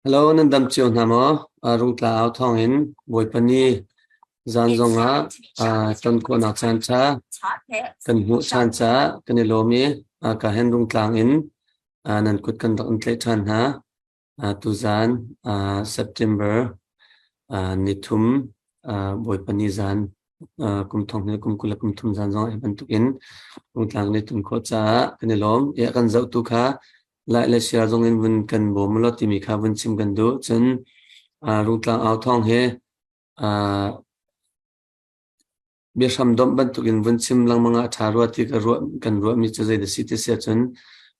Hello, nan dam cio hna maw? Rungtla au thawngin Bawipa ni zan zongah ton khawhnak caan ṭha kan hmuh ṭhan caah kan i lawm i ka hen rungtlang in nan kut kan rak in tlaih ṭhan hna. Tuzan September nithum Bawipa ni zan kum thong hnih kum 20 le kum thum zan zong hi bantukin rungtlang nih tun khawh caah kan i lawm. I a kan zohtu kha lai le sia zong in vun kan bawm law timi kha vun chim kan duh. Cun rungtlang au thawng hi biahram domh bantukin vun chim lengmang ah ṭha rua ti ka ruah kan ruahmi cu zei dah si ti si ahcun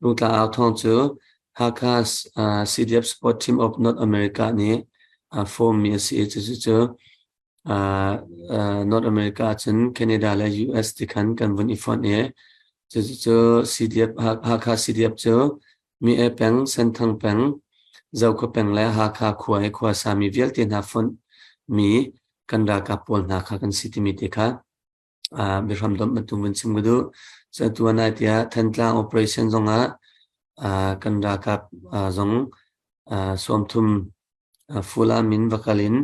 rungtlang au thawng cu Hakha CDF Sport Team of North America nih form mi a si i cucu cu North America ahcun Canada le US ti khan kan vun i fonh i cucu CDF Hakha CDF cu Mi-e peng, Senthang peng, Zokhua peng le Hakha khua i khua sami vialte hna fonh mi kan ralkap pawl hna kha kan si timi te kha biahram domh bantuk vun chim ka duh. Cu atu nai tiah Thantlang operation zongah kan ralkap zong sawmthum Fula min va kal in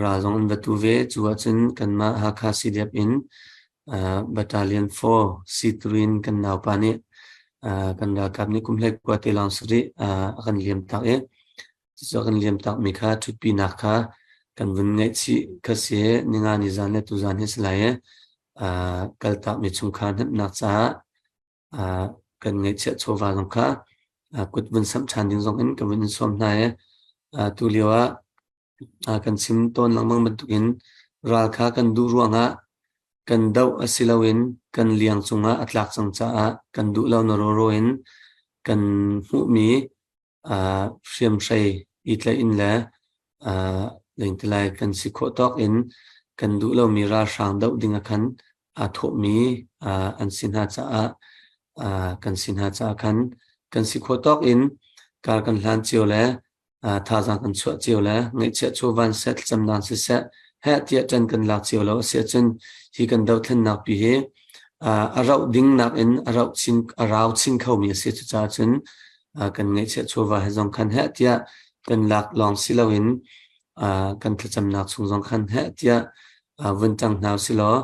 ral zong an va tu ve. Cu ahcun kanmah Hakha CDF in Battalion 4 C3 in kan naupa nih kan ralkap nih kum 19 te lawng sarih a kan liam tak i cucu a kan liam takmi kha ṭhutpinak kha kan vun ngaihchih kha si. Ninga ni zan le tuzan hi si lai i kaltakmi chungkhar hnemhnak caah kan ngeihchiah chawva zong kha kut vun samh ṭhan ding zong in ka vun in sawm hna i tu lio ah kan chim tawn lengmang bantukin ral kha kan duh ruangah kan doh a si loin kan liang cungah a tlak cang caah kan duh lo na rawraw in kan hmuhmi hriamhrei i tlaih in le lengtilai kan si khawh tawk in kan duh lomi ralhrang doh ding ah khan aa thawhmi an si hna caah kan si hna caah khan kan si khawh tawk in kar kan hlan cio le thazaang kan chuah cio le ngaihchiah chawvan seh thlacamnak siseh heh tiah ṭan kan lak cio lo a si ahcun hi kan dothlennak pi hi a rauh ding nakin a rauh chin a rau chin khomi a si. Cucaah cun kan ngaihchiah chawva he zong khan heh tiah kan lak lawng si loin kan thlacamnak chung zong khan heh tiah vun ṭang hna usilaw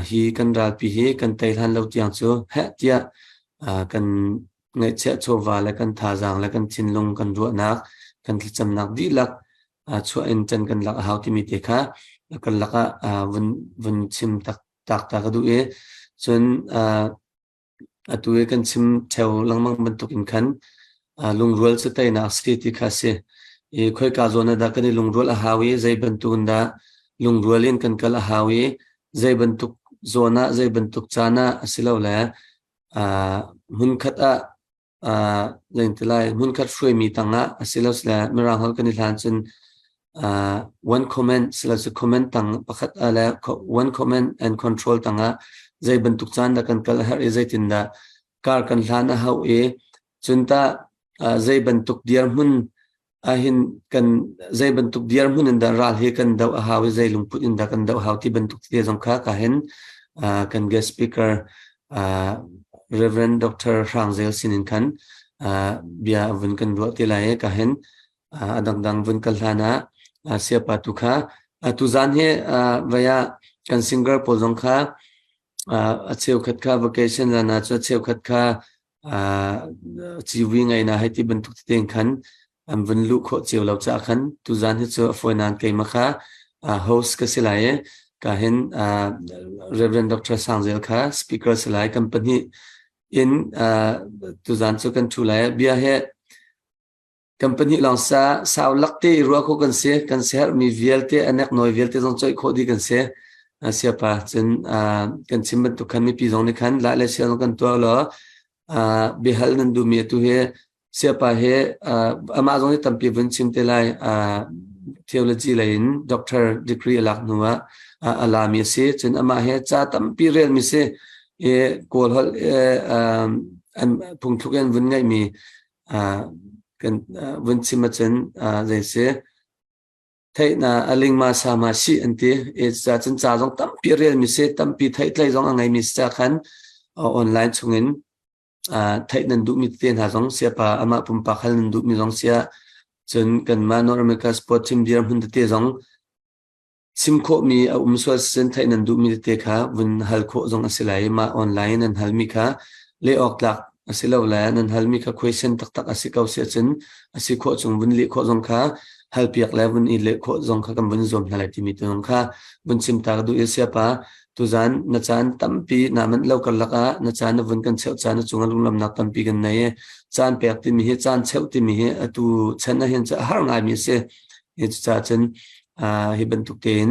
hi kan ralpi hi kan tei hlan lo tiang cu heh tiah kan ngaihchiah chawva le kan thazaang le kan thinlung kan ruahnak kan thlacamnak dihlak chuah in ṭan kan lak a hau timi te kha kan lakah vun vun chim tak tak ta ka duh i cun atu i kan chim theo lengmang bantuk in khan lungrual cu teinak si ti kha si i khoika zawn ah dah kan i lungrual a hau i zei bantuk in dah lungrual in kan kal a hau i zei bantuk zawn ah zei bantuk caan ah asilole hmunkhat ah lengtilai hmunkhat hruaimi tangah asilosle Mirang holh kan i hlan cun one comment silose comment tang pakhat le one comment and control tangah zei bantuk caan dah kan kal a herh i zeitin dah kar kan hlan a hau i cun tah zei bantuk dirhmun ahhin kan zei bantuk dirhmun in dah ral hi kan doh a hau i zei lungput in dah kan doh hau ti bantuk te zong kha ka hin kan guest speaker Reverend Dr. Hrang Zel sin in khan bia vun kan ruah te lai i ka hin a dangdang vun kal hlan ah siapa tu kha tu zan hi vaya kan singer pawl zong kha a cheukhat kha vacation zan ah cu a cheukhat kha civi ngei na hei ti bantuk tete in khan an vun luh khawh cio lo caah khan tuzan hi cu a fawi nain keimah kha host ka si lai i ka hin Reverend Dr. Sangzel kha speaker si lai kan pahnih in tuzan cu kan thu lai bia he Kan pahnih lawng sa sau lak te i ruah khawh kan si. Kan siaherhmi vialte, a neknawi vialte zong coih khawh dih kan si. Siapa cun kan chim bantuk khan mipi zong nih khan lah le sia zong kan tuah law biahal nan duhmi atu hi siapa hi amah zong nih tampi vun chim te lai. Theology lei in doctor degree a lak hnu ah a lami a si. Cun amah hi ca tampi relmi si. I Kawl holh an phungthluk in vun ngeihmi kan vun chim ahcun zei si theihna a lingma sama si an ti e ca cun ca zong tampi relmi si tampi theihtlei zong a ngeimi si ca khan online chungin theih nan duhmi te hna zong siapa amah pumpak hal nan duhmi zong sia. Cun kanmah North America Sport Team dirhmun tete zong chim khawhmi a um sual siseh theih nan duhmi tete kha vun hal khawh zong a si lai i mah online nan halmi kha leh awk tlak a si lo le nan halmi kha question taktak a si ko si ahcun a si khawh chung vun leh khawh zong kha halpiak le vun i leh khawh zong kha kan vun zuam hna lai timi tu zong kha vun chim ta ka duh i siapa tuzan na caan tampi naa manh lo karlak ah na caan na vun kan cheuh caan na cungah lunglamnak tampi kan nei i caan pek timi hi caan cheuh timi hi atu chan ah hin cu a har ngaimi a si. Hi cucaah cun hi bantuk tein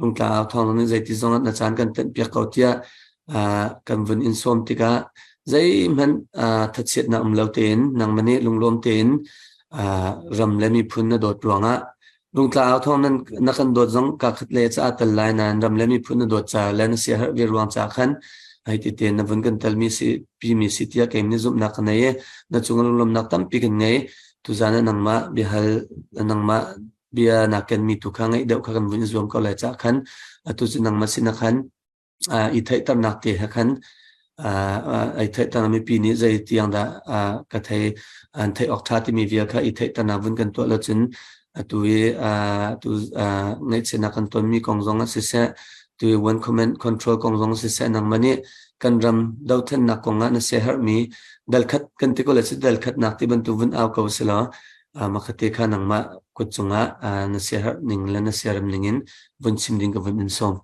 Rungtlang au thawng nih zeiti zong ah na caan kan tenh piak ko tiah kan vun in sawm tikah zeihmanh thachiatnak um lo tein nangmah nih lunglawm tein ram le miphun na dawt ruangah Rungtlang au thawng nan na kan dawt zong ka khat le ca tel lai nain ram le miphun na dawt ca le na siaherh ve ruang ca khan hei ti tein na vun kan telmi si pimi si tiah keim nih zumhnak ka nei i na cung lunglawmnak tampi kan ngei. Tuzan ah nangmah biahal nangmah bia na kenmi tu kha ngaih deuh kha kan vun i zuam ko lai cah khan atu cu nangmah sin ah khan i theihternak te he khan ai theihter mipi nih zei tiang dah ka thei an theih awk ṭha timi vial kha i theihternak vun kan tuah lo cun atu i tu ngaihchiatnak kan tonmi kong zong ah siseh tu i one command control kong zong siseh nangmah nih kan ram dothlennak kong ah na siaherhmi dalkhat kan ti ko le si dalkhatnak ti bantuk vun au ko si law makhate kha nangmah kut cungah na siaherh ning le na siarem ning in vun chim ding ka vun in sawm.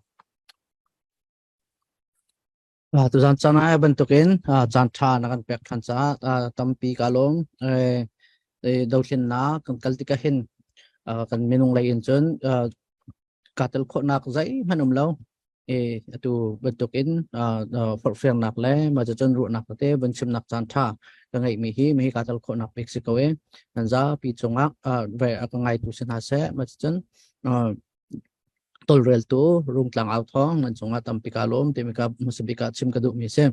Tuzan caan ah bantukin caan ṭha na kan pek ṭhan caah tampi ka lawm. Dothlennak kan kal tikah hin kan minung lei in cun kaa tel khawhnak zeihmanh um lo. Atu bantukin forhfialnak le mah cucun ruahnak tete vun chimnak caan ṭha ka ngeihmi hi mihi kaa tel khawhnak bik si ko i nan zapi cungah ve a ka ngaitu si hna seh. Mah cucun tawlreltu Rungtlang au thawng nan cungah tampi kaa lawm timi ka hmasa bik ah chim ka duhmi si.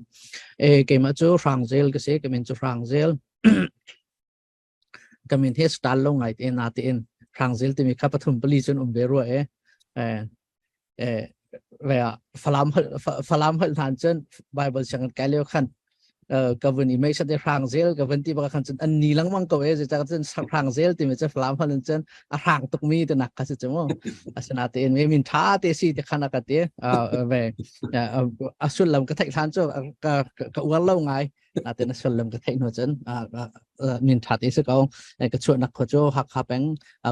Keimah cu Hrangzel ka si, ka min cu Hrangzel. Ka min hi star lo ngai te na tein Hrangzel timi kha pathum pali cun um ve rua e. Ve ah Falam Falam holh hnan cun Bible siang kai lio khan ka vun i mei sate hrang zel ka vun ti baka khan cun an ni lengmang ko e zeicah cun hrang zel timi cu Falam holh in cun a hrang tukmi ti nak kha si cu mu asinain me min tha te si ti khan ka ti ve a sullam ka theih hlan cu ka ka uar lo ngai natin a sullam ka theih hnu cun min tha te si ko ka chuahnak khua cu Hakha peng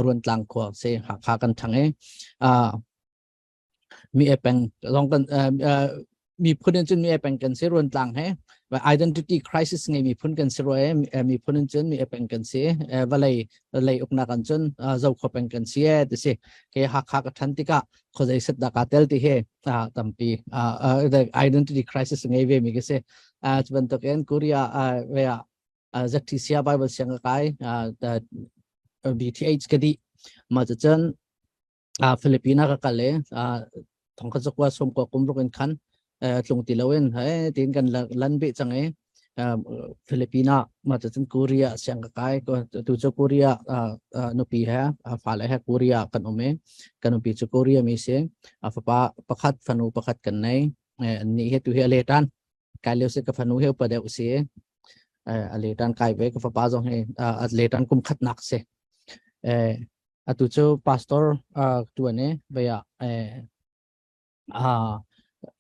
Ruantlang khua si Hakha kan thang i Mi e peng zong kan miphun in cun mi e peng kan si Ruantlang he identity crisis ngei miphun kan si rua e miphun in cun mi e peng kan si vawlei lei uknak an cun Zokhua peng kan si e ti si ke Hakha ka than tikah khuazei set dah ka tel ti he tampi identity crisis ngei ve mi ka si cu bantukin Korea ve ah ZTC Bible siang ka kai BTH ka di ma cun Philippines ah ka kal i thongkhat zakua sawmkua kum ruk in khan tlung ti loin he tiin kan lan beh cang i Philippines ah mah cucun Korea siang ka kai tu cu Korea nupi he fale he Korea kan um i kan nupi cu Korea mi si fapa pakhat fanu pakhat kan nei nih hi tu hi a letan kai lio si ka fanu he upa deuh si a letan kai ve ka fapa zong hi a letan kum khat nak si Atu cu pastor tuan i vei ah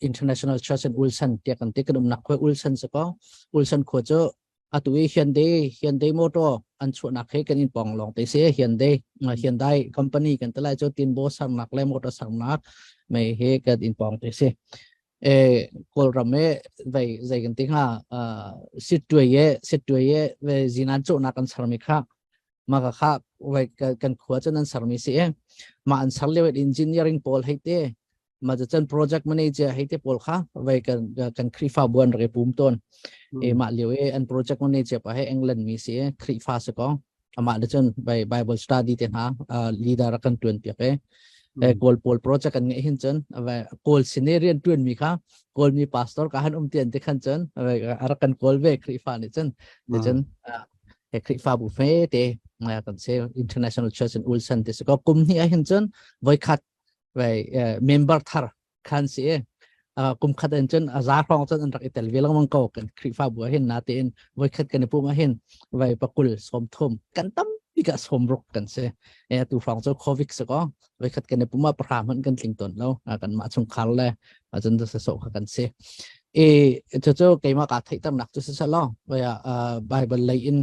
International Church in Ulsan tiah kan ti kan umnak khua Ulsan si ko. Ulsan khua cu atu i Hyundai Hyundai motor an chuahnak he kan in pong lawng te si Hyundai Hyundai company kan te lai cu tinbo sarnak le motor sarnak mei he kan in pong te si. E Kawlram e vei zei kan ti hnga sittuai e sittuai e ve zinan cawhnak an sarmi kha mah ka kha vai kan khua cun an sermi si e mah an ser lio engineering pawl hei te mah cu cun project manager hei te pawl kha vai kan kan Khrihfa buan rak i pum tawn e mah lio e an project manager pa he England mi si e Khrihfa si ko amah le cun vai Bible study te hna leader kan tuan piak e kawl pawl project kan ngeih hin cun kawl sin i rian tuan mi kha kawl mi pastor ka han um tian te khan cun a rak kan kawl ve Khrihfa nih cun te cun he Khrihfabu fe te kan se International Church in Ulsan te ko kum hnih ah hin cun voikhat vai member thar khan si kum khat in cun a za hrawng cun an rak i tel ve lengmang ko kan Khrihfabu ah hin na tein voikhat kan i pum ah hin vai pakul sawm thum kan tam Ika sawmruk kan si. E tu hrawng cu COVID si ko. Voikhat kan i pum ah pahra hmanh kan tling tawn lo. Kan mah chungkhar le cun sa sawh kha kan si. E cucu keimah kaa theihternak cu si lo. Vaya Bible lei in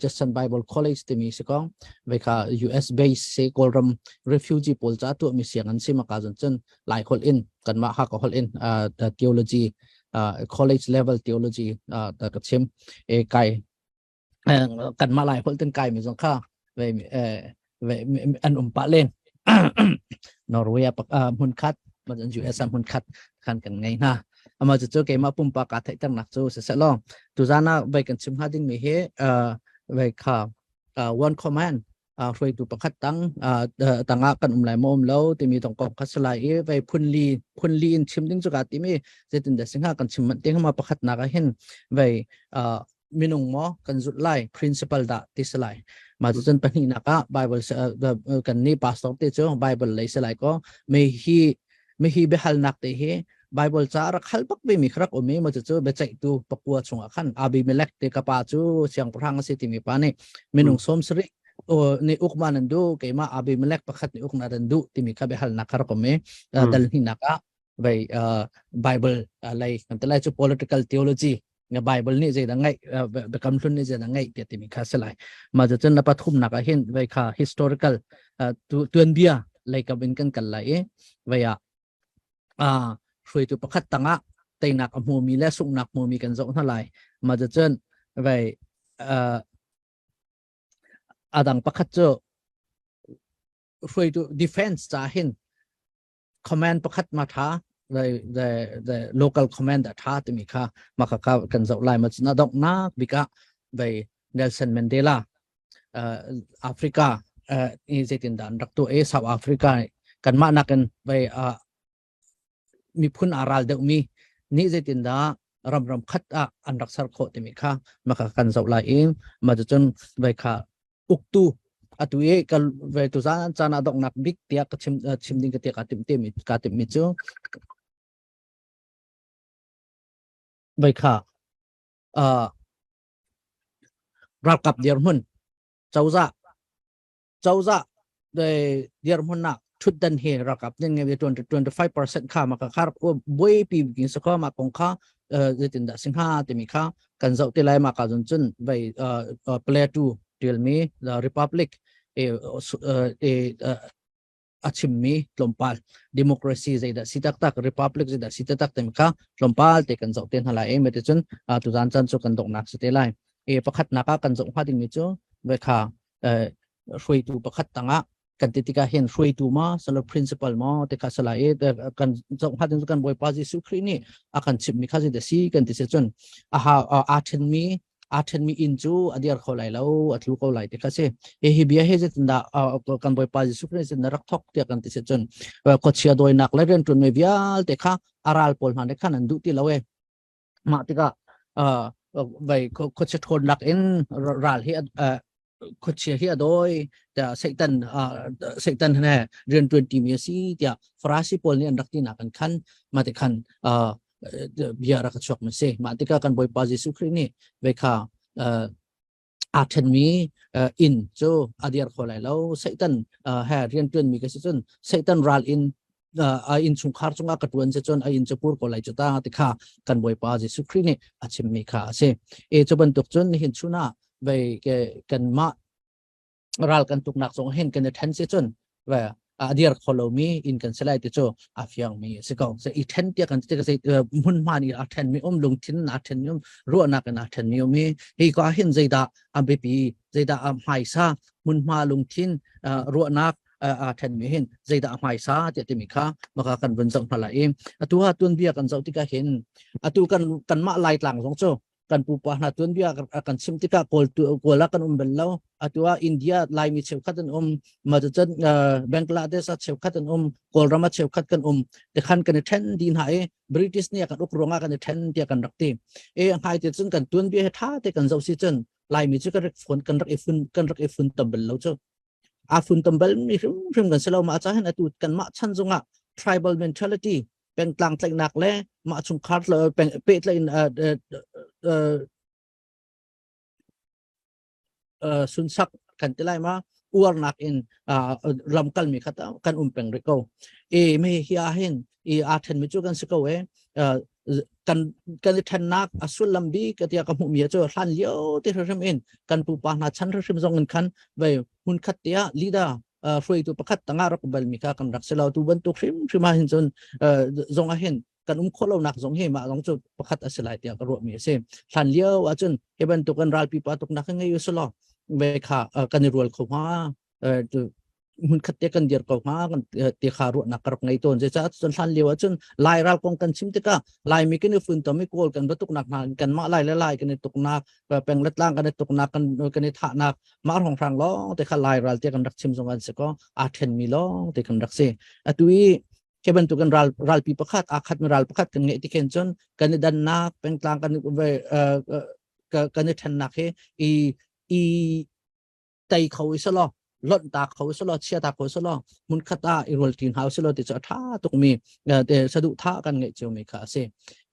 Judson Bible College timi si ko. Veka US base se Kawlram refugee pawl ca tuahmi siang an si maka zon cun Lai holh in kanmah Hakha holh in theology college level theology ka chim. E kai kanmah Lai holh ten kai mi zong kha ve ve an um pah len. Norway ah hmun khat US ah hmun khat khan kan ngei hna. Ama cu cu keimah pumpak kaa theihternak cu siseh law tuzan ah vai kan chim hnga ding mi hi vai kha one command hruaitu pakhat tang tangah kan um lai maw um lo timi tong kong kha salai i vai phunli phunli in chim ding cu ka timi zeitin dah singha kan chim manh ting ma pakhat nak ah hin vai minung maw kan zulh lai principle dah ti salai ma cu cun pahnihnak ah bible kan ni pastor te cu bible lei salai ko me hi me hi biahalnak te hi bible ca rak hal bak ve mi rak um i ma cu cu biaceihtu pakua chungah khan Abimelech te ka pa cu siangpahrang a si timi pa nih minung 70 ni uk ma nan du keimah Abimelech pakhat nih uk na nan duh timi kha biahalnak kha rak um i dal hnihnak ah vai Bible lei kan ti lai cu political theology na Bible nih zeidah ngaih biakam hlun nih zeidah ngaih tiah timi kha si lai mah cu cun na pathumnak ah hin vai kha historical tuanbia lei kam in kan kal lai i vai ah hruaitu pakhat tangah teinak a hmumi le sunghnak hmumi kan zoh hna lai mah cu cun vai adang pakhat cu hruaitu defense ca hin command pakhat ma tha the the the local command a tha timi kha ma kha kan zoh lai ma na donghnak bik ah vei Nelson Mandela Africa i zeitin dah an rak tu e South Africa kan mah nakin vei miphun aa ral deuhmi nih zeitindah ram ram khat ah an rak ser khawh timi kha maka kan zoh lai i mah cucun vai kha uktu atu i ka ve tu zan caan ah donghnak bik tiah ka chim chim ding ka tiah ka timh te mi ka timh mi cu vai kha ralkap dirhmun cozah cozah dirhmun ah thutdan hi ralkap nih nge 25% kha ma ka khar buaipi king sa kho ma kong kha zeitin dah singha timi kha kan zoh ti lai ma ka zun cun vai Plato tialmi the Republic e a chimmi tlawmpal democracy zeidah si taktak republic zeidah si taktak timi kha tlawmpal te kan zoh te hna lai e me te cun tuzan chan cu kan donghnak si te lai e pakhat nak ah kan zoh hnga dingmi cu vai kha hruaitu pakhat tangah kan ti tikah hin hruaitu ma salo principal ma te kha sala e kan zoh hnga ding kan Bawipa Jesuh Khrih nih a kan chimmi kha zeidah si kan ti si cun a ha aa ṭhenmi aa ṭhenmi inn cu a dir kho lai lo a tlu ko lai ti kha si hi hi bia hi zeitindah kan Bawipa Jesuh Khrih sin rak thok tiah kan ti si cun khuachia dawinak le rianṭuanmi vialte kha a ral pawl hna nih khan an duh ti lo e Mah tikah vai khuachia ṭhawnnak in ral hi khuachia hi a dawi tiah Satan Satan he rian ṭuan ṭimi a si tiah Farasi pawl nih an rak tinak an khan mah ti khan bia rak a chuak mi si. Mah tikah kan Bawipa Jesuh Khrih nih ve kha aa ṭhenmi inn cu a dir kho lai lo. Satan he rianṭuanmi ka si cun Satan ral in a innchungkhar cungah ka ṭuan si cun a inn cu pur ko lai cu ta ti kha kan Bawipa Jesuh Khrih nih a chimmi kha a si. E cu bantuk cun nihin chun ah vei kanmah ral kan tuknak zong hin kan i ṭhen si cun ve a dir kho lomi inn kan si lai ti cu a fiangmi a si ko. Se i ṭhen tiah kan ti se hmunhma nih a ṭhenmi um lungthin a ṭhenmi um ruahnak in a ṭhenmi um hi hi ka hin zeidah a biapi zeidah a hmaisa hmunhma lungthin ruahnak aa ṭhenmi hin zeidah a hmaisa tiah timi kha maka kan vun zoh hna lai i atu ah tuanbia kan zoh tikah hin atu kan kanmah Laitlang zong cu kan pupa hna tuanbia kan chim tikah kawl kawl ah kan um bal lo atu ah India Laimi cheukhat an um ma cun Bangladesh ah cheukhat an um Kawlram ah cheukhat kan um tikhan kan i ṭhen dih hna i British nih kan uk ruangah kan i ṭhen tiah kan rak ti e ngai te cun kan tuanbia he ṭha te kan zoh si cun Laimi cu kan rak fun kan rak i fun kan rak i fun tam bal lo cu a fun tam bal mi hrimhrim kan si lo ma cha hin atu kanmah chan zongah tribal mentality pengtlang tlaihnak le mah chungkhar pehtlaih in sunsak kan ti lai ma uarnak in ram kalmi kha kan um peng rih ko. E me hi ah hin i aa ṭhenmi cu kan si ko e. Kan kan i ṭhennak a sullam bik ka tiah ka hmuhmi cu hlan lio te hrim in kan pupa hna chan hrim zong in khan vei hmun khat te ah leader hruaitu pakhat tangah rak balmi kha kan rak si lo. Tu bantuk hrim hrim ah hin cun zong ah hin kan um khawh lonak zong hi mah zong cu pakhat a si lai tiah ka ruahmi a si. Hlan lio ahcun hi bantuk kan ralpi pa tuknak ngei u selaw ve kha kan i rual kho hnga, hmun khat te kan dir ko hnga kan ti kha ruahnak ka rak ngei tawn. Zeicah cun hlan lio ahcun Lai ral kong kan chim tikah Laimi kan i funtom i Kawl kan va tuknak hna, kan mah Lai le Lai kan i tuknak, peng le tlang kan i tuknak, kan i thahnak mah hrawnghrang lawng te kha Lai ral te kan rak chim zong an si ko, aa ṭhenmi lawng te kan rak si. Atu i khi bantukin ral ralpi pakhat aa khatmi ral pakhat kan ngeih ti khin cun kan i dannak pengtlang kan kan i ṭhennak hi i i tei kho i selaw, lonh ta kho selaw, chia ta kho selaw, hmun khat ah i rual ṭi hna selaw ti cu a ṭha tukmi saduh tha kan ngeih ciomi kha a si.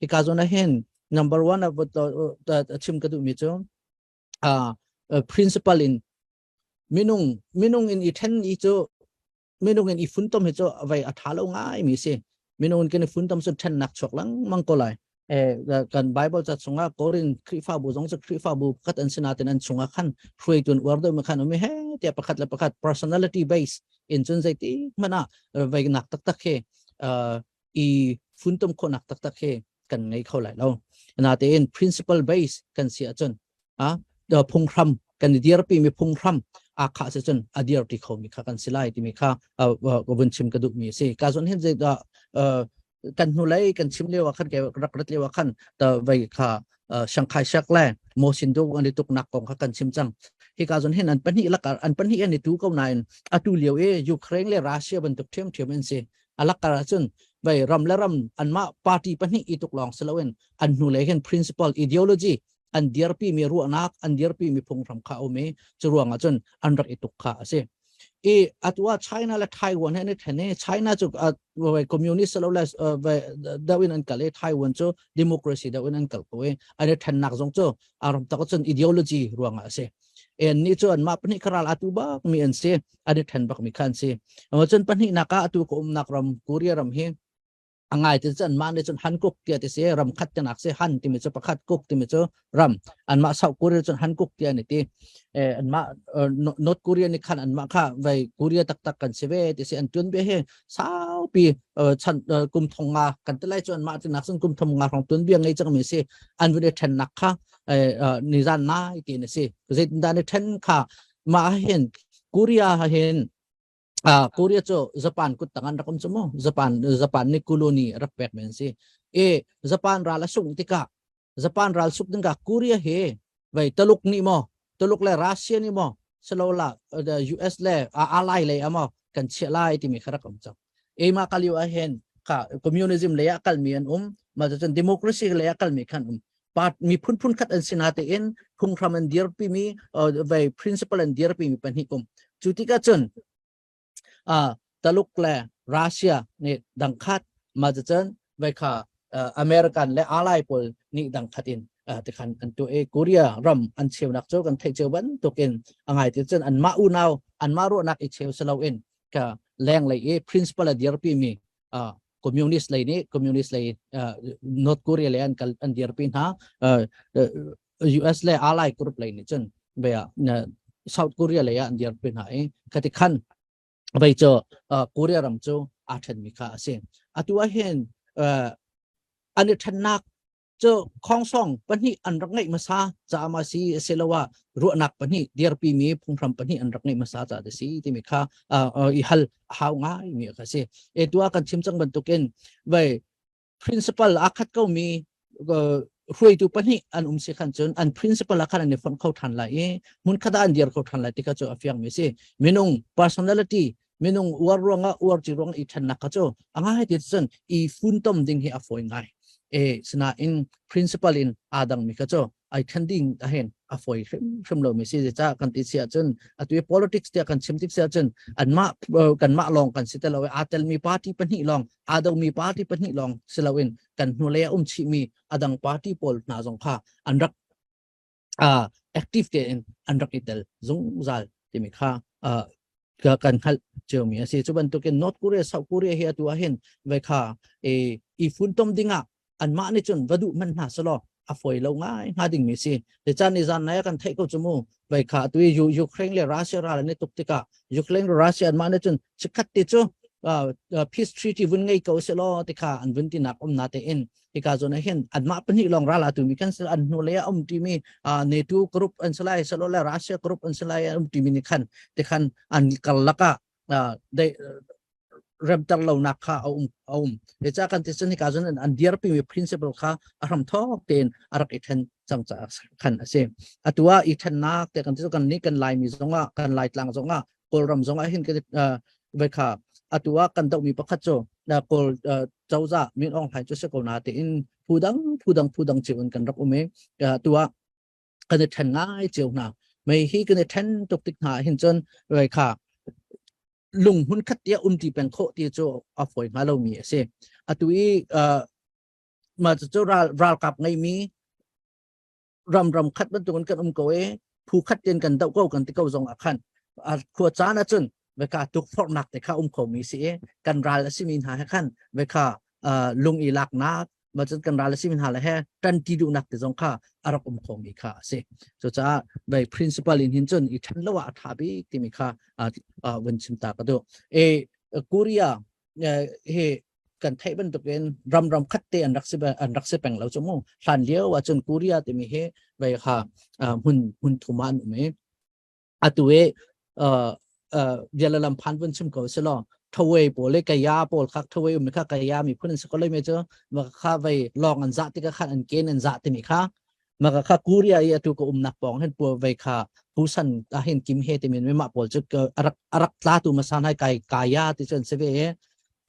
Hika zawn ah hin number one a chim ka duhmi cu principle in minung minung in i ṭhen i cu minung in i funtom hi cu vei a ṭha lo ngai mi si. Minung in kan i funtom cu ṭhennak chuak lengmang ko lai. Kan Bible ca chungah Korin Khrihfabu zong cu Khrihfabu pakhat an si nain an chungah khan hruaitu an uar deuh mi khan um i he tiah pakhat le pakhat personality base in cun zeiti hmanh ah vei nak taktak hi i funtom khawhnak taktak hi kan ngei kho lai lo. Natein principle base kan si ahcun a phunghram kan i dirpi mi phunghram a kha si cun a dirti kho mi kha kan si lai timi kha ka vun chim ka duh mi si. Ka zon hin zei kan hnulei kan chim lio ah khan ke rak rat lio ah khan ta vei kha Shanghai Shek le Mo Sin Du an i tuk nak kong kha kan chim cang. Hi ka zon hin an pahnih lakar an pahnih an i tu ko nain atu lio i Ukraine le Russia bantuk ṭhiam ṭhiam an si. Alakar ahcun vei ram le ram anmah party pahnih i tuk lawng si loin an hnulei hin principle ideology an dirpi mi ruahnak, an dirpi mi phunghram kha um i cu ruangah cun an rak i tuk kha a si. I atu ah China le Taiwan he an i then i China cu communist lo le deuh in an kal i Taiwan cu democracy deuh in an kal ko i an i thennak zong cu aram tak cun ideology ruangah a si. En ni cu anmah pahnih kha ral atu bak mi an si, an i then bak mi kha an si. Cun pahnihnak ah atu ka umnak ram Korea ram hi a ngai ti cun anmah nih cun Hankuk tiah ti si, ram khat tinak si. Han timi cu pakhat, kuk timi cu ram. Anmah South Korea cun Hankuk tiah an i ti. Anmah North Korea nih khan anmah kha vei Korea taktak kan si ve ti si. An tuan bia hi saupi chan kum thong nga kan ti lai cu, anmah tinak cun kum thong nga hrawng tuan bia ngei cangmi si. An vun i ṭhennak kha nizan nai ti na si. Zeitindah ni ṭhen kha mah hin Korea hin Korea cu Japan kut tang an rak um cu mu. Japan Japan nih colony rak pek men si e. Japan ral a sung tikah, Japan ral suk dingah Korea he vei Taluk nih maw, Taluk le Russia nih maw, salola US le ally lei amaw kan chiah lai timi kha rak um cang. E ma kalio ah hin kha communism lei ah kalmi an um ma, cun democracy lei ah kalmi khan um. Part miphun phun khat an si natein phunghram an dirpi mi vei principle an dirpi mi pahnih um. Cu tikah cun Taluk le Russia nih dangkhat ma, cun vei kha American le ally pawl nih dangkhat in tikhan an tu i Korea ram an cheunak cu kan theih cio bantukin angai ti cun anmah unau anmah ruahnak i cheu silo in ka leng lei i principle a dirpi mi communist lei nih communist lei North Korea lei an kal an dirpi hna. US le ally group lei nih cun bia South Korea lei ah an dirpi hna i khati khan vei cu Korea ram cu aa ṭhenmi kha a si. Atu ah hin an i ṭhennak cu khongsong pahnih an rak ngeih hmasa caah ma si, asiloah ruahnak pahnih dirpi mi phunghram pahnih an rak ngeih hmasa caah ti si timi kha i hal a hau ngai mi kha si. E tu ah kan chim cang bantukin vai principle aa khat ko mi hruaitu pahnih an um si khan cun an principle ah khan an i fonh kho than lai i hmun khat ah an dir kho than lai ti kha cu a fiang mi si. Minung personality, minung uar ruangah uar ci ruang i ṭhennak kha cu a ngai ti cun i funtom ding hi a fawi ngai e. Sinain principle in aa dang mi kha cu ai ṭhen ding ahen a fawi hrimhrim lo mi si. Ca kan ti si ahcun atu i politics tiah kan chim tik si ahcun anmah kanmah lawng kan si te lo i aa telmi party pahnih lawng, aa domi party pahnih lawng si loin kan hnulei a um chihmi adang party pawl hna zong kha an rak active tein an rak i tel zungzal. timi kha kan hngalh ciomi a si. Cu bantukin North Korea, South Korea hi atu ah hin vai kha i funtom dingah anmah nih cun va duh hmanh hna selaw a fawi lo ngai hnga dingmi si. Te caan ni zan nai kan theih ko cu mu vai kha atu i Ukraine le Russia ral an i tuk tikah Ukraine le Russia anmah nih cun chikkhat te cu peace treaty vun ngei ko selaw ti kha an vun tinak um na tein hika zawn ah hin anmah pahnih lawng ral atu mi kan an hnu lei ah um timi NATO group an si lai selo le Russia group an si lai um timi ni khan ti khan an karlak ah dei remter lonak kha a um a um ca kan ti cun hika zawn an dirpi mi principle kha a hram thok tein a rak i then cang ca khan a si atu ah i thennak te kan ti kan ni kan lai mi zongah kan lai tlang zongah Kawlram zongah hin kan vai kha atu ah kan dohmi pakhat cu Kawl cozah Min Aung Hlaing cu si ko na tiin phudang phudang phudang cio in kan rak um i atu ah kan i then ngai cio hna. Mei hi kan i then tuk tik hna hin cun vai kha lung hmun khat tia um ti peng khawh ti cu a fawi hnga lomi a si. Atu i mah cu ral ralkap ngeimi ram ram khat bantukin kan um ko i phu khat ten kan doh ko kan ti ko zong ah khan khua caan ahcun veka tukforhnak te kha um kho mi si i kan ral a simi hna he khan veka lung i laknak ma cun kan ral a simi hna le he tan ti duhnak te zong kha a rak um kho mi kha a si. Cucaah by principle in hin cun i ṭhen lo ah a ṭha bik timi kha vun chim ta ka duh. E Korea hi kan theih bantukin ram ram khat te an rak si an rak si peng lo chu mu. Hlan lio ah cun Korea timi hi vei kha hmun hmun thum ah an um i atu i bialalam phan vun chim ko silo thawei pawl le kaya pawl kha thawei um kha kaya mi phun an si ko lai me chu ma kha vei long an za tika khan an ken an za timi kha maka kha Korea i atu ka umnak pawng hin pu vei kha Busan ah hin Kim He timi mi mah pawl cu arak arak tla tu masan hai kai kaya ti cun si ve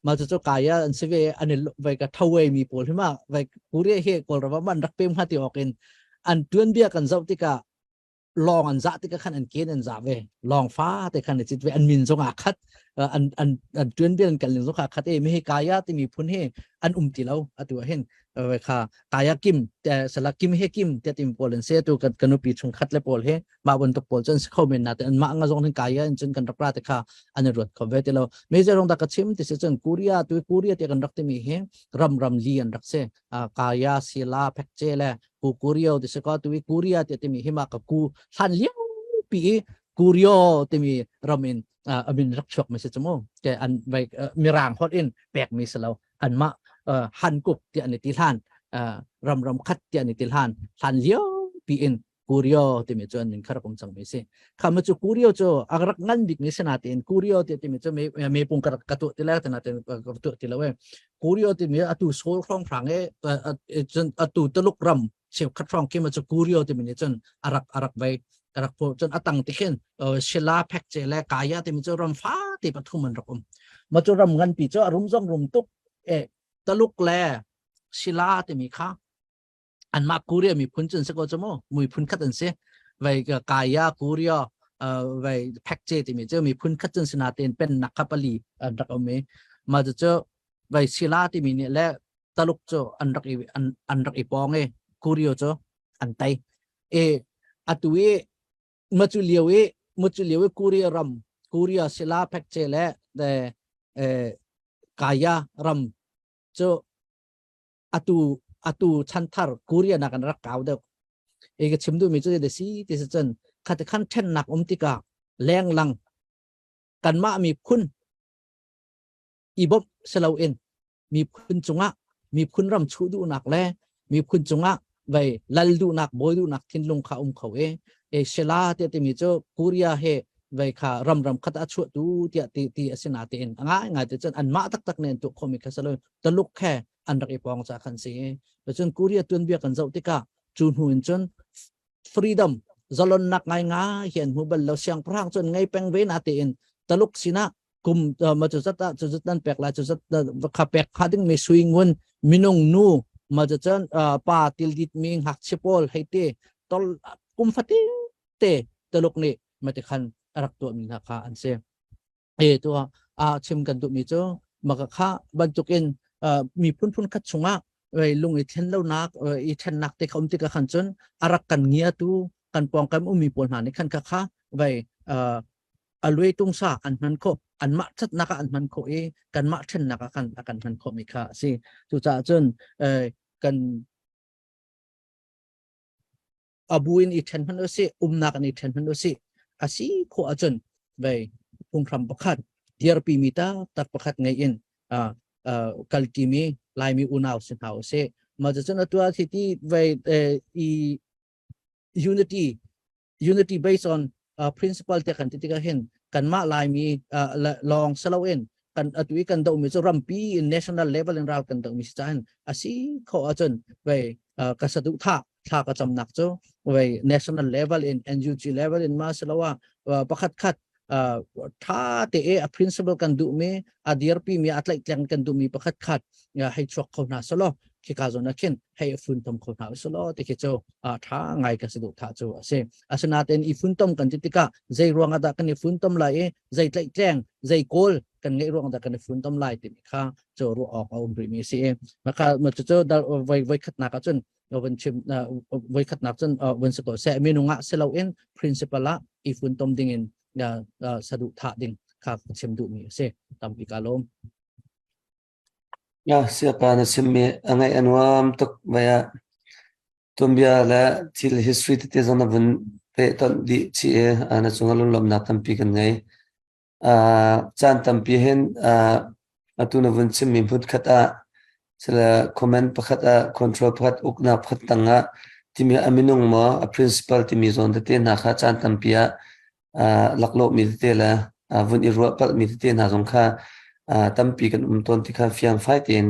ma cu cu kaya an si ve an i vei ka thawei mi pawl hi ma vei Korea hi Kawlram ah an rak pem hnga ti awk in an tuanbia kan zoh tikah lawng an zah tikah khan an ken an zah ve. Lawng fa te khan cit ve. An min zong aa khat. An an an tuanbia an kal ning zong aa khat. E mi hi kaya timi phun hi an um ti lo. Atu ah hin kha kaya kim te sala kim he kim te tim pawl an se tu kan kanupi chung khat le pawl he mah bantuk pawl cun si kho men na te an mah nga zong hin kaya in cun kan rak ra te kha an i ruat kho ve ti lo. Me ze rong da ka chim ti si cun Korea tu Korea te kan rak timi hi ram ram li an rak si. Kaya sila phekche le ku Korea ti si ko tu i Korea ti timi hi ma ka ku hlan lio pi i Korea timi ram in amin rak chuak mi si chu mu. Ke an vai mirang hot in pek mi si lo. An mah Hankuk ti an ti hlan ram ram khat ti an ti hlan hlan lio pi in Korea timi cu an min kha rak um cang mi si. Kha ma cu Korea cu a rak ngan bik mi si natein Korea ti timi cu me me pung ka rak ka tuah ti lai te natein ka tuah ti lo e. Korea timi atu Seoul hrawng hrang e cun atu Tuluk ram cheukhat hrawng khi ma cu Korea timi nih cun a rak a rak vei a rak pu cun atang ti khin Shila Phekche le Kaya timi cu ram fa te pathum an rak um. Ma cu ram nganpi cu a rum zong rum tuk e Taluk le Shila timi kha anmah Korea miphun cun si ko cu mu miphun khat an si. Vai Kaya Korea vai Phekche timi cu miphun khat cun si natein pennak kha pali an rak um i mah cu vai Sila timi nih le Taluk cu an rak i an, an rak i pong i Korea cu an tei. E atu i macu lio i macu lio i Korea ram Korea Sila Phekche le de Kaya ram cu atu atu chanthar Korea nak an rak kau deuh. E ka chim duhmi cu de si ti si cun khate khan ṭhennak um tikah lenglang kanmah miphun i bawmh si loin miphun cungah miphun ram chuh duhnak le miphun cungah vei lal duhnak bawi duhnak thinlung kha um kho e e sela te timi cu Korea he vei kha ram ram khat a chuah tu tiah ti ti a si na tein a ngai ngai te cun anmah taktak ne an tuah khomi kha salo Taluk he an rak i pong ca khan si. Cun Korea tuanbia kan zoh tikah cu hnu in cun freedom zalonnak ngai ngai hi an hmu bal lo. Siangpahrang cun ngei peng ve na tein Taluk sinah kum ma cu zat ah cu zat nan pek lai cu zat kha pek kha ding mi sui ngun minung nu ma cu cun pa tildit mi ngakchia pawl hei te tol kum fatin te Taluk nih mati khan a rak tuah mi hna kha an si. E tu a chim kan duh mi cu maka kha bantukin miphun phun khat chungah lung i thlen lonak i thennak te kha um tikah khan cun a rak kan ngia tu kan pawngkam ummi pawl hna nih khan kha kha vai. A luai tung sa an hman khawh, anmah thatnak ah an hman khawh i kanmah ṭhennak ah kan a kan hman khawhmi kha a si. Cucaah cun kan a bu in i ṭhen hmanh usih, umnak in i ṭhen hmanh usih, a si khawh ahcun vei phunghram pakhat dirpimi taktak pakhat ngei in kalṭimi Laimi unau si hna usih. Mah cucun atu ah hi ti vei i unity unity based on principle te kan ti tikah hin kanmah Laimi lawng saloin kan atu i kan dohmi cu rampi in national level in ral kan dohmi si caah a si khawh ahcun vei ka saduh thah thla ka camnak cu vei national level in NUG level in ma siloah pakhat khat tha te e a principle kan duhmi a dirpi mi a tlaihtleng kan duhmi pakhat khat hei chuak kho hna selaw khika zawn ah khin hei funtom kho hna selaw ti khi cu tha ngai ka saduh thah cu a si. Asinain i funtom kan ti tikah zei ruang ah dah kan i funtom lai i zei tlaihtleng zei kawl kan ngeih ruang dah kan i funtom lai timi kha cu ruah awk a um rihmi a si i maka cucu voi voi khatnak ahcun van chim voi khatnak cun van si ko seh. Minung ah si loin principle ah i funtom ding in saduh thah ding kha chim duhmi a si. Tampi ka lawm. Ya siapa na chimmi a ngaih a nuam tuk. Vai ah tuanbia le thil history tete zong na vun pehtonh dih chih i na cungah lunglawmhnak tampi kan ngei. Caan tampi hin atu na vun chimmi hmunkhat ah sile comment pakhat ah control pakhat uknak pakhat tangah timi a minung maw a principle timi zawn tete hna kha caan tampi ah laklawhmi tete le vun i ruah palhmi tete hna zong kha tampi kan um tawn ti kha fiangfai tein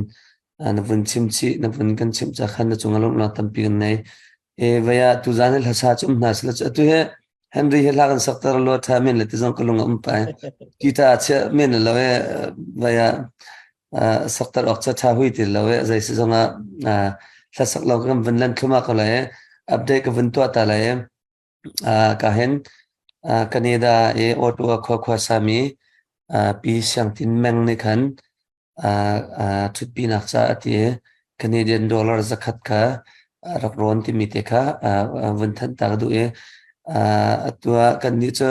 na vun chim chih, na vun kan chimh ca khan na cungah lawmhnak tampi kan nei. E vei ah tuzan hi hlasa cu um hna sila cu atu hi Henry hi hla kan sakter lo tha men le ti zong ka lung a um pai. Guitar chia men lo e vei ah sakter awk cha tha hui ti lo e zei si zong ah hla sak lo kan vun lan thluma ko lai e update ka vun tuah ta lai e ka hen Canada e Ottawa khua khua sami Pi Siang Tin Meng nih khan ṭhutpinak caah a ti i Canadian dollar 100 kha a rak rawn timi te kha vun thanh ta ka duh i atu ah kannih cu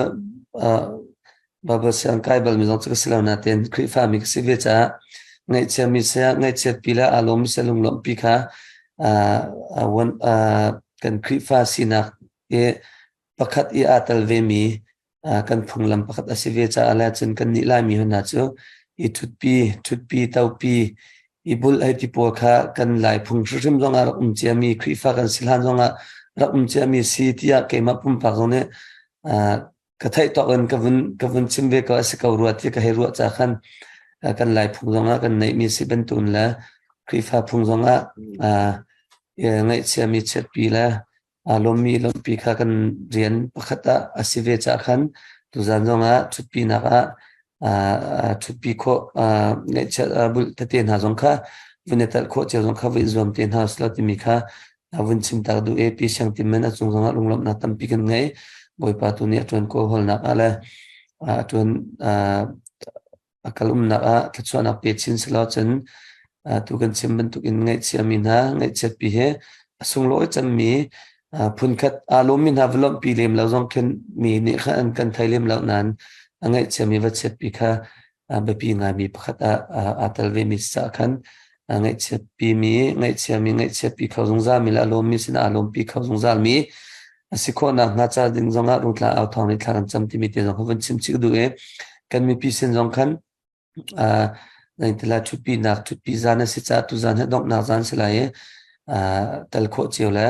Bible siang kai balmi zong cu ka si lo nain Khrihfami ka si ve caah ngaihchiami siah ngaihchiatpi le aa lawmmi siah lunglawmhpi kha kan Khrihfa sinak i pakhat i aa tel vemi kan phunglam pakhat a si ve caah le cun kannih Laimi hna cu i ṭhutpi, ṭhutpi, topi, i bulh hei ti pawl kha kan Lai phung hrimhrim zongah rak um ciami, Khrihfa kan si hlan zongah rak um ciami si tiah keimah pumpak zong nih ka theih tawk in ka vun chim ve ko a si ko rua ti ka hei ruah ca khan kan Lai phung zongah kan neihmi si bantukin le Khrihfa phung zongah ngaihchiami chiatpi le Aa lawmmi lawmhpi kha kan rian pakhat ah a si ve caah khan tuzan zongah ṭhutpinak ah ṭhutpi khawh ngeihchiat bulh tete hna zong kha vun i telh khawh cio zong kha vui zuam te hna usih law timi kha vun chim tak duh i Pi Siang Tin Men a cung zongah lunglawmhnak tampi kan ngei. Bawipa tu nih a ṭuan kawl hawlnak ah le a ṭuan a kal umnak ah thluachuahnak pe chin selaw cun tu kan chim bantukin ngaihchiami hna ngaihchiatpi he a sunglawi cangmi phunkhat aa lawmmi hna va lawmhpi lem lo zong khin mi nih khan an kan thei lem lo nain a ngaihchiami va chiatpi kha biapi ngaimi pakhat ah aa tel vemi caah khan ngaihchiatpi mi ngaihchiami ngaihchiatpi kho zungzalmi le a lawmmi sinah aa lawmpi kho zungzalmi a si khawhnak hnga ca ding zongah rungtla au thawng nih thla kan cam timi te zong kha vun chim chih duh i kan mipi sin zong khan tila ṭhutpi nak ṭhutpi zan a si caah tu zan hi donghnak zan si lai i tel khawh cio le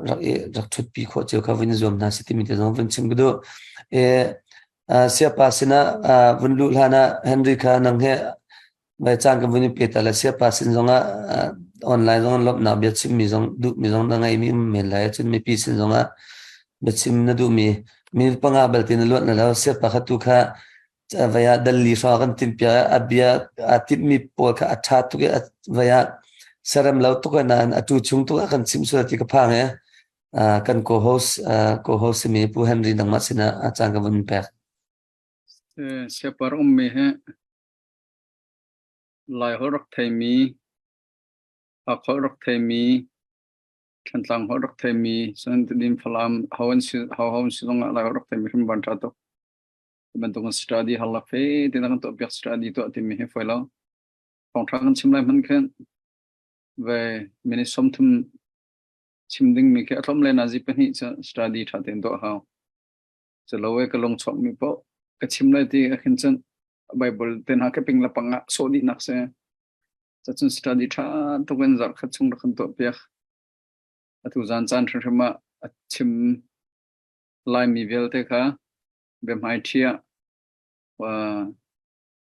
rak rak ṭhutpi khawh cio kha vun i zuam hna si timi te zong vun chim ka duh. I siapa sinah vun luh hlan ah Henry kha nang he Vai caan ka vun i pe ta le siapa sin zongah online zong lawmhnak bia chimmi zong duhmi zong na ngeimi um men lai. Cun mipi sin zongah biachim na duhmi minute 5 balte na luat na lo. Siapa kha tu kha vai ah dal li hrawng kan timhpiak i a bia aa timhmi pawl kha a ṭha tuk i vai ah serem lo tuk nain a tu chung tuk ah kan chimh sual ti ka phang i kan co-host co-host simi Pu Henry nangmah sinah a caan ka vun pek. Siapar ummi hi Laiholh rak theimi, Hakholh rak theimi, Thantlang holh rak theimi, cun Tedim Falam ho an si ho ho an si zongah Laiholh rak theimi hrim van ṭha tuk. Bantuk study har lak fe te na kan tuah piak study tuah timi hi foi lo. Thawngtha kan chim lai hman khin ve minute 30 chim ding mi khi a tlawm le na zi pahnih cu study tha tein tuah hau. Cu lo e ka lung chuak mi poh ka chim lai ti a khin cun Bible te hna ka ping la pang ah sawh dih nak se. Cacun study tha tuk in zarh khat chung rak kan tuah piak. Atu zan caan hrimhrim ah a chim Laimi vialte kha biahmaiṭhi ah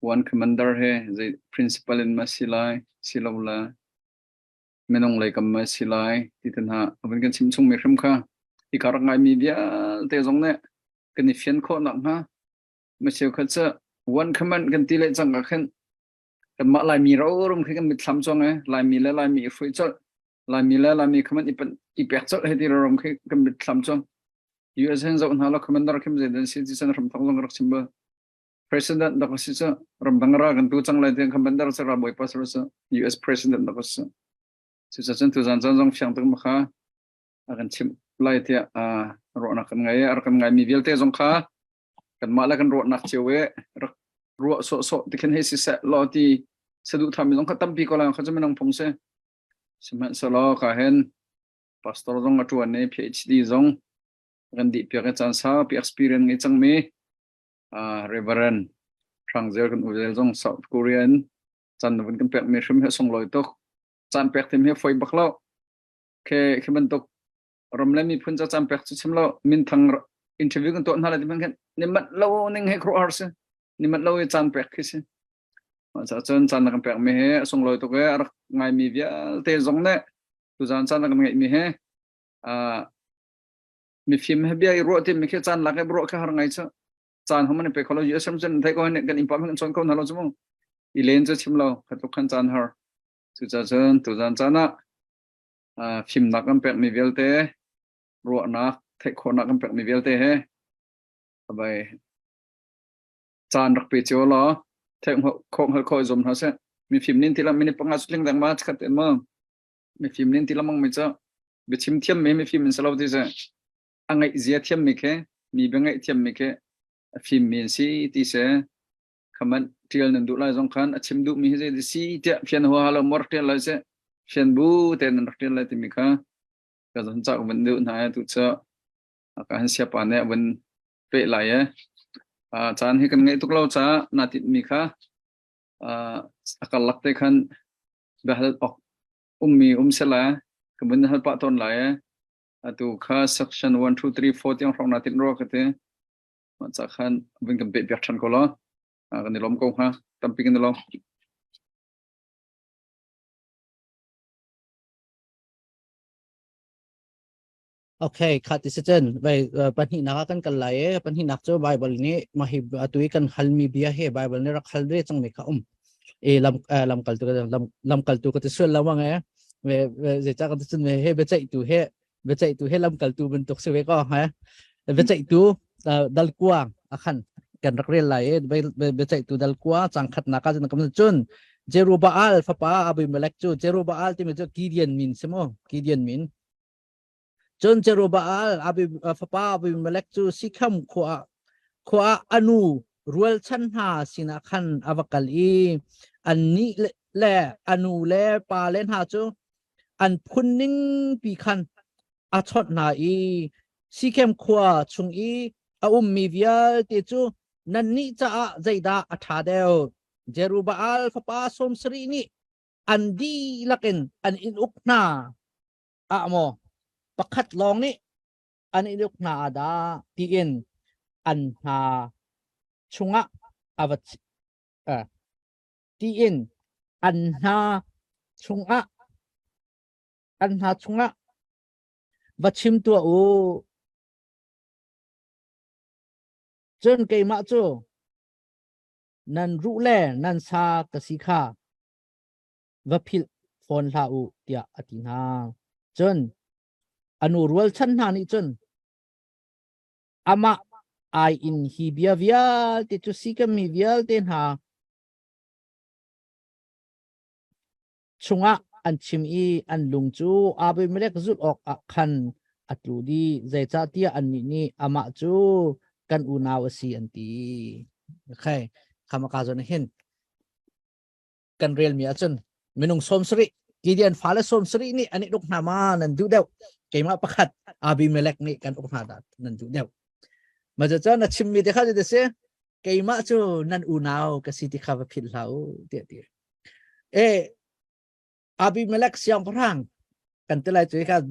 one commander he zei principal in ma si lai si lo la minung lei kam ma si lai ti te hna a vun kan chim chung mi hrim kha hi ka rak ngai mi vialte zong nih kan i fian khawh nak hnga ma cheu khat cu one command kan ti le cang ka khin kanmah Laimi rorum khi kan mitthlam chuang e Laimi le Laimi i hruai colh Laimi le Laimi khaman i pek colh he ti rorum khi kan mitthlam chuang US hen zoh hna lo commander khim zei dan si ti san ram thong zong rak chim bal president dak si cu ramdang ra kan tu cang lai tiang commander sa ra bawipa sa sa US president dak si cu ca cun tu zan zan zong fiang tuk ma kha a kan chim lai tiah ruahnak kan ngai a rak kan ngai mi vialte zong kha kanmah le kan ruahnak cio e rak ruah sawhsawh ti khin hei si seh law ti saduh thami zong kha tampi ko lai kha cu minung phung si sihmanhsehlaw ka hen pastor zong a tuan i PhD zong kan dih piak i caan saupi experience ngei cangmi Reverend Hrang Zel kan uzel zong South Korea in caan vun kan pek mi hrim he sunglawi tuk caan pek tim he foi bak lo ke khi bantuk ram le miphun ca caan pek cu chim lo minthang interview kan tuah hna lai ti hmanh khin ni manh lo ning he khuaruahhar si ni manh lo i caan pek khi si mah cun caan na kan pek mi he a sunglawi tuk e a rak ngai mi vialte zong nih tuzaan caan na kan ngeih mi he mifim he bia i ruah ti mi khi caan lak i ruah kha har ngai cu caan hom an pe kho lo US ram cun thei ko kan in pam kan chon ko hna lo cu mu i len cu chim lo khatluk khan caan har cucaah tuzaan caan ah fimnak kan pekmi vialte ruahnak theih khawhnak kan pekmi vialte he bai caan rak pe cio law theih khawh hngalh khawh zum hna seh mifim nin tilam minute panga sutling dang ma khat en ma mifim nin tilam mang mi cha biachim thiam mi mifim in salo ti se a ngaih zia thiam mi khe mi bia ngaih thiam mi khe a fim mi si ti se khaman tial nan duh lai zong khan a chim duh mi hi zei si tiah fian hua lo mor tial lai se fian bu te nan rak tial lai timi kha ka zon chak van duh hna tu cha ka han sia pa ne van pe lai e caan hi kan ngeih tuk lo cha na tit mi kha a kal lak te khan behal ok ummi um sela ka vun hal pa ton lai e atu kha section 1 2 3 4 tiang hrong na tin ro ka te Mah ca khan vun kan peh piak ṭhan ko law kan i lawm ko hnga. Tampi kan i lawm. Okay, kha ti si cun vai pahnihnak ah kan kal lai i pahnihnak cu Bible nih mah hi atu i kan halmi bia hi Bible nih rak hal ve cangmi kha um. I lam lamkaltu lam lamkaltu ka ti sual lo mang e. Ve zeicah ka ti cun he biaceihtu he biaceihtu he lamkaltu bantuk si ve ko he biaceihtu dalkua akhan kan rak rel lai i biaceihtu dalkua cang khatnak ah cun kam cun Jerubbaal fapa Abimelech cu Jerubbaal timi cu Gideon min si mu Gideon min cun Jerubbaal Abi fapa Abimelech cu Sikhem khua khua anu rualchan hna sinah khan a va kal i annih le anu le pa le hna cu an phun ning pi khan a chawnh hna i Sikhem khua chung i a ummi vialte cu nannih caah zeidah a ṭha deuh? Jerubbaal fapa sawm sarih nih an dihlak in an in uk hna ah maw pakhat lawng nih an in uk hna ah dah tiin an hna chungah a va tiin an hna chungah an hna chungah va chim tuah u. Cun keimah cu nan ruh le nan sa ka si kha va philh fawn hlah u tiah a ti hna. Cun a nu rualchan hna nih cun amah ai in hi bia vialte cu Sikhem mi vialte hna chungah an chim i an lung cu Abimelek zulh awkah khan a tlu dih. Zeicahtiah annih nih amah cu Kan unau a si an ti. Okay. Khamaka zon hin kan rel mi ahcun minung 70 Gideon fale 70 nih an i uk hna ma nan duh deuh keimah pakhat Abimelech nih kan uk hna dah nan duh deuh ma cu na chimmi te kha ti si keimah cu nan unau ka si ti kha va philh hlah u tiah ti e Abimelech siangpahrang kan ti lai cu kha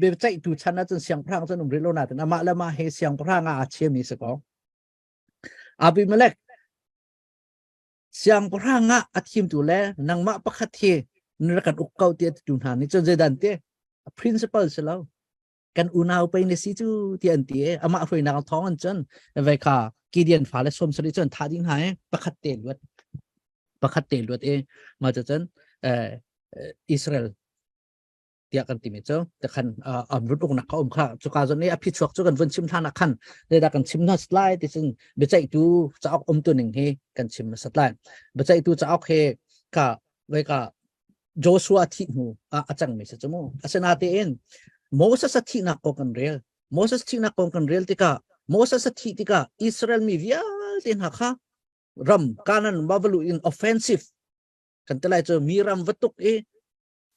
biaceihtu chan ahcun siangpahrang cun um rih lo nain amah le mah he siangpahrang ah aa chiami si ko. Abimelech siangpahrang ah a thimtu le nangmah pakhat hi na rak kan uk ko ti a titu hna nih cun zeidan ti a principle si lo kan unau pei na si cu ti an ti i amah hruainak thawng an cun ve kha Gideon fale 70 cun thah ding hna i pakhat te luat pakhat te luat i mah cu cun Israel tiah kan timi cu te khan an rut uknak ka um kha cuka zon i a phichuak cu kan vun chim hlan ah khan zeidah kan chim hna lai ti cun biaceihtu cauk um tu ning hi kan chim hmasat lai. Biaceihtu cauk hi ka ve ka Joshua thih hnu ah a cangmi si cu mu. Asinain Moses a thihnak kong kan rel. Moses thihnak kong kan rel tikah Moses a thih tikah Israel mi vialte hna kha ram Canaan va luh in offensive kan ti lai cu mi ram va tuk i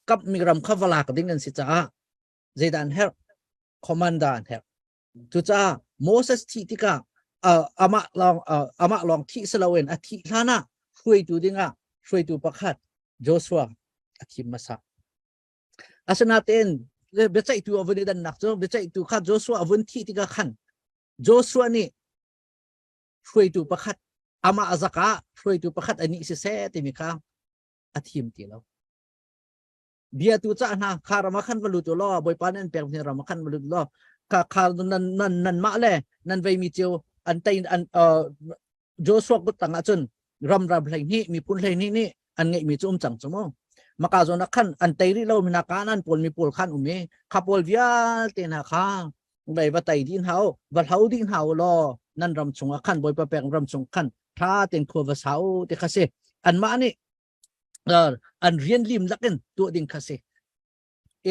kap mi ram kha va lak ding an si caah zeidah an herh? Commander an herh. Cucaah Moses thih tikah amah lawng amah lawng thih si loin a thih hlan ah hruaitu dingah hruaitu pakhat Joshua a thim hmasa. Asinain biaceihtu a vun i dannak cu biaceihtu kha Joshua a vun thih tikah khan Joshua nih hruaitu pakhat amah zak ah hruaitu pakhat anih siseh timi kha a thim ti lo. Bia tu cah hna kha ram ah khan va lut u law Bawipa nan pek mi ram ah khan va lut law kha kha nan nan nan mah le nan vei mi cio an tei an Joshua kut tang ah cun ram ram 12 miphun 12 nih an ngeih mi cu um cang cu mu maka zawn ah khan an tei rih lo mi na kanan pawl mi pawl khan um i kha pawl vialte hna kha vei va tei dih hna u va hlo dih hna u law nan ram chung ah khan Bawipa pek ram chung khan tha ten khua va sa u ti kha si anmah nih an rian lim lakin tuah ding kha si.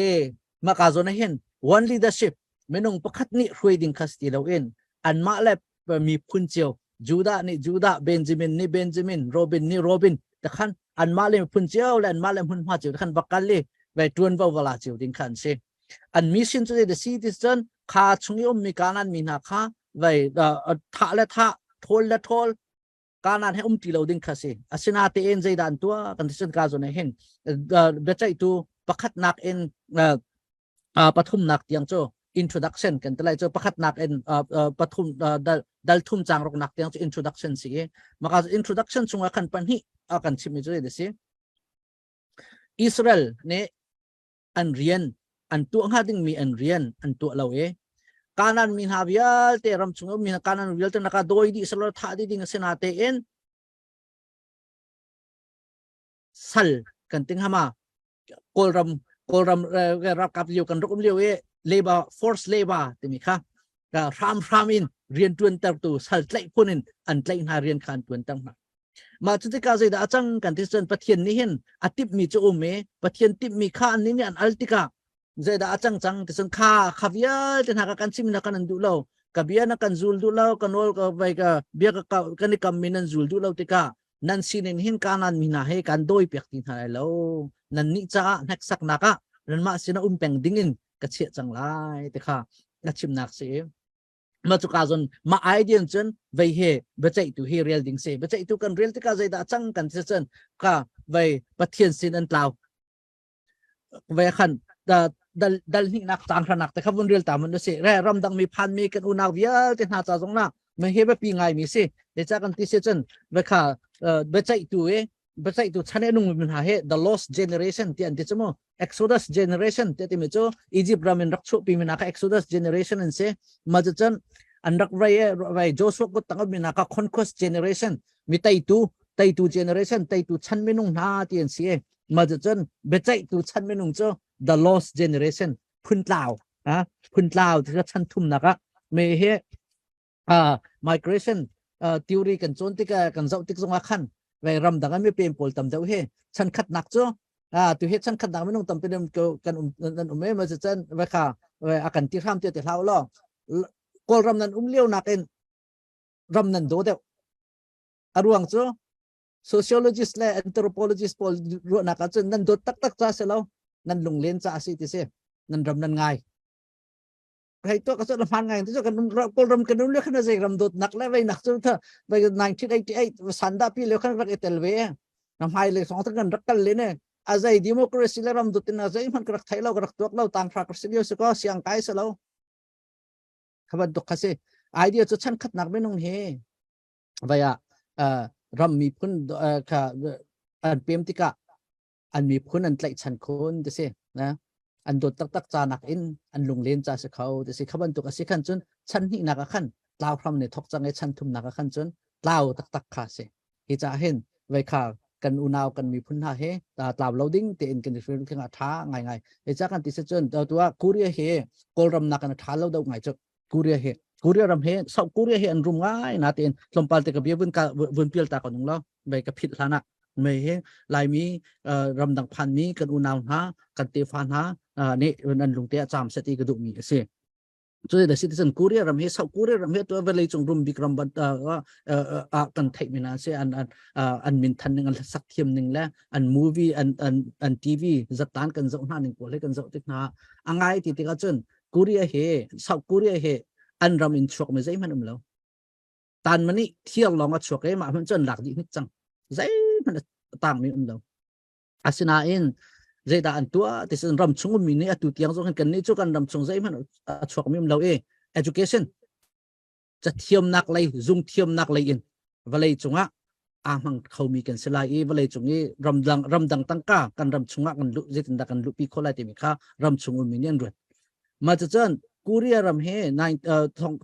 E maka zawn ah hin one leadership minung pakhat nih hruai ding kha si ti loin anmah le miphun cio Judah nih Judah, Benjamin nih Benjamin, Robin nih Robin takhan anmah le miphun cio le anmah le hmunhma cio khan va kal i vai tuanvo vala cio ding kha an si. An mission cu the si ti cun kha chung i ummi Kanaan mi hna kha vai thah le thah, thawl le thawl, Kanaan he um ti lo ding kha si. Asinatein zeidah an tuah kan ti cun ka zawn ah hin biaceihtu pakhatnak in pathumnak tiang cu introduction kan ti lai cu pakhatnak in pathum dal thum cang ruknak tiang cu introduction si i maka introduction chungah khan pahnih a kan chimmi cu zei si Israel nih an rian an tuah hnga dingmi an rian an tuah lo i Kanaan mi hna vialte ram chung ummi hna Kanaan vialte naka dawi dih selaw thah dih ding a si na tein sal kan ting hama Kawlram Kawlram ralkap lio kan rak um lio i labor force labor timi kha hram hram in rian tuan tertu sal tlaih phun in an tlaih hna rian kha an tuan ter hna. Mah cu tikah zeidah a cang kan ti cun Pathian nih hin a timhmi cu um i Pathian timhmi kha annih nih an al tikah zeidah a cang cang ti cun kha kha vialte hna kha kan chim na kan an duh lo ka bia na kan zul duh lo ka nawl ka vai ka bia ka kan i kammi nan zul duh lo tikah nan sinin hin Kanaan mi hna he kan dawi piak ti hna lai lo nan nih caah hneksaknak ah nanmah sinah um peng ding in ka chiah cang lai ti kha na chimnak si. Ma cuka zon ma idea cun vei he biaceihtu hi rel ding si. Biaceihtu kan rel tikah zeidah cang kan ti cun ka vei Pathian sin an tlau. Vei khan dal dal hnihnak cang hranak te kha vun rel ta mun si. Re ramdang mi phan mi kan unau vialte hna ca zong na me he biapi ngai mi si. Le ca kan ti si cun ve kha biaceihtu e biaceihtu chan e nung mi hna he the lost generation ti an ti chu mu. Exodus generation te timi cu Egypt ram in rak chuahpi mi hna kha Exodus generation an si. Mah cucun an rak vai vai Joshua kut tang mi hna kha conquest generation mi teitu teitu generation teitu chan minung hna ti an si. Mah cucun biaceihtu chan minung cu the lost generation phuntlau ha phuntlau ti chan thumnak ah me he migration theory kan cawn tik kan zoh tik zongah khan ve ram dang mi pem pawl tam deuh hi chan khatnak cu tu hi chan khatnak minung tampi kan um nan um em ma chan ve kha a kan ti hram ti ti hlau lo kawlram nan um lio nakin. Ram nan daw deuh. A ruang cu sociologist le anthropologist pawl ruahnak ahcun nan dawt taktak ca si lo, nan lunglen ca a si ti si. Nan ram nan ngai. Hei to ka cu hman ngai ti cu kan Kawlram kan um le khan zei ram dawtnak le vei nak cu tha vei 1988 sanda pi le khan rak i tel ve na hmai le song kan rak kal le ne a zei democracy le ram dawt in a zei hman ka rak thei lo ka rak tuak lo tang hra ka si lio si ko siang kai si lo kha bantuk kha si idea cu chan khatnak minung hi vei ah ram miphun kha an pem tikah an miphun an tlaihchan khun ti si na an dawt taktak ca nak in an lunglen ca si kho ti si kha bantuk a si khan cun chan hnihnak ah khan tlau hram ne thok cang i chan thumnak ah khan cun tlau taktak kha si hi ca hin vei kha kan unau kan miphun hna he tlau lo ding tein kan i hrin khinga tha ngai ngai hi ca kan ti si cun tua Korea he Kawlram nak kan tha lo do ngai chu Korea he Korea ram he South Korea he an rum ngai na tein tlawmpal te ka bia vun ka vun pial ta ko nung lo mei ka phit hlan ah mei he Laimi ramdang phan mi kan unau hna kan tefa hna nih an lungte a cham set i ka duh mi a si cu the citizen Korea ram hi South Korea ram hi to vawlei cung rum bik ram ban a kan theih mi na si an an an min than ning an sak thiam ning le an movie an an an TV zatan kan zoh hna ning pawl he kan zoh tik hna angai ti tikah cun Korea he South Korea he an ram in chuak mi zeihmanh um lo. Tan mani thiar lawng a chuak i mah hmanh cu an lak dih hnik cang. Zeihmanh a tang mi um lo. Asinain zeidah an tuah ti sin ram chung ummi nih atu tiang zong hin kan nih cu kan ram chung zeihmanh a chuak mi um lo i education cathiamnak lei zungthiamnak lei in vawlei cungah aa hmang khomi kan si lai i vawlei cung i ramdang ramdang tangka kan ram chungah kan luh zeitindah kan luhpi khawh lai timi kha ram chung ummi nih an ruat mah cucun Korea ram hi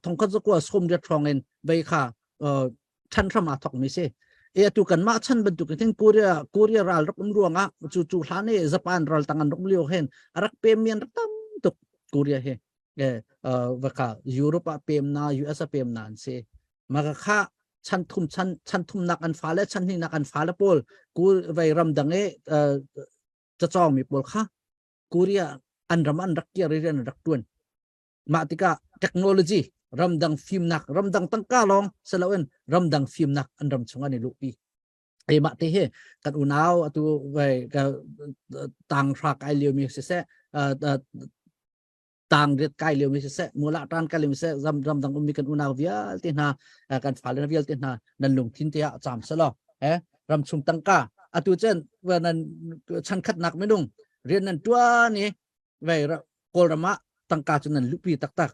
thongkhat zakua sawmriat hrawng in vei kha ṭhan hram aa thokmi si e atu kan mah chan bantuk in Korea Korea ral rak um ruangah cu cu hlan i Japan ral tang an rak lio hin a rak pem mi an rak tam tuk Korea hi vaka Europe ah pem na US ah pem na an si maka kha chan thum chan chan thum nak an fale chan hnih nak an fale pawl kul vai ram dang e cacawng mi pawl kha Korea an ram an rak kir i an rak tuan mah tikah technology ramdang fimnak ramdang tangka lawng siloin ramdang fimnak an ram chung an i luhpi mah te hi kan unau atu vai tang hra kai lio mi siseh tang riat kai lio mi siseh mula tan kai lio mi siseh ram ramdang ummi kan unau vialte hna kan fale vialte hna nan lungthin te ah cham selo eh ram chung tangka atu chen nan chan khat nak minung rian nan tuan i vei kawlram ah tangka cu nan luhpi taktak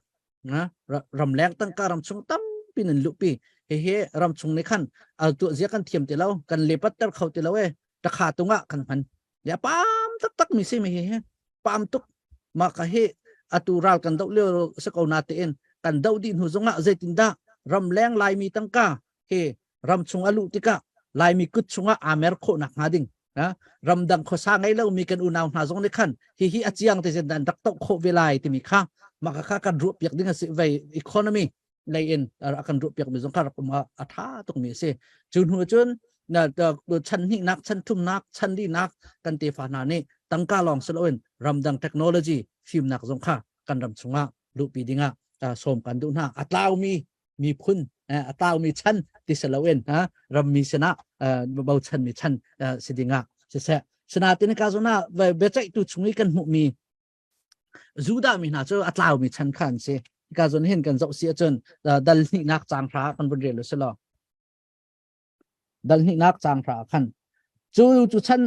ramleng tangka ram chung tampi nan luhpi hihi ram chung nih khan al tuah zia kan thiam ti lo kan lepat ter kho ti lo e takha tungah kan hman ya pam taktak mi si mi hi pam tuk ma ka hi atu ral kan doh lio se ko na te in kan doh dih hnu zongah zeitindah ramleng laimi tangka hi ram chung a luh tikah laimi kut chungah aa mer khawh nak hnga ding ramdang khuasa ngei lomi kan unau hna zong nih khan hihi a chiang te zen dan rak toh khawh ve lai timi kha mah kha kan ruah piak ding a si vei economy lei in a kan ruah piak mi zong kha rak um a tha tuk mi a si cu hnu cun na chan hnih nak chan thum nak chan li nak kan tefa hna nih tangka lawng si loin ramdang technology fimnak zong kha kan ram chungah luhpi dingah sawm kan duh hna a tlaumi miphun a taumi chan ti si loin rammi sinah bochanmi chan si dingah siseh sinatin ka zona biaceihtu chung i kan hmuhmi Judah mi hna cu a tlaumi chan kha an si ka zon hin kan zoh si ahcun dal hnihnak caang hra kan vun rel u si law dal hnihnak caang hra khan cu cu chan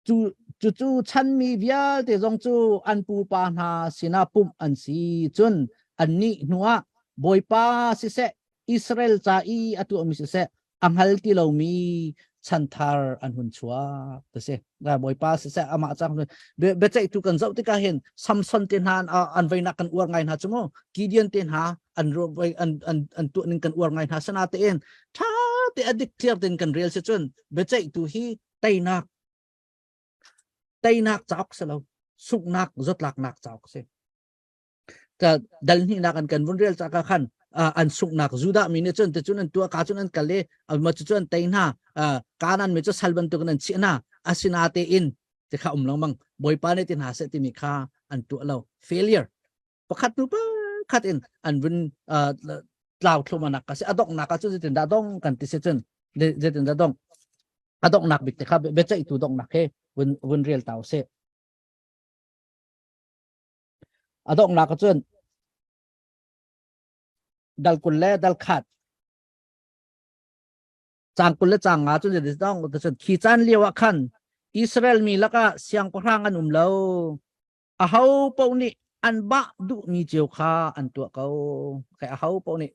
Cu cucu chanmi vialte zong cu an pupa hna sinah pumh an si. Cun annih hnuah Bawipa siseh, Israel ca i a tuahmi siseh, a hngal ti lomi chanthar an hun chuak ti si. Bawipa siseh, amah cang biaceihtu kan zoh tikah hin Samson te hna an veinak kan uar ngai hna cu mu. Gideon te hna an an an an tuah ning kan uar ngai hna sana tein ṭha te a dik clear tein kan rel si cun biaceihtu hi teinak teinak cauk si lo sunghnak zawtlaknak cauk si ka dal hnihnak an kan vun rel ca ka khan an sunghnak Judah mi nih cun te cun an tuah ka cun an kal i ma cu an tei hna Kanan mi cu sal bantuk in an chiah hna asina te in te kha um lengmang Bawipa nih ti hna seh timi kha an tuah lo failure pakhat hnu pakhat in an vun. Tlau thlumanak ka si. A donghnak ah cun zeitindah dong kan ti si cun zeitindah dong a donghnak bik te kha biaceihtu donghnak he vun vun rel ta usih. A donghnak ah cun dal 20 le dal khat cang 20 le cang nga cun zeitin dong cun khi caan lio ah khan Israel mi lakah siangpahrang an um lo. Aho paoh nih an bah duhmi cio kha an tuah ko. Okay, aho paoh nih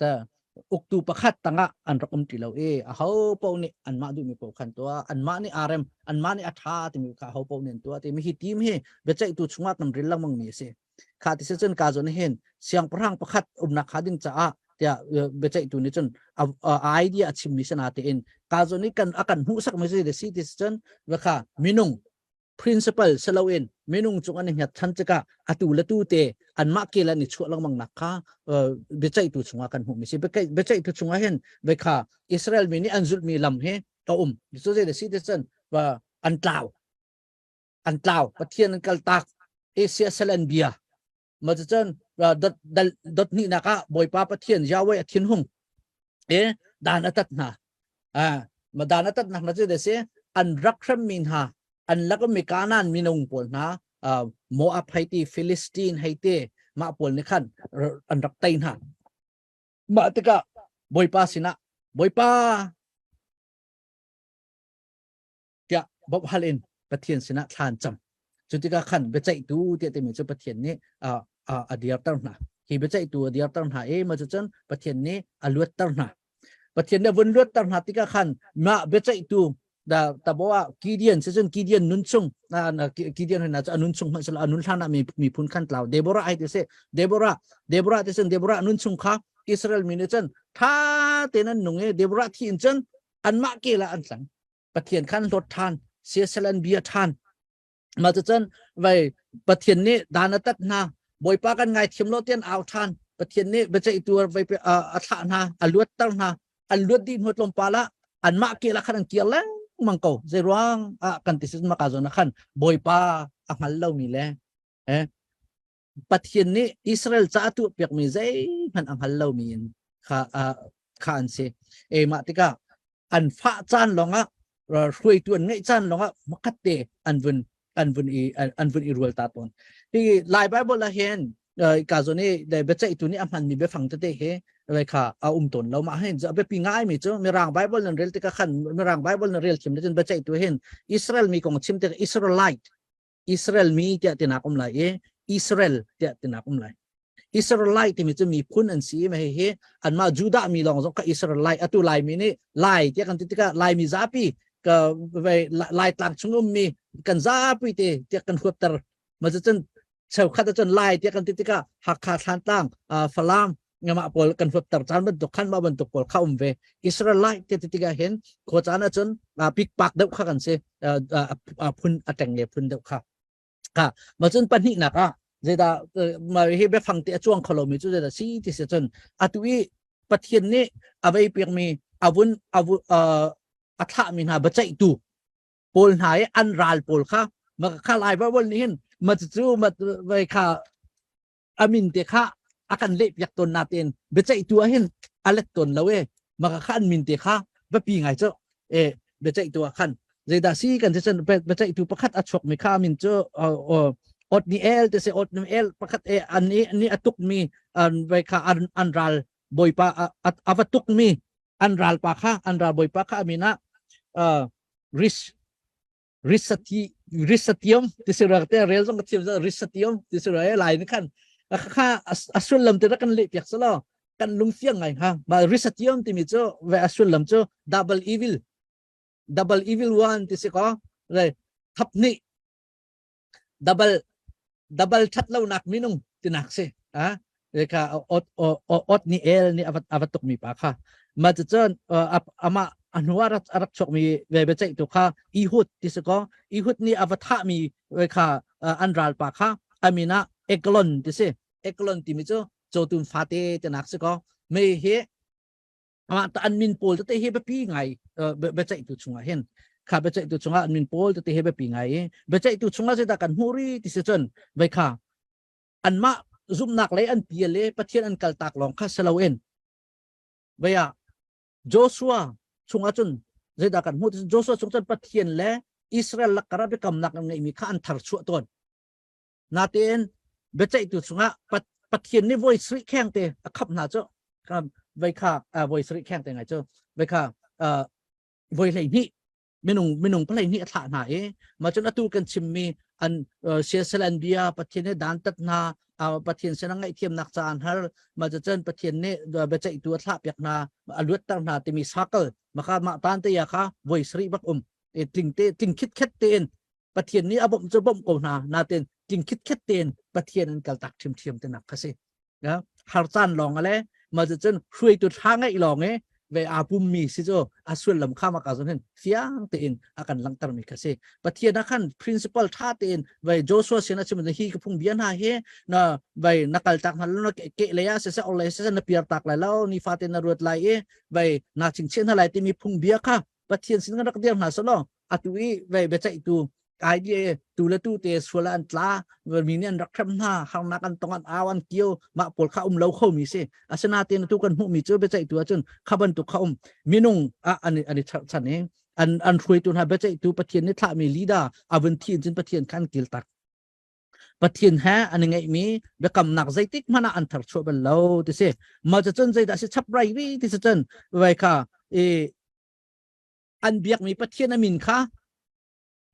ta uktu pakhat tangah an rak um ti lo i aho paoh nih anmah duhmi paoh khan tuah, anmah nih aa rem, anmah nih a ṭha timi kha aho paoh nih an tuah timi hi team hi biaceihtu chungah kan ril lengmang mi a si. Kha ti si cun ka zawn hin siangpahrang pakhat umnak kha ding caah tiah biaceihtu nih cun a idea a chimmi si natein ka zawn i kan a kan hmuhsak mi si si ti si cun kha minung principle si loin minung cung an i hngat than tikah atu le tu te anmah kel an i chuah lengmang nak kha biaceihtu chungah kan hmuhmi si. Biaceihtu chungah hin kha Israel mi nih an zulhmi lam hi a um. Cu zei si ti cun an tlau, an tlau, Pathian an kaltak, Asia sal an bia. Ma cun dot dot hnihnak ah Bawipa Pathian Yahweh a thinhung e dan a tat hna. Ma dan a tat nak na cu de si an rak hremmi hna, an lak mi Kanaan minung pawl hna, Moab hei ti, Philistine hei ti, mah pawl nih khan an rak tei hna. Mah tikah Bawipa sinah, Bawipa tiah bawmh hal in Pathian sinah thla an cam. Cu tikah khan biaceihtu tiah timi cu Pathian nih a dirter hna. Hi biaceihtu a dirter hna i mah cucun Pathian nih a luatter hna. Pathian nih a vun luatter hna tikah khan mah biaceihtu da taboa Gideon si cun Gideon nun chung Gideon hna cu a nun chung hmanh sila a nun hlan ah mi miphun khan tlau. Deborah ai ti si. Deborah Deborah ti cun Deborah nun chung kha Israel mi nih cun tha tein an nung i Deborah thi in cun anmah kel ah an tlang. Pathian khan hlawt ṭhan, siasal an bia ṭhan. Mah cucun vai Pathian nih dan a tat hna, Bawipa kan ngaithiam lo tian au ṭhan. Pathian nih biaceihtu vai a thlah hna, a luatter hna. An luat dih hnu tlawmpal ah anmah kel ah khan an kir lengmang ko. Zeiruang ah kan ti si maka zawn ah khan Bawipa a hngal lomi le eh, Pathian nih Israel ca a tuahpiakmi zeihmanh a hngal lomi in kha kha an si. E mah tikah an fah caan lawngah, hruaitu an ngeih caan lawngah makhat te an vun an vun i an vun i rual ta tawn. Hi Lai Bible ah hin ka zawn i biaceihtu nih a hmanmi biafang tete hi vai kha a um tawn lo. Mah hin biapi ngaimi cu Mirang Bible nan rel tikah khan, Mirang Bible nan rel thiam cun biaceihtu hin Israel mi kong chim tikah Israelite, Israel mi tiah tinak um lai i Israel tiah tinak um lai. Israelite timi cu miphun an si i hi hi anmah Judah mi lawng zong kha Israelite. Atu Laimi nih Lai tiah kan ti tikah Laimi zapi ka vai Lai tlang chung ummi kan zapi te tiah kan huapter. Ma cun cheukhat cun Lai tiah kan ti tikah Hakha, Thlantlang, Falam ngamah pawl kan huapter caan bantuk khan mah bantuk pawl kha um ve. Israelite ti tikah hin khua caan ahcun pikpak deuh kha kan si, phun a teng le phun deuh kha kha. Ma cun pahnihnak ah zeidah ma hi biafang te a cuang kho lomi cu zeidah si ti si cun atu i Pathian nih a vei piakmi avun avu a thlahmi hna biaceihtu pawl hna i an ral pawl kha ma kha Lai Bible nih hin ma cu ma vai kha amin te kha a kan leh piak tawn natein biaceihtu ah hin a let tawn lo e. Maka kha an min te kha biapi ngai cu e. Biaceihtu ah khan zeidah si kan si cun biaceihtu pakhat a chuak mi kha min cu Otniel te si. Otniel pakhat e an ni ni a tuk mi an vai kha an an ral bawipa a va tuk mi an ral pa kha, an ral bawipa kha amin ah Rish Risati Risatium ti si rak te rel zong ka thiam Risatium ti si ra lai ni khan kha a sullam te rak kan leh piak salo kan lungfiang ngai ha. Ma Risatium timi cu ve a sullam cu double evil, double evil one ti si ko re, thap ni double double that lo nak minung tinak si a ka ot ot ni el ni avat avat tuk mi pa kha. Ma cu cun ama a hnu ah a rak chuak mi ve biaceih tu kha Ehud ti si ko. Ehud nih a va thah mi kha an ral pa kha amina Eglon ti si. Eglon timi cu cawtum fate tinak si ko. Me hi amah ta an min pawl tete hi biapi ngai biaceihtu chungah hin kha biaceihtu chungah an min pawl tete hi biapi ngai i biaceihtu chungah zeidah kan hmuh ri ti si cun vai kha anmah zumhnak lei an pial i Pathian an kaltak lawng kha si loin. Vaya Joshua chungah cun zeidah kan hmuh Joshua chung cun Pathian le Israel lakar ah biakamnak an ngeihmi kha an thar chuah tawn. Natein biaceihtu chungah Pathian nih voi sarih kheng te a khap hna cu voi kha voi sarih kheng te ngai cu voi kha voi 12 minung minung palei nih a thlah hna i mah cun atu kan chimmi an siasal an bia Pathian nih dantat hna Pathian sin ngaihthiamnak ca an har mah cun Pathian nih biaceihtu a thlah piak hna a luatter hna timi circle maka mah tan te ya kha voi sarih bak um e tling te tling khit khet tein Pathian nih a bawmh cu bawmh ko hna natin tling khit khet tein Pathian an kaltak ṭhiamṭhiam te nak kha si har caan lawng ale ma cun hruaitu tha ngeih lawng e ve aa pummi si cu a sullam kha ma ka zon hin fiang tein a kan langhter mi kha si pathian a khan principle tha tein vai Joshua sin a chim hi ka phung bia hna hi na vai na kal tak hna lo na ke le ya se se ole se na piar tak lai lo ni fa te na ruat lai i vai na ching chen na lai timi phung bia kha Pathian sin kan rak dir hna selaw atu i vei biaceihtu kai di tu le tu te sual an tla mi nih an rak hrem hna harnak an tong an au an kio mah pawl kha um lo kho mi si asinain tu kan hmuh mi cu biaceihtu ahcun kha bantuk kha um minung ah an an i cherhchan i an an hruaitu hna biaceihtu Pathian nih thlahmi leader a vun thi in cun Pathian kha an kil tak Pathian he an i ngeihmi biakamnak zeitik hmanh ah an tharchuah bal lo ti si mah cun zeidah si chap rai ri ti si cun vai kha i an biakmi Pathian a min kha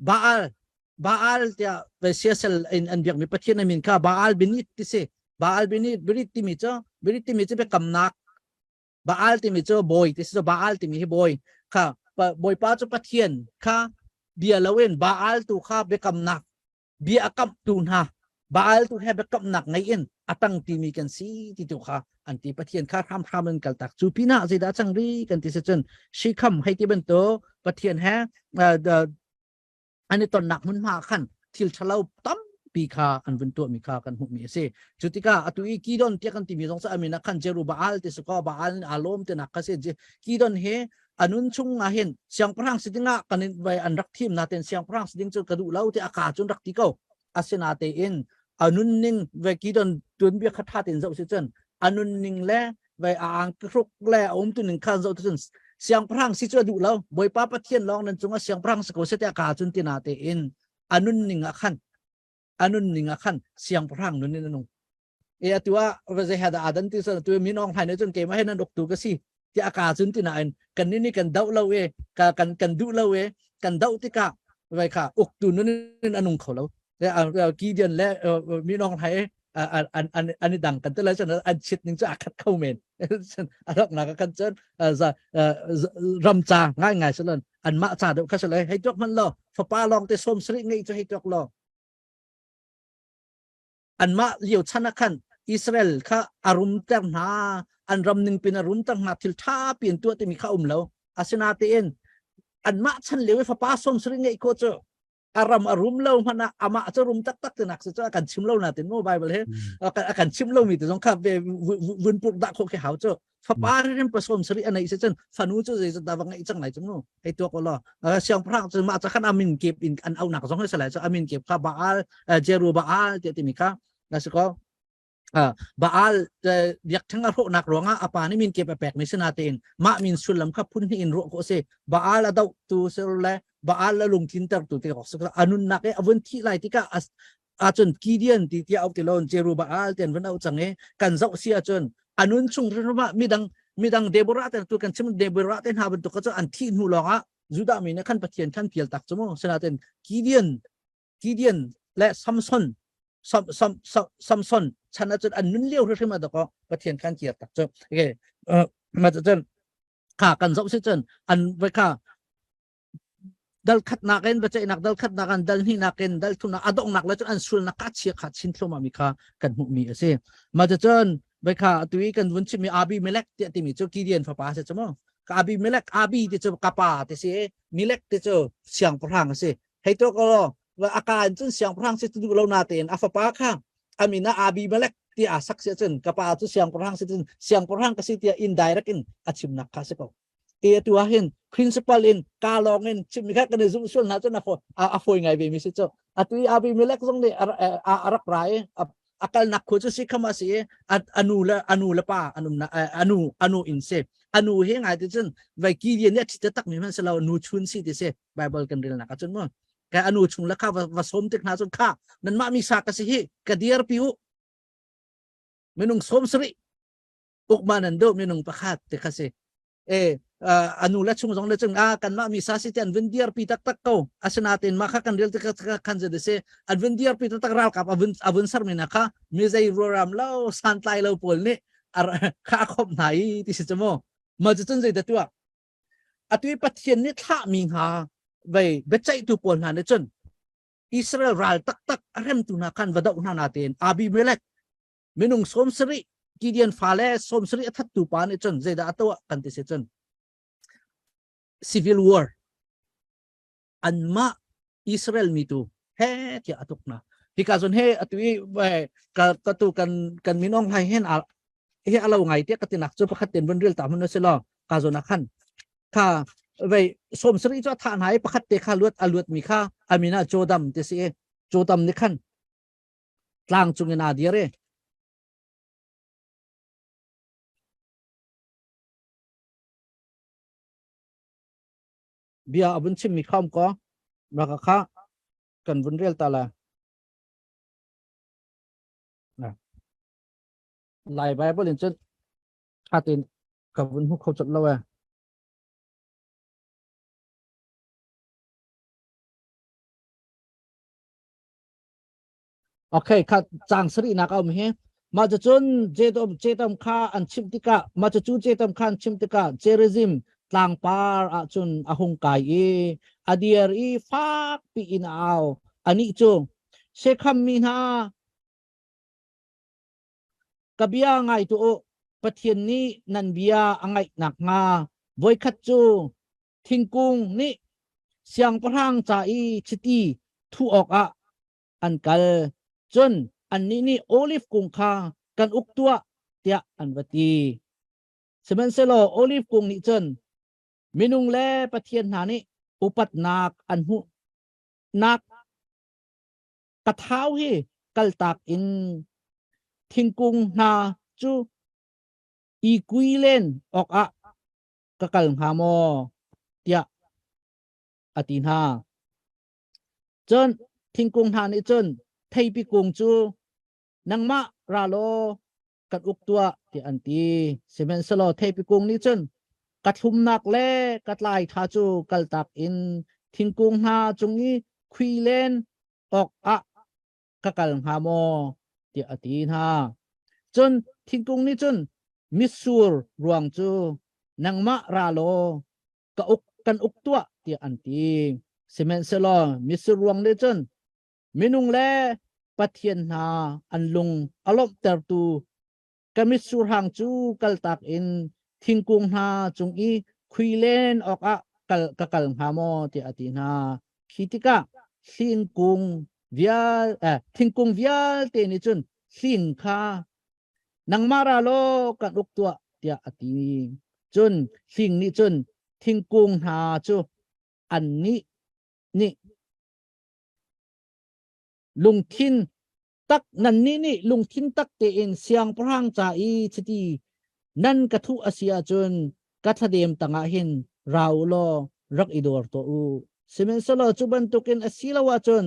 Baal Baal tiah siasal in an biakmi Pathian a min kha Baal Benit ti si Baal Benit Benit timi cu Benit timi cu biakamnak Baal timi cu bawi ti si cu Baal timi hi bawi kha Bawipa cu Pathian kha bia loin Baal tu kha biakamnak bia a kamhtu hna Baal tu he biakamnak ngei in a tang timi kan si ti tu kha an ti Pathian kha hramhram in kaltak cu pinah zeidah cang ri kan ti si cun Shikham hei ti bantuk Pathian he an i tonnak hmunhma khan thil ṭhalo tampi kha an vun tuahmi kha kan hmuhmi a si. Cu tikah atu i Kidon tiah kan timi zong cu amin ah khan Jerubaal ti si kaw Baal nih aa lawm tinak kha si. Kidon hi a nun chung ah hin siangpahrang si dingah kan in vai an rak thim natein siangpahrang si ding cu ka duh lo ti a ka cun rak ti ko. Asinatein a nunning ve Kidon tuanbia kha ṭha tein zoh si cun a nunning le vai a angki hruk le a umtu ning khan zoh cun siangpahrang si cu a duh lo bawipa pathian lawng nan cungah siangpahrang si ko seh tiah ka cun tina tein a nunning ah khan a nunning ah khan siangpahrang nun in a nung e atu ah zei hada adan ti san tu min ong hlai ne cun keimah he nan uktu ka si tiah ka cun tina in kan ni kan doh lo e ka kan kan duh lo e kan doh tikah vai kha uktu nun in a nung kho lo Gideon le min ong hlai an an an an i dang kan te lai cun an chit ning cu a khat kho men a rak nak kan cun ram ca ngai ngai salon an mah ca deuh kha salai hei tuak man lo fapa lawng te som sari ngei cu hei tuak lo an mah lio chan ah khan Israel kha a rum ter hna an ram ning pin a rum ter hna thil tha pian tuah timi kha um lo asinatein an mah chan lio i fapa som sari ngei ko cu a ram a rum lo hmanh ah amah cu rum taktak tinak si cu a kan chim lo na tin mu Bible he a kan chim lo mi te zong kha ve vun pur dah kho khi hau cu fapa rim pasom sari anei se cun fanu cu zei da va ngai chang lai chung nu hei tuak lo siangpahrang cu mah ca khan amin kep in an au nak zong he salai cu amin kep kha Baal Jeru Baal ti timi kha na si ko Baal biakṭheng a hrawhnak ruangah a pa nih min kip a pekmi si natein mah min sullam kha phun hnih in ruah khawh a si. Baal a dohtu si le Baal a lungtlintertu ti awk si. A nunnak i a vun thih lai tikah ahcun Gideon ti tiah auh ti loin Jerubaal ti an vun auh cang i kan zoh si ahcun a nun chung hrimhrim ah midang midang Deborah te tu kan chim Deborah te hna bantuk kha cu an thih hnu lawngah Judah mi nih khan Pathian khan pial tak cu mu. Sinain Gideon Gideon le Samson Sam, Sam, Sam, Samson chan ahcun an nun lio hrimhrim ah dakaw Pathian khan kir tak cu okay ma cun kha kan zoh si cun an vai kha dal khatnak in biaceihnak dal khatnak in dal hnihnak in dal thumnak a donghnak le cun an sulnak ka chia kha chin thluahmah mi kha kan hmuh mi a si ma cun vai kha atu i kan vun chimmi Abimelech tiah timi cu Gideon fapa a si cu mu Abimelech Abi ti cu kapa ti si Melech ti cu siangpahrang a si hei to ko a ka in cun siangpahrang si duh lo natein a fapa kha a min ah Abimelech ti aa sak si cun ka pa cu siangpahrang si cun siangpahrang ka si tiah indirect in a chimnak kha si ko e atu ah hin principal in ka lawng in chimmi kha kan i zumh sual hna cun a fawi ngai ve mi si cu atu i Abimelech zong nih a rak ra i. A kalnak khua cu Sikhem a si i anu le anu le pa an umnak anu anu inn si. Anu he ngai ti cun vai Gideon nih a ṭhit taktak mi hmanh si lo nu chun si ti si Bible kan relnak ah cun mu. Ka anu chung le kha va, va sawm tik hna cun kha nanmah mi sa ka si hi ka dirpi u. Minung sawm sarih ukma nan duh minung pakhat ti kha si. E anu le chung zong le cung a kanmah mi sa si te an vun dirpi taktak ko. Asinain mah kha kan rel tik khan zet si an vun dirpi taktak ralkap avun avun ser mi na kha mi zei ruaram lo santlai lo pawl nih kha a khomh hna i ti si cu mu. Ma cu cun zei da tuah atu i Pathian nih thlahmi hna vei biaceihtu pawl hna nih cun Israel ral taktak a remtu hna khan va doh hna natein Abimelech minung 70 Gideon fale 70 a thattu pa nih cun zeidah a tuah kan ti si cun civil war anmah Israel mi tu he tiah a tuk hna. Hika zon he atu i ka ka tu kan kan minong hlai hen a he alo ngai te ka tinak cu pakhat ten vun ril ta mun se lo ka zon a khan kha vei som sari chu tha hna i pakhat te kha luat a luat mi kha amina chodam te si chodam ni khan tlang cung in a dir i bia a vun chimmi kha um kaw maka kha kan vun rel ta la. Lai Bible in cun tha tein ka vun hmu kho cot lo e. Okay, kha cang sarihnak a um hi. Mah cucun Jedom Jedom kha an chimh tikah mah cucu Jedom kha an chimh tikah Gerizim tlangpar ahcun a hung kai i a dir i fak piin a au. Anih cu Shekham mi hna ka bia ngai tuah u Pathian nih nan bia a ngaih nakhnga voikhat cu thingkung nih siangpahrang ca i chiti thuh awkah an kal. Cun annih nih oliv kung kha kan uk tuah tiah an va ti. Sihmanhsehlaw oliv kung nih cun minung le pathian hna nih upatnak an hmuhnak ka thau hi kaltak in thingkung hna cu i kui len awkah ka kal hnga maw tiah a ti hna. Cun thingkung hna nih cun theipi kung cu nangmah ra law kan uk tuah tiah an ti. Sihmanhsehlaw theipi kung nih cun ka thlumnak le ka tlai tha cu kaltak in thingkung hna cung i khui len awkah ka kal hnga maw tiah a ti hna. Cun thingkung nih cun mitsur ruang cu nangmah ra law ka uk kan uk tuah tiah an ti. Sihmanhsehlaw mitsur ruang nih cun minung le pathian hna an lung a lawmhtertu ka mitsur hang cu kaltak in thingkung hna cung i khui len awkah kal ka kal hnga maw tiah a ti hna. Khi tikah hlingkung vial eh, thingkung vialte nih cun hling kha nangmah ra law kan uk tuah tiah a ti. Cun hling nih cun thingkung hna cu annih nih lungthin tak nannih nih lungthin tak tein siangpahrang ca i chiti nan ka thuh a si ahcun ka thladem tangah hin ra u law rak i dor tuah u. Sihmanhsehlaw cu bantukin a si lo ahcun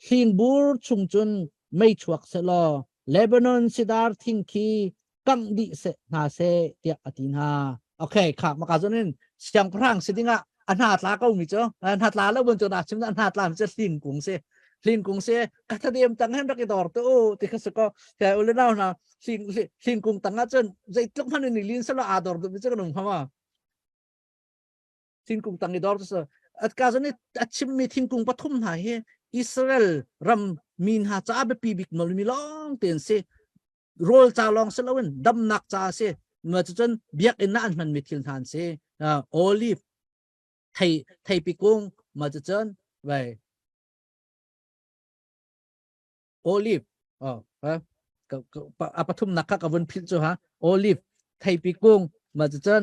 hlingbur chung cun mei chuak sehlaw Lebanon sidar thing khi kangh dih seh hna seh tiah a ti hna. Okay, kha maka zon in siangpahrang si dingah a hna tla ko mi cu hna tla lo bun cu na chim na hna tla mi cu hling kung si hling kung si ka thadem tang hen rak i dor tu ti kha su ko te ule nau hna hling hling kung tang ah cun zeitluk hmanh in lin selo aa dor tu mi cu kan um hama thingkung tang i dor cu at ka zon a chimmi thingkung pathum hna hi Israel ram mi hna ca biapi bik mi lawng te an si rawl ca lawng si loin damnak ca a si ma cucun biakinn ah an hmanmi thil hna an si olive thei theipi kung ma cucun vai olive oh a pathumnak kha ka vun philh cu ha olive theipi kung ma cucun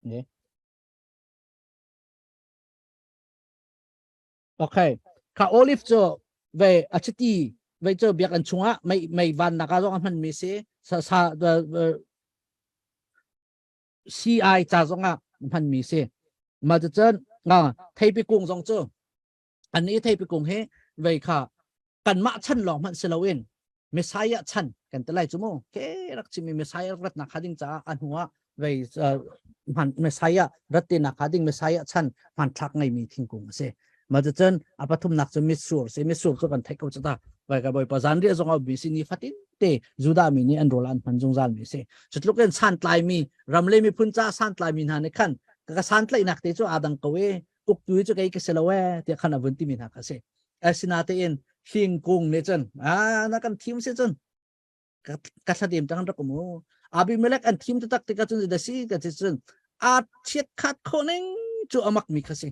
Ne. Okay. Kha olive cu ve a chiti ve cu biakinn chungah mei mei van nak ah zong a hman mi si sa sa CI ca zong ah hman mi si. Ma cu cun nga theipi kung zong cu an i theipi kung hi vei kha kanmah chan lawng hmanh si loin Messiah chan kan ti lai cu mu ke rak chimmi Messiah ratnak kha ding caah a hnu ah vei hman Messiah rat te nak kha ding Messiah chan hmanthlak ngeimi thingkung a si. Ma cun a pathumnak cu mitsur si mitsur cu kan theih ko cu ta vai ka bawipa zanriah zong a bi si ni fatin te Judah mi nih an rawl an hman zungzal mi si cu tluk in santlai mi ram le miphun ca santlai mi hna nih khan ka santlaihnak te cu aa dang ko e uktu cu kei ka si lo e tiah khan a vun timi hna kha si asinatein hlingkung nih cun a na kan thim si cun ka thladim tang rak um u Abimelech an thim taktak tikah cun da si ka ti cun a chiat khat kho ning cu amak mi kha si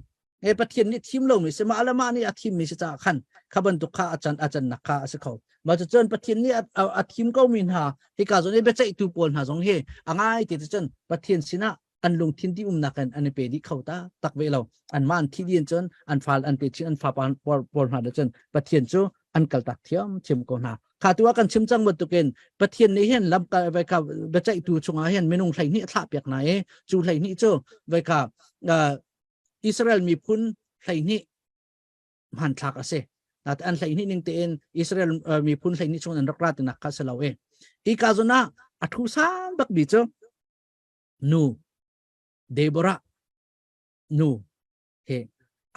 e Pathian nih thim lo mi si ma alama nih a thim mi si ca khan kha bantuk kha a can a can nak kha a si kho ma cu cun Pathian nih a thim ko mi hna hika zon i biaceihtu pawl hna zong hi a ngai ti cun Pathian sinah an lungthin di umnak in an i pe dih kho ta tak ve lo an ma an thi din cun an fal an te chin an fa pawl pawl hna cun Pathian cu an kal tak thiam thiam ko hna kha tu ah kan chim cang bantukin Pathian nih hin lam kal vai ka biaceihtu chungah hin minung 12 a thlah piak hna i cu 12 cu vai ka Israel miphun 12 hmanthlak a si an 12 ning tein Israel miphun 12 chung an rak ra tinak kha si lo e hi ka zon ah a thu sang bak bi cu nu Deborah nu he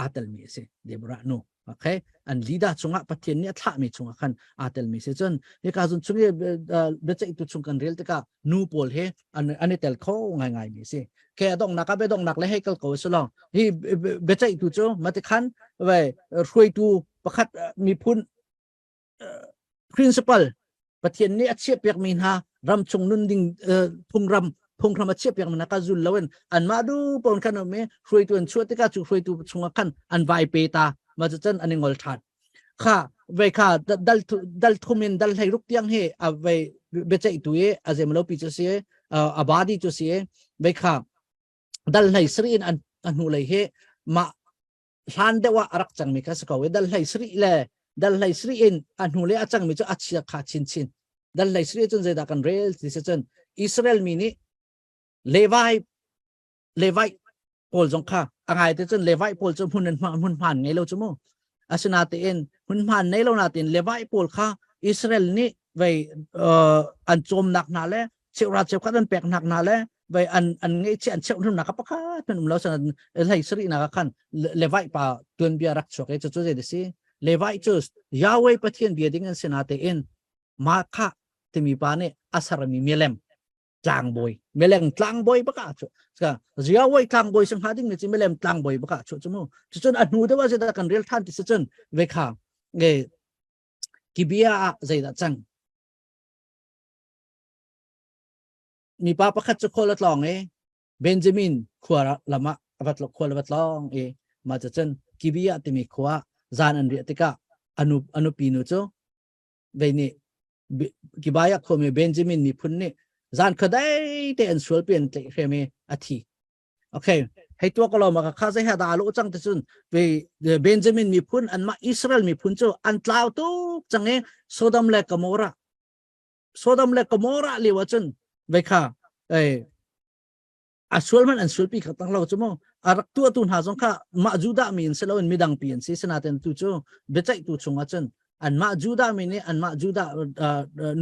aa telmi a si Deborah nu okay an leader chungah Pathian nih a thlahmi chungah khan aa telmi si cun hika zun chung i biaceihtu chung kan rel tikah nu pawl he an an i tel kho ngaingai mi si ke donghnak ah biadonghnak le hei kal ko si lo hi biaceihtu cu mati khan vai hruaitu pakhat miphun principal Pathian nih a chiahpiakmi hna ram chung nun ding phungram phunghram a chiahpiakmi hna kha zul loin anmah du pawn khan um i hruaitu an chuah tikah cu hruaitu chungah khan an vai pe ta ma cu cun an i ngol ṭhan kha vei kha dal dal thum in dal hlei ruk tiang hi a vei biaceihtu i a zemlo pi cu si a badi cu si vei kha dal hlei sri in an a hnu lei hi mah hlan deuh ah a rak cangmi kha si ko i dal hlei sarih le dal hlei sarih in a hnu le a cangmi cu a chia kha chinchin dal hlei sarih cun zeidah kan rel ti si cun Israel mi nih Levi Levi pawl zong kha a ngai te cun Levi pawl cu hmun hmun hman ngei lo cu mu asinatein hmun hman nei lo natein Levi pawl kha Israel nih vei an cawmnak hna le cheuhra cheukhat an pek hnak hna le vei an an ngeihchiah an cheuh hnumnak kha pakhat hmanh um lo san hlei sarih nak khan Levi pa tuanbia rak chuak i cucu zei si Levi cu Yahweh Pathian bia ding an si na tein ma kha timi pa nih a sermi milem tlangbawi milem tlangbawi baka chu ka Yahweh tlangbawi sing ha ding ni chi milem tlangbawi baka chu chu mu cucun a hnu deuh ah zeidah kan rel than ti si cun ve kha nge Gibea ah zeidah cang mipa pakhat cu khual a tlawng i Benjamin khua lam ah a va khual a va tlawng i mah cucun Gibeah timi khua zan an riah tikah anu anupi nu cu vei nih Gibeah khuami Benjamin miphun nih zan khuadei te an sualpi an tlaihhrem i a thi. Okay, hei tua ko lo ma kha zei ha da lu cang te cun Benjamin miphun anmah Israel miphun cu an tlau tuk cang i Sodom le Gomorrah Sodom le Gomorrah lio ahcun vei kha ei a sual man an sualpi kha tang lo cu mu a rak tuahtu hna zong kha mah Judah mi in si loin midang pi an si sinain tu cu biaceihtu chungah cun anmah Judah mi nih anmah Judah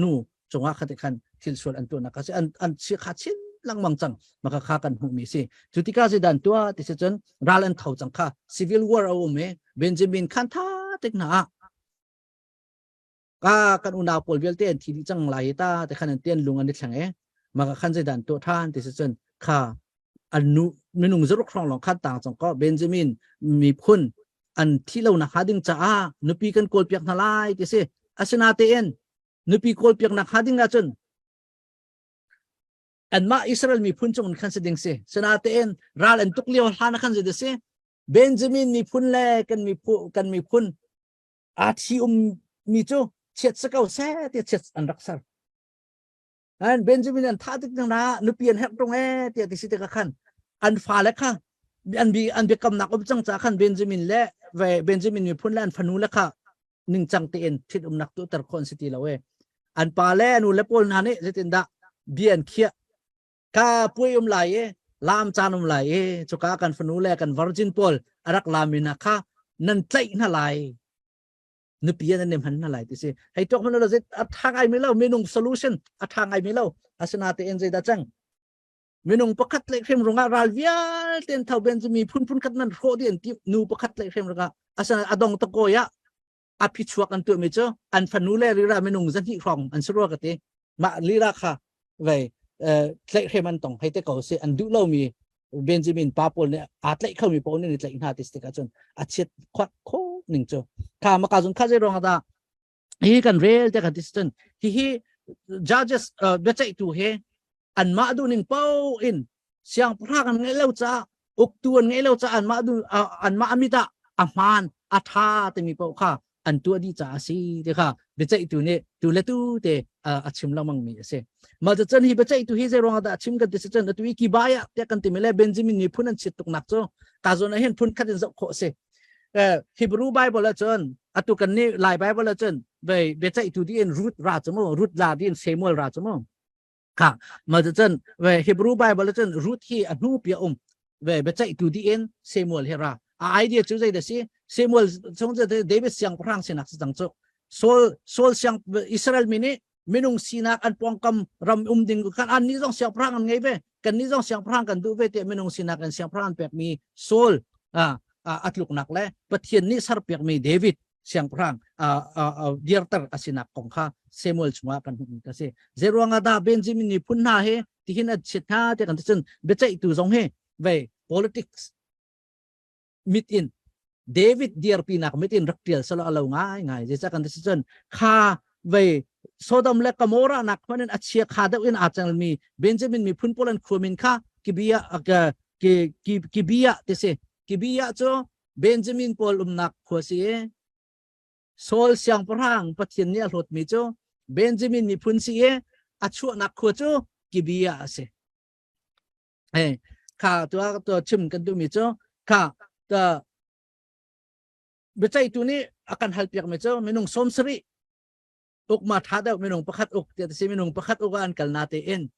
nu cungah kha ti khan thil sual an tuahnak kha si an an chi kha chin lengmang cang maka kha kan hmuh mi si cu tikah si dan tua ti si cun ral an tho cang kha civil war a um i Benjamin khan tha tik hna ah ka kan unau pawl vialte an thi dih cang lai ta te khan an tian lung an i thleng e maka khan zeidan tuah than ti si cun kha an nu minung zaruk hrawng lawng khan tang cang ko Benjamin miphun an thi lo nak hnga ding caah nupi kan kawl piak hna lai ti si asinatein nupi kawl piak nak hnga ding ahcun anmah Israel miphun cung khan si ding si sinatein ral an tuk lio hlan khan si si Benjamin miphun le kan miphun kan miphun aa thi um mi cu chiat si ko seh tiah chiat an rak ser an Benjamin an thah tik na nupi an herh tung e tiah ti si tikah khan an fale kha. An bi an biakamnak um cang ca khan Benjamin le ve Benjamin miphun le an fanu le kha ningcang tein ṭhitumnak tuahter khawh an si ti lo e. An pa le an u le pawl hna nih zeitindah bia an khiah? Ka puai um lai i lam caan um lai i cuka kan fanu le kan virgin pawl a rak lami hna kha nan tlaih hna lai, nupi an an hman hna lai ti si. Hei tuak hmanh lo, a tha ngai mi lo minung solution a tha ngai mi lo. Asinatein zeidah cang? Minung pakhat tlaih hrem rungah ral vialte an tho. Benjamin phun phun khat nan hrawh dih an ti, nu pakhat tlaih hrem rungah. Asana adong takoi ah a phichuak an tuahmi cu an fanu le lira minung 200 hrawng an si rua ka ti. Mah lira kha vei tlaihhrem an tong hei te ko si. An duh lomi Benjamin pa pawl nih aa tlaih khomi pawl nih tlaih hna ti tikah cun a chiat khuat kho ning cu kha maka zun kha zei ruang dah hi kan rel te kan ti cun hi hi judges biaceihtu he anmah duhning paoh in siangpahrang an ngeih lo caah, uktu an ngeih lo caah, anmah du anmah amit ah a hmaan a tha timi paoh kha an tuah dih caah a si ti kha biaceihtu nih tu le tu te a chim lengmang mi a si. Mah cun hi biaceihtu hi zei ruangah dah a chim kan ti si cun atu i Kibaya tiah kan timi le Benjamin miphun an chiat tuknak cu ka zawn ah hin phun khat in zoh khawh a si. Hebrew Bible ah cun, atu kan nih Lai Bible ah cun biaceihtu di in Ruth ra cu mu, Ruth la di in Samuel ra cu mu. Kha ma cun ve Hebrew Bible cun Ruth hi a hnu pi a um ve, biaceihtu dih in Samuel hi ra. A idea cu zei da si? Samuel chung cu David siangpahrang sinak si cang cu. Saul Saul siang Israel mi nih minung sinak an pawngkam ram um ding kan an nih zong siangpahrang an ngei ve, kan nih zong siangpahrang kan duh ve tiah minung sinak in siangpahrang an pekmi Saul a a tluknak le Pathian nih serpiakmi David siangpahrang dirter a sinak kong kha Samuel chungah kan hmuh ka si. Zeiruangah dah Benjamin miphun hna hi tihin a chiat hna ti kan ti cun biaceihtu zong hi vei politics mit in, David dirpinak mit in rak tial salo alo ngai ngai. Zeicah kan ti cun kha vei Sodom le Gomorrah nak hmanh in a chia kha deuh in aa cangmi Benjamin miphun pawl an khuamin kha Gibeah Gibeah ti si. Gibeah cu Benjamin pawl umnak khua si i Saul siangpahrang Pathian nih a hlawtmi cu Benjamin miphun si i a chuahnak khua cu Gibeah a si. Hey, kha tua tua chim kan duhmi cu kha ta biaceihtu nih a kan halpiakmi cu minung 70 uk ma tha deuh minung pakhat uk ti si. Minung pakhat uk ah an kal na tein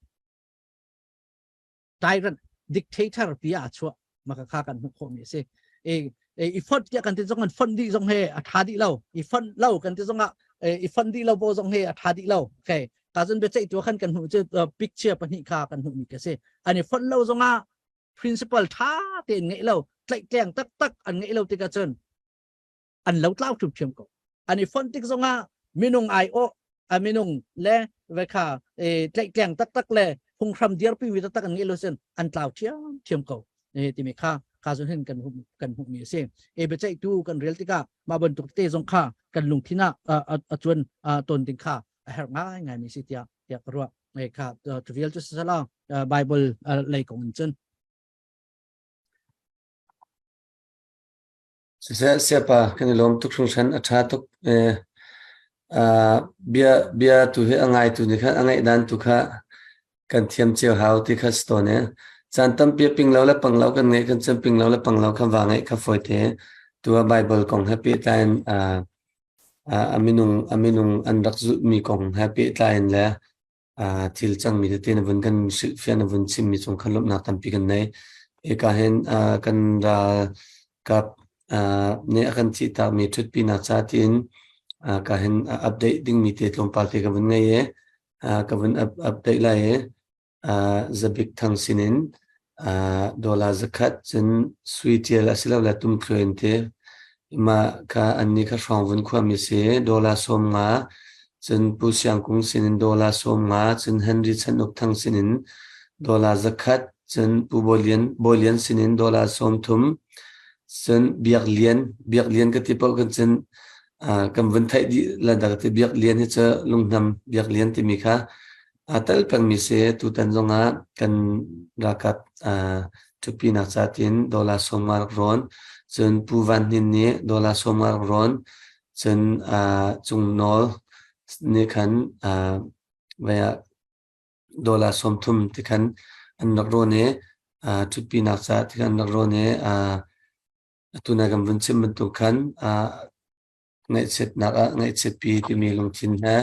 tyrant, dictator pi ah chuah maka kha kan hmuh khawh mi a si. E i font tiah kan ti zong an font dih zong he a tha dih lo, i font lo kan ti zong ah i font dih lo bo zong he a tha dih lo. Okay, ka zun biaceih tu khan kan hmuh cu picture pahnih kha kan hmuh mi ka si. An i font lo zong ah principle tha tein ngeih lo, tlaihtleng taktak an ngeih lo tikah cun an lo tlau ṭhiamṭhiam ko. An i fonh tik zongah minung ai awh a minung le ve kha tlaihtleng taktak le phunghram dirpi mi taktak an ngeih lo cun an tlau ṭhiamṭhiam ko timi kha kha zun hin kan kan hmuhmi a si. E biaceihtu kan rel tikah mah bantuk te zong kha kan lungthin ah a cuan tawn ding kha a herh ngai ngai mi si tiah tiah ka ruah. E kha trivial cu sala Bible lei kong in cun. Siseh, siapa kan i lawm tuk hringhran, a ṭha tuk. Bia bia tu hi a ngaitu nih khan a ngaih dan tu kha kan thiam cio hau ti kha si tawn i caan tampi a ping lo le pang lo kan ngeih kan cun ping lo le pang lo kha va ngeih kha fawi te. Tu ah Bible kong he pehtlai in a minung an rak zulhmi kong he pehtlai in le thil cangmi tete na vun kan hrilhfiah, na vun chimmi cung khan lawmhnak tampi kan nei. Hika hin kan ralkap nih a kan thihtakmi ṭhutpinak ca tiin ka hin update dingmi te tlawmpal te ka vun ngei i ka vun update lai i Zabik Thang sinin dollar 100, cun sui ṭial asilole tumthluai in ti. Mah kha annih kha Hrawngvun khuami a si. Dollar 50, cun Pu Siang Kung sinin dollar 50, cun Henry Chan Uk Thang sinin dollar 100, cun Pu Bawi Lian, Bawi Lian sinin dollar 30, cun Biak Lian, Biak Lian ka ti paoh kan cun kan vun theih dih lan dah ka ti. Biak Lian hi cu Lungnam Biak Lian timi kha aa tel pengmi si. Tutan zongah kan ralkap ṭhutpinak ca tiin dollar 50 rak rawn. Cun Pu Van Hnin nih dollar 50 rak rawn. Cun Cung Nawl nih khan vai ah dollar 30 ti khan an rak rawn i. Ṭhutpinak caah ti khan rak rawn i atu na kan vun chim bantuk khan ngaihchiatnak ah ngaihchiatpi timi lungthin he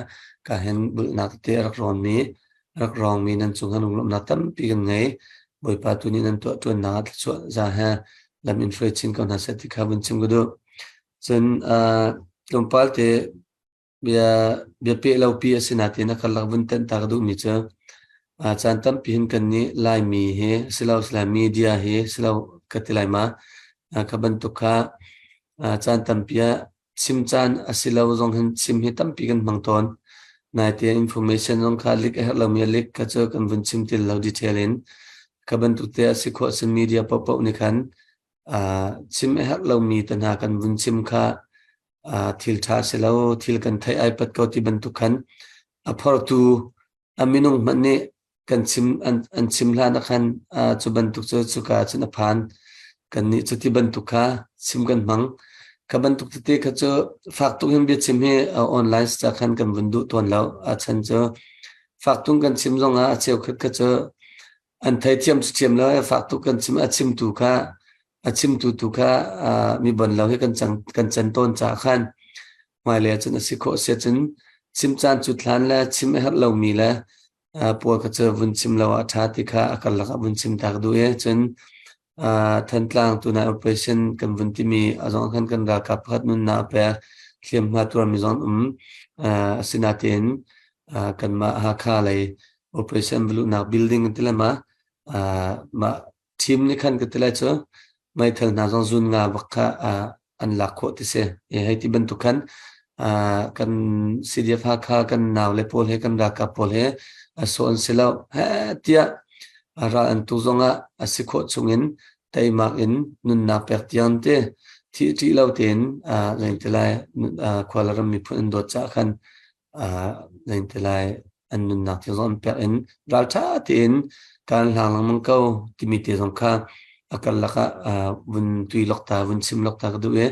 ka hin bulhnak te a rak rawnmi rak rawngmi nan cung han lunglawmhnak tampi kan ngei. Bawipa tu nih nan tuah ṭuannak ah thluachuah za he lam in hruai chin ko hna seh ti kha vun chim ka duh. Cun tlawmpal te bia biapeh lopi a si nain a karlak vun tenh ta ka duhmi cu caan tampi hin kannih Laimi hi silo sila media hi silo ka ti lai ma kha bantuk kha caan tampi ah chim caan a si lo zong hin chim hi tampi kan hmang tawn. Naite information zong kha lik a herh lomi a lik kha cu kan vun chim til lo detail in. Kha bantuk te a si khawh sin media paohpaoh nih khan chim a herh lomi te hna kan vun chim kha thil ṭha a si lo, thil kan theih ai pat ko ti bantuk khan a phortu a minung hmanh nih kan chim an chim hlan ah khan cu bantuk cu cuka cun a phan. Kannih cu ti bantuk kha chim kan hmang. Kha bantuk tete kha cu fak tuk in biachim hi online ca khan kan vun duh tawn lo. A chan cu fak tung kan chim zongah a cheukhat kha cu an theithiam cu thiam lo fak tuk kan chim a chimtu kha a chimtu tu kha mi bon lo hi kan cang kan can tawn ca khan hmailei ahcun a si khawh si ahcun chim caan cu thlan le chim a herh lomi le pawl kha cu vun chim lo ah ṭha ti kha a karlak ah vun chim tak duh i cun Thantlang tunai operation kan vun timi a zong khan kan ralkap pakhat nunnak a pek hliamhma tuarmi zong um asinain kanmah Hakha lei operation luhnak building ti le ma mah team nih khan ka ti lai cu meithal hna zong zun nga bak kha an lak khawh ti si. Hei ti bantuk khan kan CDF Hakha kan nau le pawl he kan ralkap pawl he a sawh an si lo. He tiah ral an tu zongah a si khawh chungin teimak in nunnak pek tiang te thih ṭih lo tein zein ti lai khua le ram miphun an dawt caah khan zein ti lai an nunnak thil zong an pek in ralṭha tein kan hlang lengmang ko timi te zong kha a karlak ah vun tui lok ta vun chim lok ta ka duh i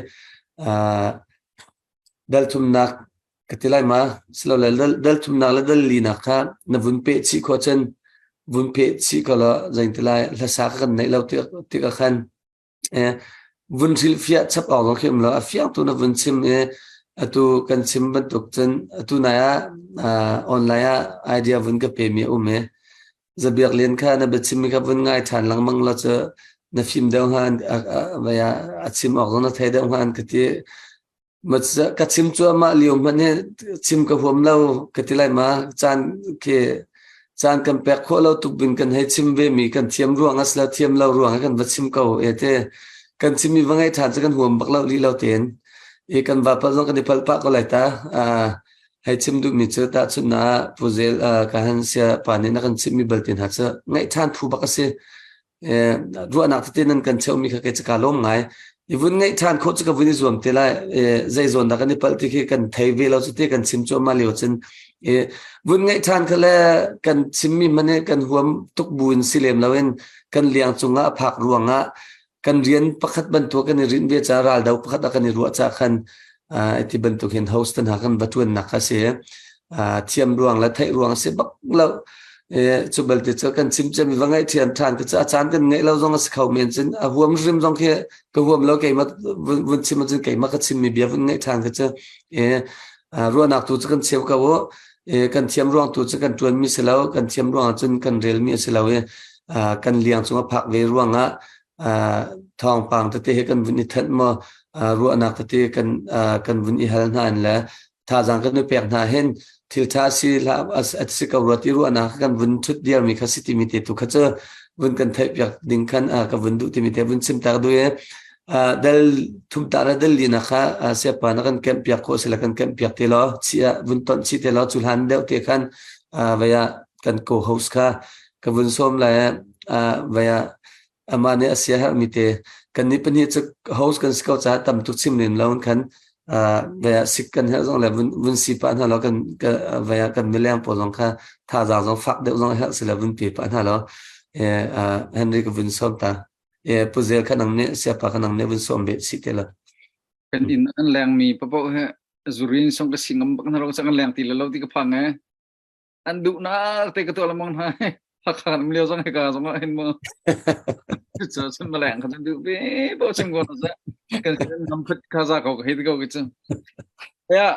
dal thumnak ka ti lai ma silole dal thumnak le dal linak kha na vun peh chih khawh cun vun peh chih ko law zein ti lai hlasa ka kan neih lo tik ah khan Vun hrilhfiah chap awk zong khi um lo. A fiang tu na vun chim i atu kan chim bantuk cun atu nai ah online ah idea vun ka pemi a um i Zabiak Lian kha na biachimmi kha vun ngai ṭhan lengmang law cu na fim deuh hnga a chim awk zong na thei deuh hnga an ka ti. Ka chim cuahmah lio hmanh hi chim ka huam lo ka ti lai ma. Caan khi caan kan pek khawh lo tuk bin kan hei chim ve mi kan thiam ruang a si lo thiam lo ruang ah kan va chim ko e te. Kan chimmi va ngaih ṭhan cu kan huam bak lo li lo tein. I kan vapa zong kan i palh pah ko lai ta. Hei chim duhmi cu tahchunhnak ah Pu Zel ka han sia pa nih na kan chimhmi balte hna cu ngaih ṭhan phu bak a si. Ruahnak tete nan kan cheumi kha kei cu kaa lawm ngai. I vun ngeih ṭhan khawh cu ka vun i zuam te lai. Zei zawn dah kan i palh ti khi kan thei ve lo cu te kan chim cuahmah lio cun vun ngeih ṭhan kha le kan chimmi hmanh hi kan huam tuk bu in si lem loin kan liang cungah a phak ruangah kan rian pakhat bantuk kan i rinh ve ca raldo pakhat ah kan i ruah ca khan ti bantuk hin host hna kan va ṭuannak kha si. Thiam ruang le theih ruang si bak lo. Cu balte cu kan chim cem va ngaih thiam ṭhan ka cu a caan kan ngeih lo zong a si kho men cun a huam hrim zong khi ka huam lo keimah vun chim ahcun keimah ka chimmi bia vun ngaih ṭhan ka cu ruahnak tu cu kan cheu ko u. Kan thiam ruang tu cu kan ṭuanmi si lo kan thiam ruang ahcun kan relmi a si lo i kan liang cung a phak ve ruangah thawngpang tete he kan vun i thanh maw ruahnak tete kan kan vun i hal hna in le thazaang kan i pek hna hin thil ṭha si hlah a si ko rua ti ruahnak kan vun ṭhut diarmi kha si timi te tu kha cu vun kan theih piak ding khan ka vun duh timi te vun chim tak duh i dal thum ta le dal li na kha siapa na kan kemh piak khawh sila kan kemh piak te law chi ah vun tonh chi te law cu hlan deuh te khan vaya kan co host kha ka vun sawm lai vaya amah nih a sia herhmi te kan nih pahnih cu host kan si ko caah tam tuk chim len lo khan vaya sik kan herh zong le vun vun si pah hna lo kan vaya kan mileng pawl zong kha thazaang zong fak deuh zong herh si le vun pe pah hna lo Henry ka vun sawm ta Pu Zel kha nang nih siapa kha nang nih vun sawm ve si te lo. Kan inn an leng mi papo he zurin song ka singam bak na ro sang an leng ti lo ti ka phang e an duh nak te ka to lamong hna. Hakha um lio zong hika zong ah hin mu. Cu cun maleng kha cun duh ve bo chim ko na kan nam phut kha za ko hei ko ki cu. Ya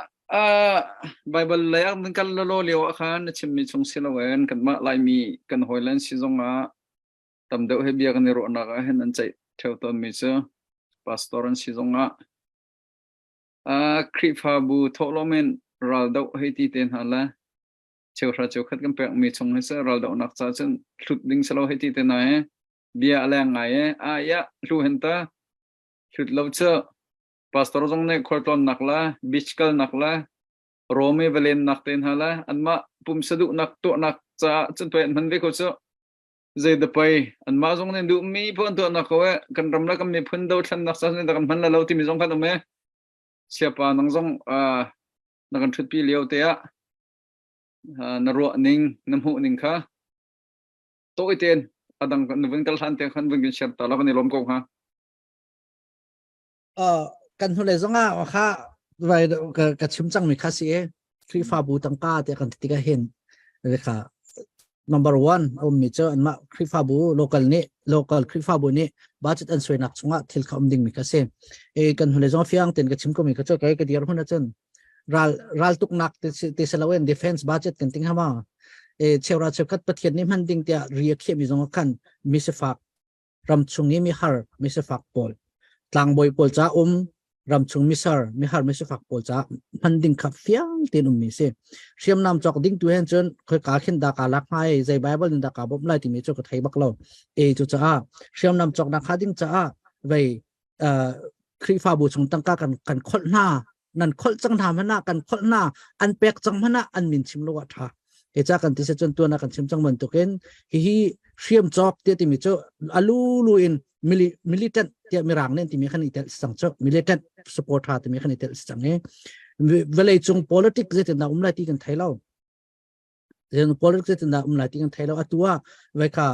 Bible lei ah kan kal lo lio ah khan na chimmi chung si loin kanmah Laimi kan hawilen si zong ah tam deuh he bia kan i ruahnak ah hin an ceih theo tawnmi cu pastor an si zong ah Khrihfabu thawhlawm in raldoh hei ti te hna le cheuhra cheukhat kan pekmi chung hi cu raldohnak ca cun hlut ding si lo hei ti te hna he bia a leng ngai e a ya hlu hen ta hlut lo cu pastor zong nih khualtlawnnak le beach kalnak le Rome va lennak te hna le anmah pumsa duhnak tuahnak caah cun pei an hman ve ko cu zei da pei anmah zong nih duhmi phu an tuahnak ko e kan ram le kan miphun dothlennak sa nih kan hman la lo timi zong kan um e siapa nang zong na kan ṭhutpi lio te ah na ruah ning na hmuh ning kha tawi ten adang na vun kal hlan te khan vun kan share ta la kan i lawm ko hnga. Kan hnulei zongah kha vai ka chim cangmi kha si e Khrihfabu tangka te kan ti tikah hin kha number one a ummi cu anmah Khrihfabu local nih local Khrihfabu nih budget an suainak chungah thil kha um dingmi kha si. E kan hnulei zong fiang ten ka chim komi kha cu kai ka dir hun ahcun ral raltuknak te si loin defense budget kan ting hama e cheura cheukhat Pathian nih hman ding tiah ri a khiahmi zong khan mi sifak ramchung i mihar misifak pawl tlangbawi pawl ca um ramchung misar mihar misifak pawl ca hman ding kha fiang tein ummi si. Hriamnam cawk ding tu hen cun khoi ka khin da ka lak hnga zei bible in da ka bawmh lai timi cu ka thei bak lo. E cu caah hriamnam cawk nak kha ding caah vei Khrihfabu chung tangka kan kan kholh hna nan kholh cang hna hmanh ah kan kholh hna an pek cang hmanh ah an min chim lo ah tha he cha kan ti se cun tuan ah kan chim cang bantukin hihi hriam cawk tia timi cu alu lu in militant tiah mirang nih timi khan i tel cang cu militant support tha timi khan i tel cang i vawlei cung politics zeitin dah um lai ti kan thei lo. Zein politics zeitin dah um lai ti kan thei lo. Atu ah vai kha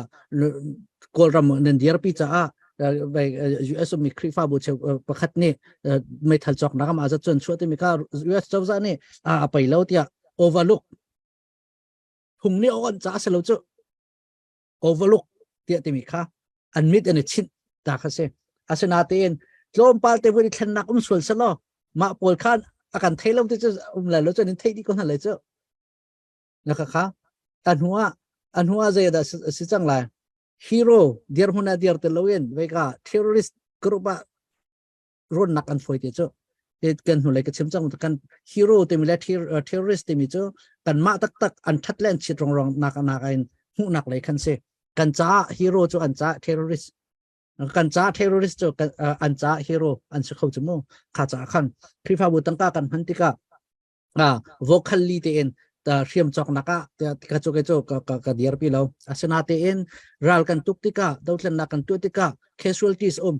Kawlram nan dirpi caah vai US ummi Khrihfabu cheu pakhat nih meithal cawknak ama zat cun chuah timi kha US cozah nih a pei lo tiah overlook phung nih on ca a si lo cu overlook tiah timi kha an mit an i chinh ta kha si. Asinain tlawmpal te voi thlennak um sual selaw mah pawl khan a kan thei lo ti cu um lai lo cu an thei dih ko hna lai cu. Na kha kha a hnu ah zei dah si cang lai? Hero dirhmun ah dir te loin vei ka terrorist group ah ruannak an fawi te cu. Kan hnu lei ka chim cang kan hero timi le terrorist timi cu kan mah taktak an that le an chiat rong rong nak nak in hmuhnak lei khan si. Kan caah hero cu an caah terrorist, kan caah terrorist cu an caah hero an si kho cu mu. Kha caah khan Khrihfabu tangka kan hman tikah vocal li tein hriam cawknak ah ka cu cu ka ka ka dirpi lo. Asinatein ral kan tuk tikah, dothlennak kan tuah tikah casualties um,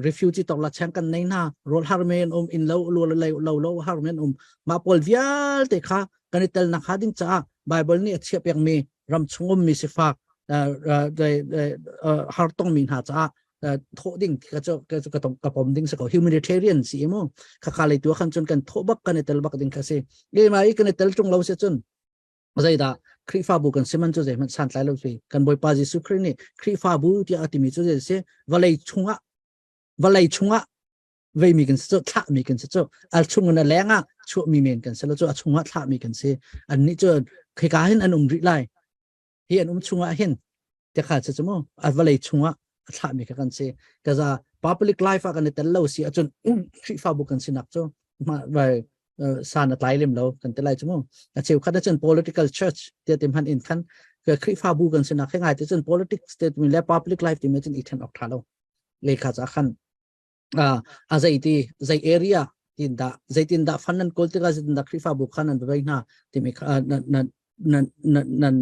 refugee tok la chang kan nei hna, rol har men um, in lo lo lo lo lo har men um, mah pawl vialte kha kan i tel nak ha ding caah Bible nih a chiah pek mi ram chung um mi sifak har tong mi hna caah thawh ding ka cu ka ka ka pom ding sa ko. Humanitarian si mu kha kha lei tu khan cun kan thawh bak, kan i tel bak ding kha si. E ma i kan i tel tung lo se cun zeidah Khrihfabu kan siman cu zeihmanh santlai lo si. Kan Bawipa Jesuh Khrih nih Khrihfabu tiah a timi cu zei si? Vawlei chungah, vawlei chungah veimi kan si cu, thlahmi kan si cu. Al chung in a leng ah chuahmi men kan si lo cu, a chungah thlahmi kan si. Annih cu khika hin an um rih lai. Hi an um chungah hin te kha cu mu a vawlei chungah a thlahmi kha kan si. Kaza public life ah kan i tel lo si ahcun Khrihfabu kan sinak cu vai san a tlai lem lo kan ti lai cu mu. A cheu khat ahcun political church tiah ti hman in khan Khrihfabu kan sinak he ngai te cun politics te le public life ti me cun i then awk tha lo le kha ca khan a zei ti zei area tin dah zeitin dah fund nan kawl tikah zeitin dah Khrihfabu kha nan vai hna timi kha nan nan nan nan nan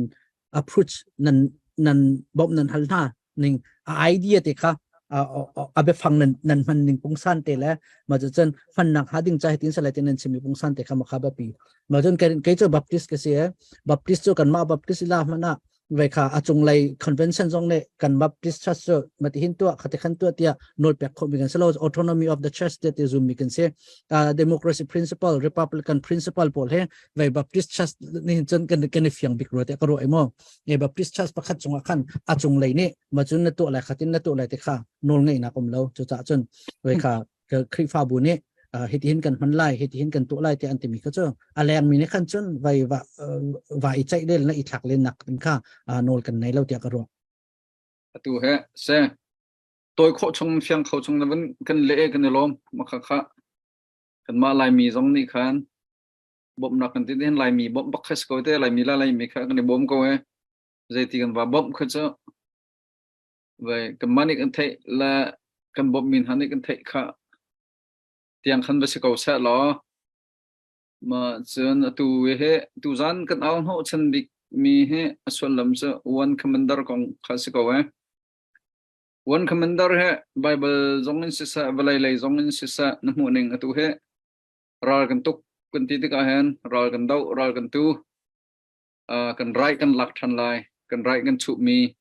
approach, nan nan bawmh nan hal hna ning a idea te kha a biafang nan nan hman ning pungsan te le ma cu cun fund nak ha ding cha tin salai tin nan chimi pungsan te kha ma kha bapi ma cun kei cu Baptist ka si e. Baptist cu kan mah Baptist la hmana. Vai kha a cunglei convention zong nih kan Baptist Church cu mati hin tuah khati khan tuah tiah nawl pek khawh mi kan si lo. Autonomy of the church ti zum mi kan si. Democracy principle, Republican principle pawl he vai Baptist Church nih hin cun kan kan i fiang bik rua tiah ka ruah i mu. E Baptist Church pakhat cungah khan a cunglei nih ma cun na tuah lai khatin na tuah lai ti kha nawl ngeihnak um lo. Cucaah cun vai kha Khrihfabu nih hitihin kan hman lai, hitihin kan tuah lai tiah an timi kha cu a lengmi nih khan cun vai va va i ceih len le i thlak len nak ding kha nawl kan nei lo tiah ka ruah. Atu he se toi khawh chung fiang kho chung na van kan le kan i lawm makha kha kanmah Laimi zong nih khan bawmhnak kan ti hin Laimi bawmh bak kha si ko te Laimi la Laimi kha kan i bawm ko e zeiti kan va bawmh kha cu Vai kanmah nih kan theih le kan bawmhmi hna nih kan theih kha tiang khan va si ko seh law mah cun atu hi tuzan kan au hnawhchan bik mi hi a sullam cu one commander kong kha si ko eh. One commander hi Bible zong in siseh vawlei lei zong in siseh na hmuh ning atu hi ral kan tuk kan ti tikah hin ral kan doh ral kan tu kan rai kan lak ṭhan lai kan rai kan chuhmi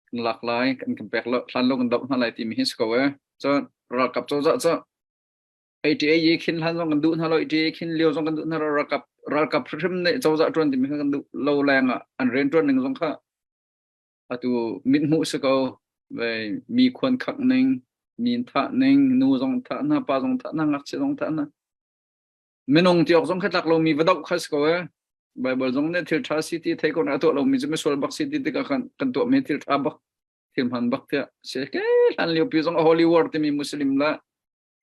kan lak lai kan kan pek lo hlan lo kan doh hna lai timi hi si ko e cun ralkap cozah cu ATA yi khin hlan zong kan duh hna lo ATA khin lio zong kan duh hna lo ralkap ralkap hrim nih cozah ṭuan timi kha kan duh lo leng ah an rian ṭuan ning zong kha atu mit hmuh si ko ve mi khuan khak ning mi thah ning nu zong thah hna pa zong thah hna ngakchia zong thah hna Minung ti awk zong kha tlak lomi va doh kha si ko ee. Bible zong nih thil ṭha si ti thei ko na tuah lomi cu misual bak si ti tikah khan kan tuahmi thil ṭha bak thil hman bak tiah si ke hlan lio pi zong a holy war timi Muslim la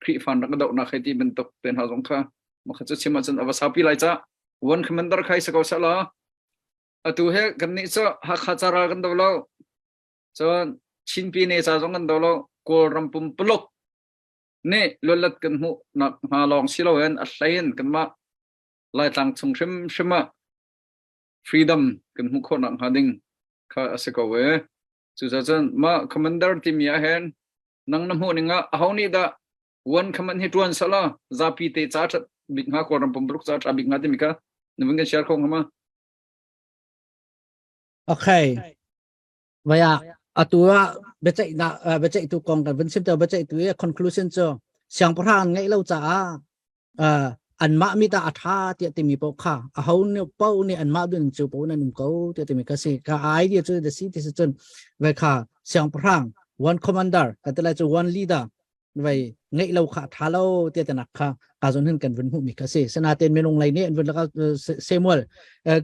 Khrihfa rak dohnak hei ti bantuk te hna zong kha makha cu chim ahcun a va saupi lai ca one commander khai si ko seh law atu he kan nih cu Hakha ca ral kan do lo cun Chin Pine ca zong kan do lo Kawlram pumpuluk nih luatlat kan hmuh nak hnga lawng si loin a hlei in kanmah Laitlang chung hrimhrim ah freedom kan hmuh khawh nak hnga ding kha a si ko e. Cucaah cun mah commander timi ah hin nang na hmuh ning ah aho nih dah one command hi ṭuan sala zapi te ca ṭhat bik hnga Kawlram pumpuluk ca ṭha bik hnga timi kha na vun kan share kho hnga ma? Okay. Vaya atu ah biaceihnak biaceihtu kong kan vun chim te biaceihtu i conclusion cu siangpahrang an ngeih lo caah anmah mi ta a ṭha tiah timi paoh kha aho nih paoh nih anmah dun cu paoh nan um ko tiah timi ka si ka idea cu the si ti si cun vai kha siangpahrang one commander kan ti lai cu one leader vai ngeih lo kha ṭha lo tiah tinak kha ka zon hin kan vun hmuh mi kha si sanaten minung lei nih an vun laka Samuel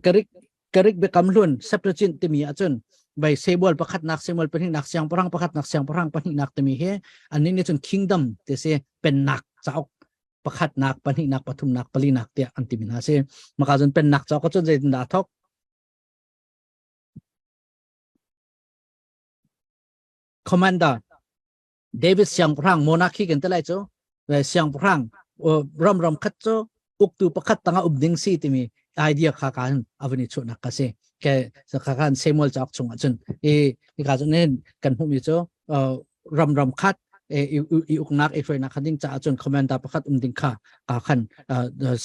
Greek Greek biakam hlun Septuagint timi ahcun vai Samuel pakhatnak Samuel pahnihnak siangpahrang pakhatnak siangpahrang pahnihnak timi hi annih nih cun kingdom ti si pennak cauk pakhatnak pahnihnak pathumnak palinak tiah an timi hna si maka cun pennak cauk cun zeitindah a thok commander David siangpahrang monarchy kan ti lai cu siangpahrang ram ram khat cu uktu pakhat tangah um ding si timi idea kha kan avani chunak ka si ke kha kan Samuel cauk chungah cun i ka cun kan hmuhmi cu ram ram khat i uknak i hruainak kha ding caah cun commander pakhat um ding kha ka khan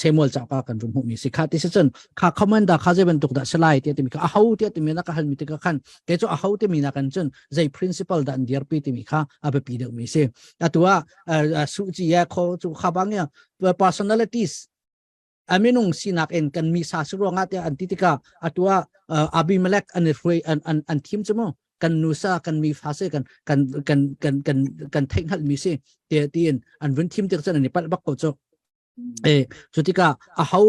Samuel ca ka kan run hmuhmi si kha ti si cun kha commander kha zei bantuk dah si lai ti timi kha a ho ti timi na ka halmi tikah khan ke cu a ho timi na kan cun zei principle dah an dirpi timi kha a biapi deuhmi si atu ah Suh Ci ya kho cu kha bang ya personalities a minung sinak in kan mi sa si ruangah tiah an ti tikah atu ah Abimelech an i hruai an an an thim cu mu kan nu sa kan mi fa se kan kan kan kan kan kan theih hngalh mi si te tiin an vun thim tik cun an i palh bak ko cu e cu tikah a ho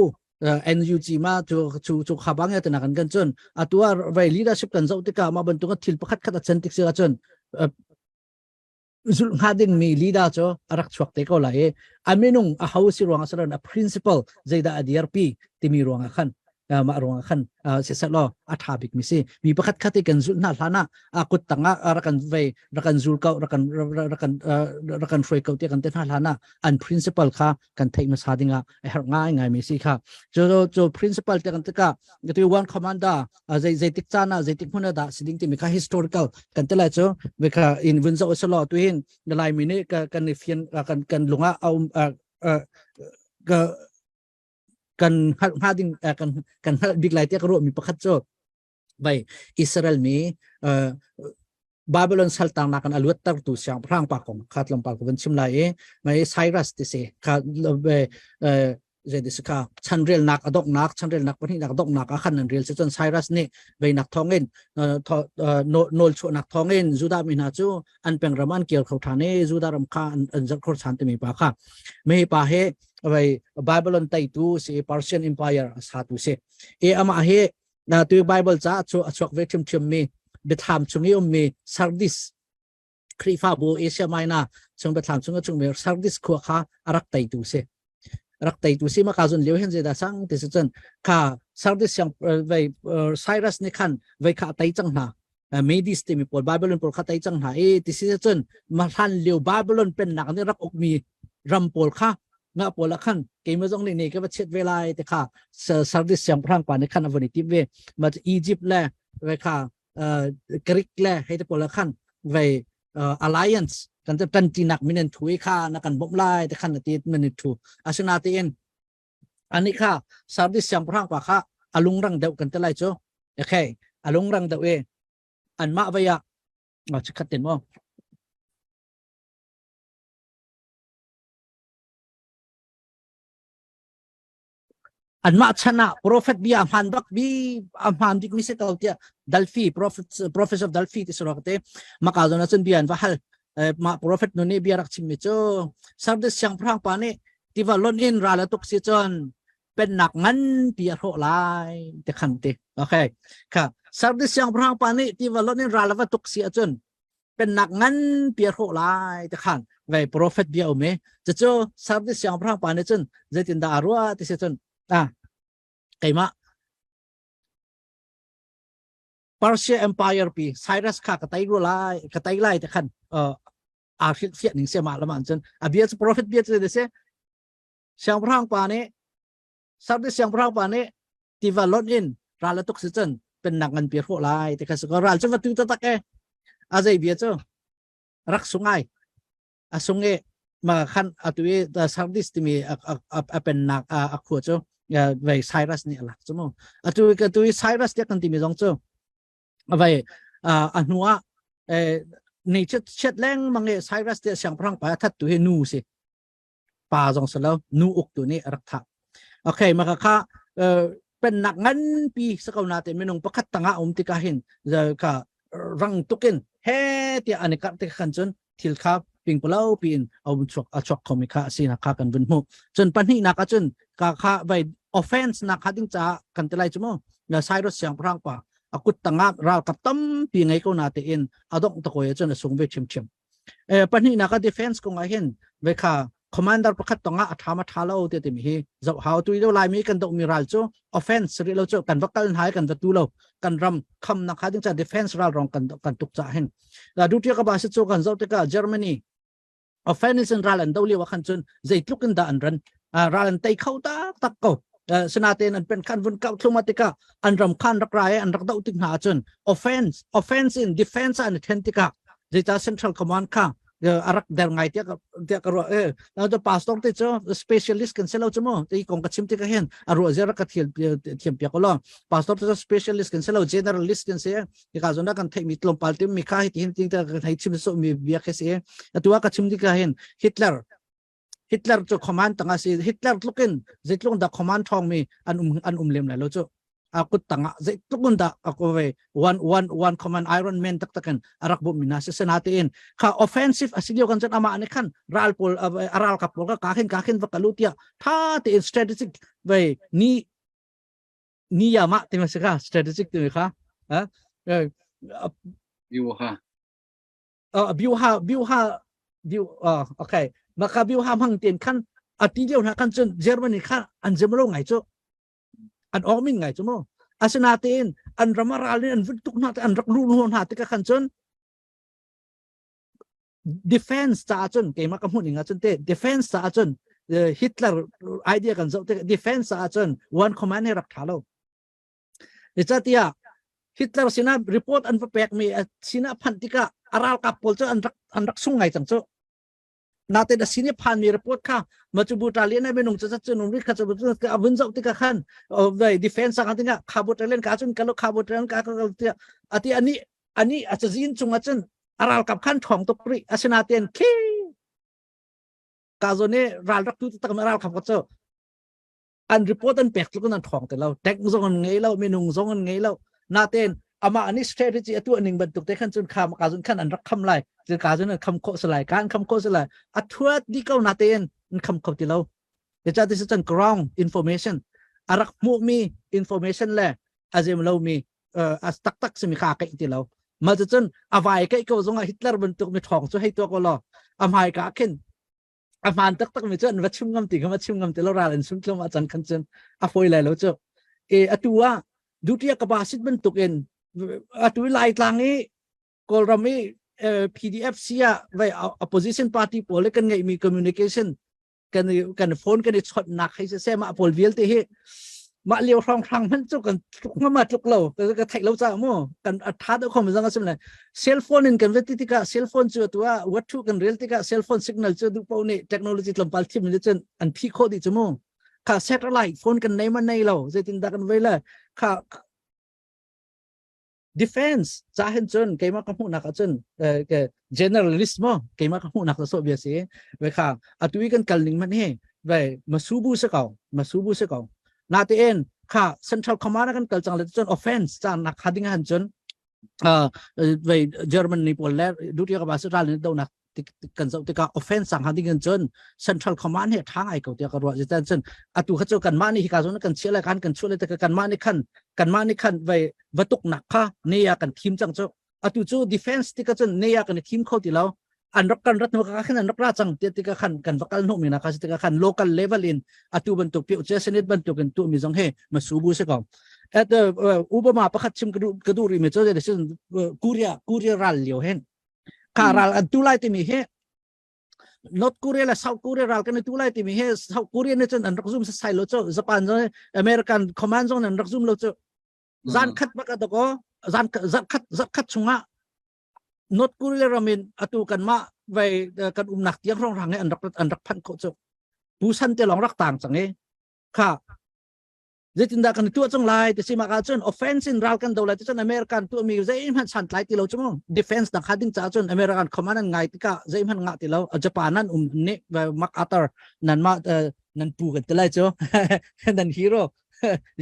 NUG ma cu cu cu kha bang ya tana kan kan cun atu ah vai leadership kan zoh tikah ma bantuk thil pakhat khat a chan tik si ahcun zulh hnga dingmi leader cu a rak chuak te ko lai i a minung a ho si ruangah si a principle zeidah a dirpi timi ruangah khan mah ruangah khan siseh law a ṭha bik mi si mi pakhat khat i kan zulh hna hlan ah a kut tangah rak kan vei rak kan zul ko rak kan rak kan rak kan hruai ko ti kan te hna hlan ah an principle kha kan theih hmasa dingah a herh ngai ngai mi si kha cu cu principle te kan tikah tu one commander zei zeitik caan ah zeitik hmun ah dah si ding timi kha historical kan te lai cu ve kha in vun zoh selaw tu hin na lai mi nih kan i fian kan kan lungah a um ka kan hngalh hnga ding kan kan hngalh bik lai tiah ka ruah mi pakhat cu. Vai Israel mi Babylon saltangnak in a luattertu siangpahrang pa kong kha tlawmpal ka vun chim lai i mai Cyrus ti si kha zei si kha chanrelnak a donghnak chanrelnak pahnihnak a donghnak ah khan an rel si cun Cyrus nih veinak thawngin nawl chuahnak thawngin Judah mi hna cu an peng ram an kir kho ṭhan i Judah ram kha an zarh kho ṭhan timi pa kha mi pa hi vei Babylon teitu si Persian Empire a satu si i amah hi Na tu Bible ca cu a chuak ve ṭhimṭhim mi biathlam chung i ummi Sardis Khrihfabu Asia Minor chung biathlam chung a chungmi Sardis khua kha a rak teitu si. Rak teitu si maka zun lio hin zeidah sang ti si cun kha Sardis siang vei Cyrus nih khan vei kha a tei cang hna. Medes timi pawl Babylon pawl kha tei cang hna i ti si cun ma hlan lio Babylon pennak nih rak ukmi ram pawl kha nga pawl ah khan keimah zong nih ne ka va chiat ve lai te kha Sardis siangpahrang pa nih khan a von i tim ve ma Egypt le ve kha Greek le hei te pawl ah khan ve alliance kan te tantinak min an thu i kha na kan bawmh lai te khan na ti min thu asinatein ani kha Sardis siangpahrang pa kha a lungrang deuh kan te lai cu okay a lungrang deuh i anmah vai ah chikhat tin mo Anmah chan ah prophet bia a hmaan bak bi a hmaan bik mi si ko tiah Delphi prophet prophet of Delphi ti surak te maka zon ahcun bia an va hal mah prophet nu nih bia rak chim mi cu Sardis siangpahrang pa nih tiva lonh in ral a tuk si cun pennak nganpi a hrawh lai te khan ti okay kha Sardis siangpahrang pa nih tiva lonh in ral a va tuk si ahcun pennak nganpi a hrawh lai ti khan vei prophet bia um i cucu Sardis siangpahrang pa nih cun zeitindah a ruah ti si cun ah keimah Persia Empire pi Cyrus kha ka tei ru lai ka tei lai ti khan aa hrilh fiah ning sia mah lama cun a bia cu prophet bia cu si siangpahrang pa nih Sardis siangpahrang pa nih tiva lonh in ral a tuk si cun pennak nganpi a hrawh lai ti kha si ko ral cu va tu taktak e a zei bia cu rak sungai a sung i ma khan atu i Sardis timi a pennak a khua cu vei Cyrus nih a lak cu mu atu atu i Cyrus tiah kan timi zong cu vei a hnu ah nei chiat chiat lengmang i Cyrus tiah siangpahrang pa a that tu hi nu si pa zong si lo nu uktu nih a rak thah okay maka kha pennak nganpi sa ko na te minung pakhat tangah um tikah hin ka rang tukin he tiah an i karh tik khan cun thil kha pingpalo piin a um chuak a chuak khomi kha a sinak kha kan vun hmuh cun pahnihnak ah cun ka kha vai offense nak kha ding caah kan ti lai chu mu na Cyrus siangpahrang pa a kut tangah ralkap tampi ngei ko na tein a dongh takoi cun a sung ve ṭhimṭhim Pahnihnak ah defense kong ah hin ve kha commander pakhat tongah a ṭha ma ṭha lo ti timi hi zoh hau tu do laimi kan dohmi ral cu offense ri lo cu kan va kal hna kan va tu lo kan ram khamnak kha ding ca defense ral rong kan kan tuk ca hin la duty ka ba se chu kan zoh tikah Germany offense in ral an do lio khan cun zeitluk in dah an ran ral an tei kho tak tak ko sinaten an pen khan vun kau thluma tikah an ram khan rak rai an rak do tik hna ahcun offense offense in defense an then tikah zeicah central command kha a rak der ngai tiah tiah ka ruah eh na pastor te cu specialist kan si lo chu mu ti kong ka chim tikah hin a ruah zia rak ka thiam thiam piak lo pastor te cu specialist kan si lo generalist kan si tika zona kan theih mi tlawmpal tim mi kha hi tin tin ta kan hei chim so mi bia khe si atu ka chim tikah hin Hitler Hitler cu command tangah si Hitler tlukin zeitluk dah command ṭhawng mi an um an um lem lai lo cu a kut tangah zeitluk in dah a ko ve one one one command Iron Man taktak in a rak bawmh mi hna si sinatein kha offensive a si lio kan cun amah nih khan ral pawl a ralkap pawl ka ka khin ka khin va kalu tiah tha tein strategic ve ni ni yama ti ma si kha strategic ti kha Biuha. Biuha biuha biu okay maka biuha hmang ten khan ati lio hna khan cun Germany kha an zem lo ngai cu an awk min ngai cu mu asinatein an ram a ral in an vun tuk hna te an rak lu hna te ka khan cun defense caah cun keimah ka hmuh ning ah cun te defense caah cun Hitler idea kan zoh te defense caah cun one command he rak tha lo Zeicahtiah Hitler sinah report an va pekmi sinah phanh tikah a ralkap pawl cu an rak an rak sung ngai cang cu. Natin a sin i phanmi report kha machu talian ai minung cha chun um ri kha chu a vun zau tika khan vai defense sang tinga kha talian ka chun kalo kha talian ka ka tia ati ani ani a chazin chunga chun aral kap khan thong tok ri asina ten khi ka zo ne ral rak tu tak ral khap ko cho an report an pek tluk an thong te lo tek zong an ngei lo minung zong an ngei lo naten ama ani strategy atu aning bantuk te khan chun kham ka zun khan an rak kham lai chun ka zun an kham kho salai kan kham kho salai a thuat di ko na ten an kham kho ti lo cha ti chan ground information arak hmu mi information le azem lo mi as tak tak simi kha kai ti lo ma cun avai kai ko zong Hitler bantuk mi thong chu hei to ko lo amai ka khin a hmaan taktak mi cu an va chim ngam ti kha va chim ngam ti lo ral an sum tlum ah cang khan cun a fawi lai lo cu e atu ah duty ka ba sit bantuk in atu lai tlang i kawlram i PDFC ah vai opposition party pawl kan ngeih mi communication kan kan phone kan i chawt nak hei se mah pawl vialte hi mah lio hrong hrang hmanh cu kan tluk ma tluk lo ka theih lo ca mu kan a tha deuh khom zang asim le cell phone in kan vet tikah cell phone cu tu ah what thu kan rel tikah cell phone signal cu du po nih technology tlawmpal thim ni cun an phi kho di chu mu kha satellite phone kan nei ma nei lo zeitin dah kan vei le kha defense ca hin cun keimah ka hmuhnak ah cun generalist mo keimah ka hmuhnak so bia si ve kha atu i kan kal ning man hi ve masubu se ko masubu se ko na te en kha central command kan kal chang le cun offense cha nak kha ding han cun ve German ni pawl le duty ka ba se ral ni do nak kan zoh tikah offense sang han ding cun central command he tha ngai ko tiah ka ruah jitan cun atu kha cu kan mah nih hika zon kan chia lai kan kan chuah lai te kan mah nih khan kan mah nih khan vai vatuk nak kha ne ya kan thim cang cu atu cu defense tika cun ne ya kan thim kho ti lo an rak kan rat nu ka khan an rak ra cang ti tika khan kan vakal nu mi na kha tika khan local level in atu bantuk pi che senate bantuk in tu mi zong he masubu se ko at Obama pakhat chim ka du ri mi cho Korea Korea ral liu hen Kha ral an tu lai timi hi North Korea le South Korea ral kan i tu lai timi hi South Korea nih cun an rak zum sai lo cu Japan zong American command zong an rak zum lo cu zan khat bak a ko zan zan khat zan khat chungah North Korea ram in atu kan mah vai kan umnak tiang rong rang an rak an rak phanh ko cu Busan te long rak tang cang e kha Zeitindah kan tuah cang lai ti si mah cun offense in ral kan do lai ti cun American tuahmi zeihmanh santlai ti lo cu mu defense nak ding caah cun American command an ngai tikah zeihmanh ngah ti lo Japan an um nih MacArthur nan mah nan pu kan ti lai cu nan hero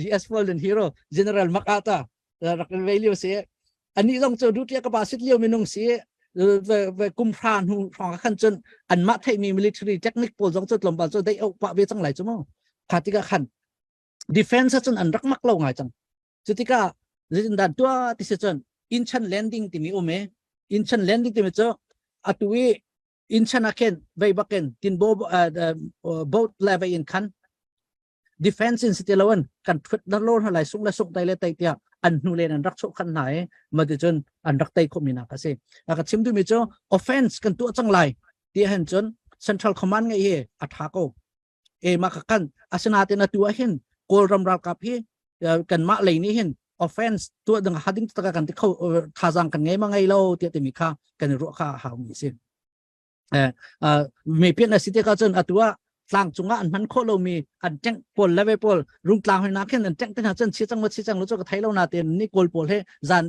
US Golden Hero General MacArthur rak vei lio si ani zong cu duty ka pa sit lio minung si kum hra hnu hrawng khan cun anmah theihmi military technique pawl zong cu tlawmpal cu dei au pah ve cang lai cu mu kha tikah khan defense cun an rak mak lo ngai cang cu tikah zeitindah tuah ti si cun Incheon landing timi um e Incheon landing timi cu atu i Incheon ah khin vei bakin tinbo boat le vei in khan defense in si lo an kan thut na lor lai sung le sung tai le tai tiah an hnu len an rak chuh khan hna i mati cun an rak tei khomi nak a si a ka chim duhmi cu offense kan tuah cang lai ti hen cun central command ngai hi a tha ko e ma ka kan asinain atu ah hin kawlram ralkap hi kan mah lei nih hin offense tuah ding hading taka kan ti kho thazang kan ngei ma ngei lo tiah timi kha kan i ruah kha hau mi si me pian a si te ka cun atu ah tlang cungah an hman khawh lomi an tank pawl level pawl rungtlang hoi na khin an tank te hna cun chi chang ma chi chang lo chu ka thai lo na te ni kawl pawl he zan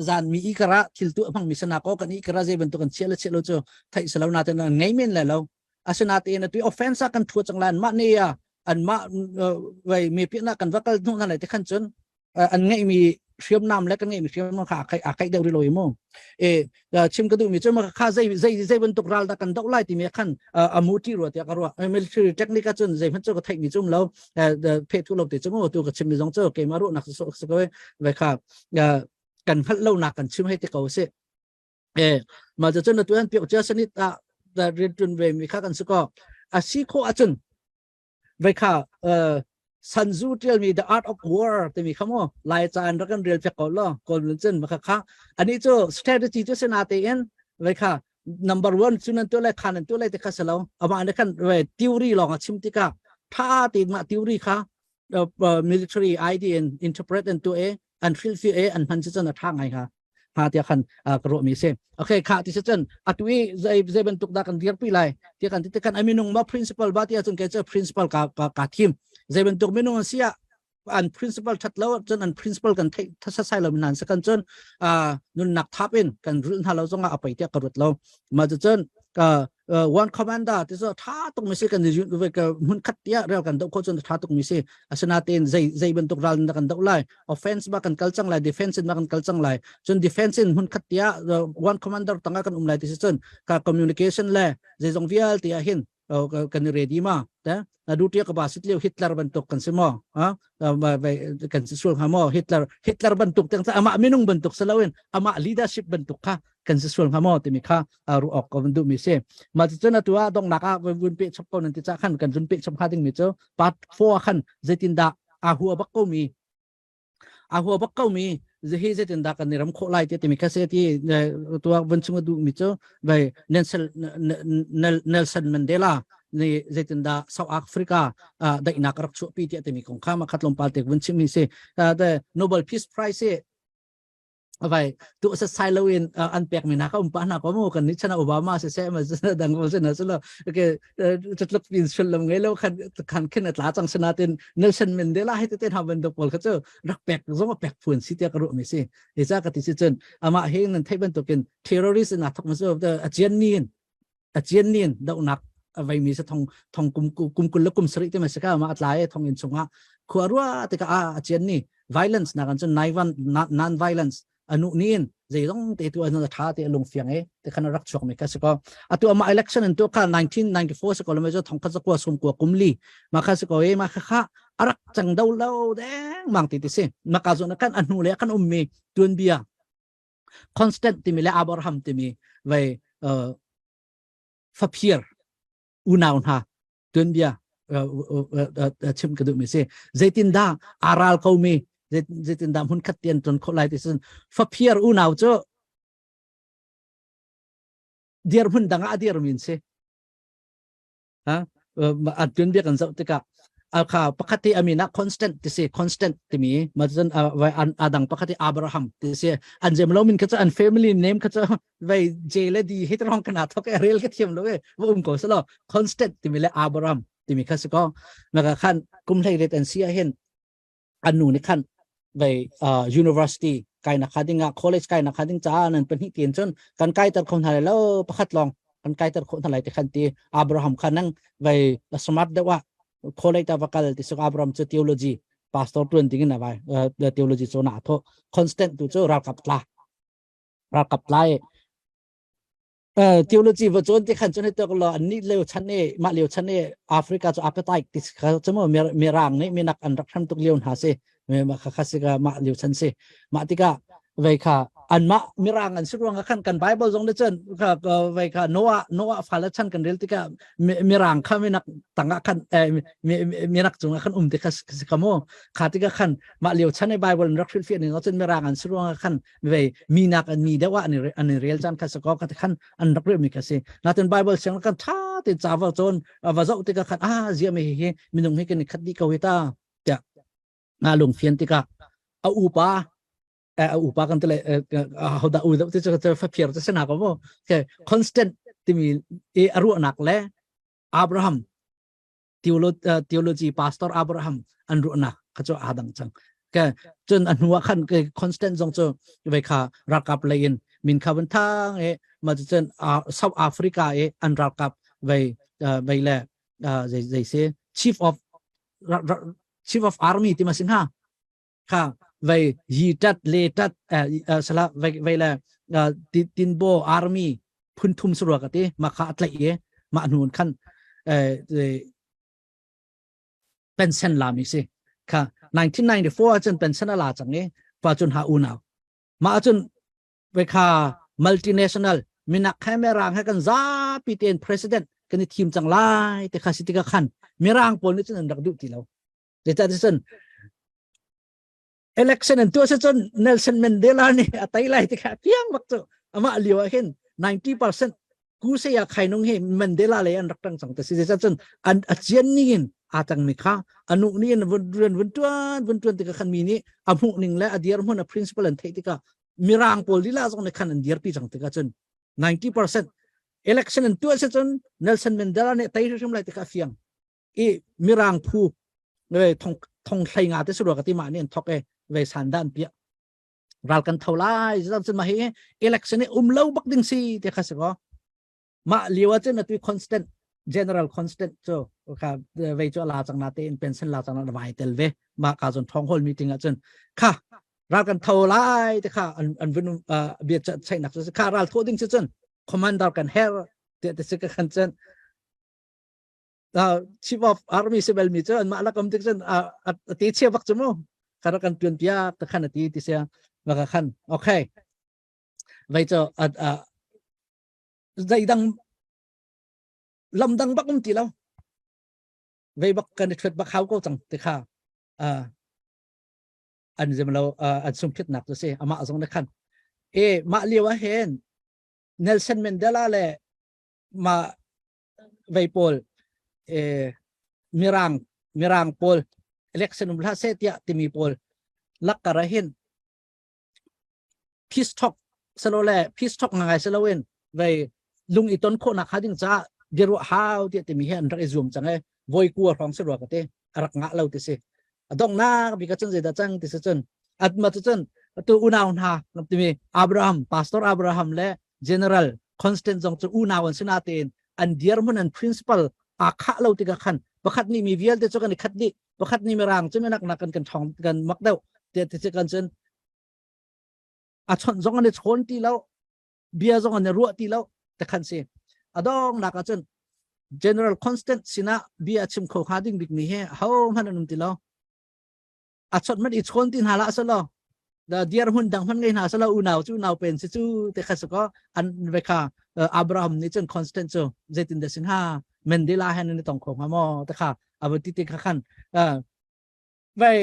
zan mi i kara thil tu hmang mi sana ko kan i kara ze bantuk kan chia le chia lo chu thai salo na te ngei men le lo asinain atu offense ah kan thua cang lai anmah ne ah anmah vai mi piahna kan va kal hnu hna lai te khan cun an ngeihmi hriamnam le kan ngeihmi hriamnam kha a kai deuh rih lo mu e chim ka duhmi cu kha zei zei zei bantuk ral dah kan doh lai timi khan a mu ti rua tiah ka ruah military technique ah cun zei hmanh cu ka theihmi cu um lo phe thu lo te cu mu tu ka chimmi zong cu keimah ruahnak so so ko ve kha kan hngalh lo nak kan chim hei te ko si E ma cu cun atu an piak cia sanit ah rian ṭun ve mi kha kan si ko. A si khawh ahcun vai kha Sun Tzu ṭialmi The Art of War timi kha mu Lai ca in rak kan rel piak ko law Kawl cun ma kha kha ani cu strategy cu si natein vai kha number one cu nan tuah lai kha nan tuah lai ti kha si lo amah nih khan theory lawng a chim tikah ṭha tein mah theory kha military ID in interpret an tuah i an hrilhfiah i an hman cu cun a ṭha ngai hnga. Hnga tiah khan ka ruah mi si. Okay, kha ti si cun atu i zei zei bantuk dah kan dirpi lai ti kan ti kan minung ma principal ba ti ahcun kei cu principal ka ka ka thim. Zei bantuk minung an si ah an principal that lo cun an principal kan theih thasasai lo nan sakan cun nunnak thap in kan rul hna lo zongah a pei tiah ka ruat lo. Ma cu cun ka one commander ti cu tha tuk mi si kan ka hmun khat tiah rel kan doh kho cun tha tuk mi si. Asinain zei zei bantuk ral na kan doh lai, offense ba kan kal cang lai, defense in ba kan kal cang lai, cun defense in hmun khat tiah one commander tangah kan um lai ti si cun ka communication le zeizong vialte ah hin kan i ready ma te na duty ka ba sit lio Hitler bantuk kan si mo ha kan si sul hnga mo. Hitler Hitler bantuk teng amah minung bantuk saloin amah leadership bantuk kha kan si sual hnga maw timi kha ru ok ko duh mi si. Ma cun atu ah dongnak ah vun pe chap ko nan ti cha khan kan vun pe chap kha ding mi cu part 4 khan zeitin dah a hua bak ko mi a hua bak ko mi hi zeitin dah kan i ram khawh lai ti timi kha se ti tua vun chung duh mi cu vai Nelson Nelson Mandela ni zeitin dah South Africa daihnak rak chuahpi ti timi kong kha ma khat lawmpal te vun chim mi si. The Nobel Peace Prize vai tu sa sai lo in an pek mi na ka um pa na ko mu kan ni chana Obama se se ma dang ko se na se lo ke chatluk pin sul lam ngai lo khan khan khin atla chang sena tin Nelson Mandela hi te te ha ban dok pol kha chu rak pek zong pek phun si te ka ru mi si e cha ka ti si chun ama he nan thai ban tokin terrorist na thok ma so a chian ni a cian nin dohnak a veimi sa thong thong kum kum kul le kum sarih te ma sika ma atlai thong in chungah khua rua tika a a cian ni violence na kan chun non violence anu ni in zeidong te tu anu tha te lung fiang e te khan rak chuak mi ka siko atu ama election an tu kha 1994 siko lame jo thong kha zakwa sum kwa kumli ma kha siko e ma kha kha arak chang do lo deng mang ti ti si ma ka zo na kan anu le kan ummi tuan bia Constant timi le Abraham timi vei faphir unau hna tuanbia chim ka duhmi si. Zeitindah aa ral komi, zeitindah hmun khat tian ton khawh lai ti sin faphir unau cu dirhmun dang ah a dirmi an si. Ha a tuanbia kan zoh tikah kha pakhat hi amin ah Constant ti si, Constant timi ma cun adang pakhat hi Abraham ti si. An zem lo min kha cu, an family name kha cu vei J le D hi rong kana thok e rel ka thiam lo e va um ko selo. Constant timi le Abraham timi kha si ko. Maka khan kum hlei ret an si ah hin an nu nih khan vei university kai na kha ding ah, college kai na kha ding ca nan pahnih tin cun kan kai ter kho hna lo, pakhat lawng kan kai ter kho hna lai ti khan ti. Abraham kha nang vei smart deuh ah college ta va kal ti suk. Abraham cu theology pastor tuan ding in vai theology chu na tho. Constant tu cu ralkap tla, ralkap tlai theology va cawn ti khan cun tok lo an nih leo chan e mah leo chan e Africa cu apartheid ti kha chu mo mirang nih minak an rak hram tuk lio hna si ma kha kha si ka mah leo chan si. Mah tikah vei kha an mah mirang an si ruang khan kan Bible zong le cun kha vei kha Noah Noah fale chan kan rel tikah mirang kha minak tangah khan minak cungah khan um ti kha si kha mu. Kha tikah khan mah leo chan e Bible rak hrilhfiah ning cun mirang an si ruang khan vei minak an mi deuh ah an i rel caan kha sako kha khan an rak rel mi kha si. Natin Bible siang kan tha te ca va cawn va zoh tikah khan a zia mi hi minung hi kan i khat dih ko hi ta tiah nga lung fian tikah a upa a upa kan tele hoda u te chu fa phiar te sena ko mo Constant timi e aruahnak le Abraham theology pastor Abraham an ruahnak kha cu aa dang cang ke. Cun a hnu ah khan ke Constant zong cu vei kha ralkap lei in min kha vun thang e ma cun South Africa e an ralkap vei vei le zei zei si chief of army ti ma sin ha kha vei yi tat le tat sala vei vei le tinbo army phun thum surwa ka ti ma kha atlai e ma hnun khan pension la mi si kha 1994 cun pension ala chang e pa chun ha unau ma chun ve kha multinational minak kha mirang he kan zapi ten president kan i thim chang lai te kha si tika khan mirang pawl nih cun an rak duh ti lo. Zeicah election an tuah cun Nelson Mandela nih a tei lai ti kha fiang bak cu. Amah lio ah hin 90% kusaya khainung hi Mandela lei an rak tang cang te si. Zeicah cun an a cian ning in aa tang mi kha anu nih in vun vun tuan vun tuan tikah khan mi nih a hmuh ning le a dir hmun a principle an theih tikah. Mirang pawl lila zong nih khan an dirpi cang tikah cun 90% election an tuah si cun Nelson Mandela nih tei hrim lai tikha fiang i Mirang phu ve thong thong hlei nga te surwa ka ti ma nih an thok e ve san dan pia ral kan tho lai zan cun ma hi election i um lo bak ding si te kha si ko mah lio ah cun atu constant general constant cu kha vei cu la chang na te in pension la chang na vai tel ve ma ka zon thong hall meeting ah cun kha ral kan tho lai te kha an an vun bia chai nak cu kha ral tho ding chu cun commander kan her te te se ka khan cun chief of army sibel mi cu an mah lakam tik cun a te chia bak chu mu kha kan tuan piak te khan ati ti sia ma khan okay vei cu zeidang lamdang bak um ti lo vei bak kan i ṭhuat bak hau ko cang ti kha an zim lo an sungphitnak cu si amah zong na khan e mah lio ah hin Nelson Mandela le ma vei pawl e mirang mirang pawl election um hlah seh tiah timi pawl lakkar ah hin peace talk salole peace talk ngai saloin vei lung i ton khawhnak ha ding caah biaruah hau tiah timi hi an rak i zuam cang e voi kua hrawng si rua ka te a rak ngah lo ti si a donghnak bik ah cun zeidah cang ti si cun atma cu cun atu unau hna timi Abraham pastor Abraham le general Constant zong cu unau an si natein an dirhmun an principal aa khah lo tikah khan pakhat nih mi vialte cu kan i khat dih pakhat nih mirang cu minak nak kan kan thong kan mak deuh te ti kan cun a chawnh zong an i chawn ti lo bia zong an i ruah ti lo te khan si adong nak ah cun general constant sinah bia chim kho hnga ding bik mi hi ho hmanh an um ti lo a chawnh man i chawn ti hna la salo da diar hun dang hman ngei hna salo unau cu unau pen si cu te kha su ko an ve kha Abraham nih cun constant cu zeitin dah sin ha Mandela hen ni tong kho hnga maw te kha ava ti ti kha khan vai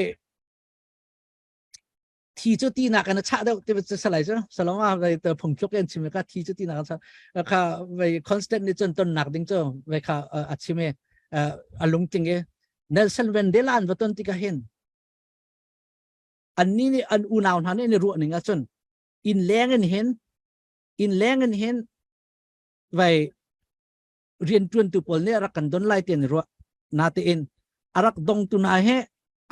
thi cu ti nak in a chah deuh ti cu salai cu saloma vai te phung tluk in chim ka thi cu ti nak an kha vai constant nih cun ton nak ding cu vai kha a chim e a lungting e Nelson Mandela an va ton tikah hin anni nih an unau hna nih an i ruah ning ahcun inn leng in hin inn leng in hin vai rianṭuantu pawl nih a rak kan don lai ti an i ruah natein a rak dongtu hna he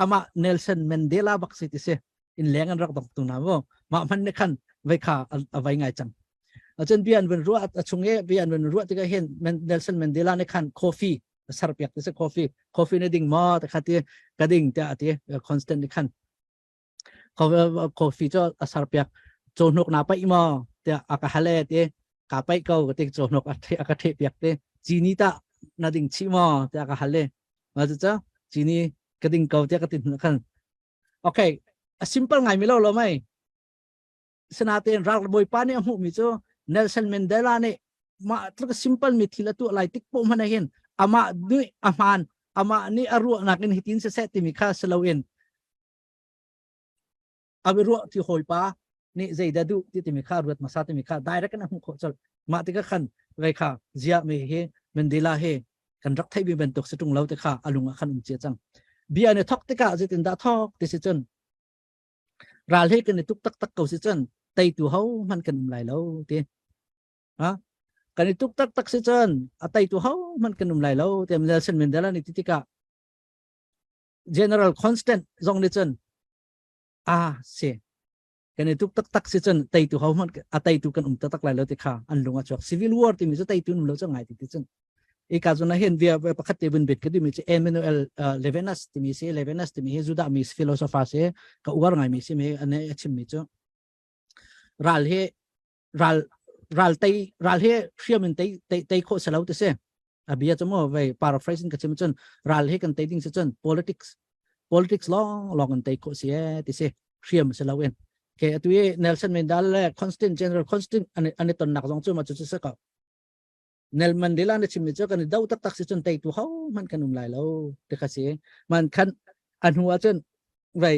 amah Nelson Mandela bak si ti si inn leng an rak dongtu hna mu mah hman nih khan vai kha a vai ngai cang acun bia an vun ruah a chung i bia an vun ruah tikah hin Nelson Mandela nih khan coffee ser piak ti si coffee coffee na ding maw te kha ti ka ding tiah a ti constant nih khan coffee cu a ser piak cawhnuk na paih maw tiah a ka hal e ti ka paih ko ka ti cawhnuk a a ka theh piak ti cini tah na ding chih maw tiah ka hal e ma cu cu cini ka ding ko tiah ka ti khan okay a simple ngai mi lo lo mai Sinain ralbawipa nih a hmuhmi cu Nelson Mandela nih mah tluk simple mi thil a tuah lai tik poh hmanh hin amah nih a hmaan amah nih a ruahnak in hitin siseh timi kha si loin a ruah ti hawipa nih zeidah duh ti timi kha ruat hmasa timi kha direct in a hmuh khawh colh mah tikah khan vei kha ziah mi hi Mandela hi kan rak theihmi bantuk si ṭung lo ti kha a lung ah khan um cia cang bia nih thok tikah zeitin dah thok ti si cun Ral he kan i tuk taktak ko si cun teitu ho hmanh kan um lai lo ti. Ha? Kan i tuk taktak si cun a teitu ho hmanh kan um lai lo ti Nelson Mandela nih ti tikah General Constant zong nih cun a si kan i tuk taktak si cun teitu ho hmanh a teitu kan um taktak lai lo ti kha an lung a chuak civil war timi cu teitu um lo cu ngai ti ti cun Ika zun ah hin bia pakhat te vun bet ka duhmi cu Emmanuel Levinas timi si Levinas timi hi Judah mi philosopher si ka uar ngai mi si mi ane a chimmi cu ral hi ral ral tei ral hi hriam in tei tei tei khawh si lo ti si a bia cu mo vei paraphrase in ka chim cun ral hi kan tei ding si cun politics politics long long in tei khawh si e ti si hriam si lo in ke atu i Nelson Mandela le Constant General Constant an i tonnak zong cu ma cu cu si ko Nel Mandela na chimmi cu kan i do taktak si cun teitu ho hmanh kan um lai lo ti kha si man khan a hnu ah cun vei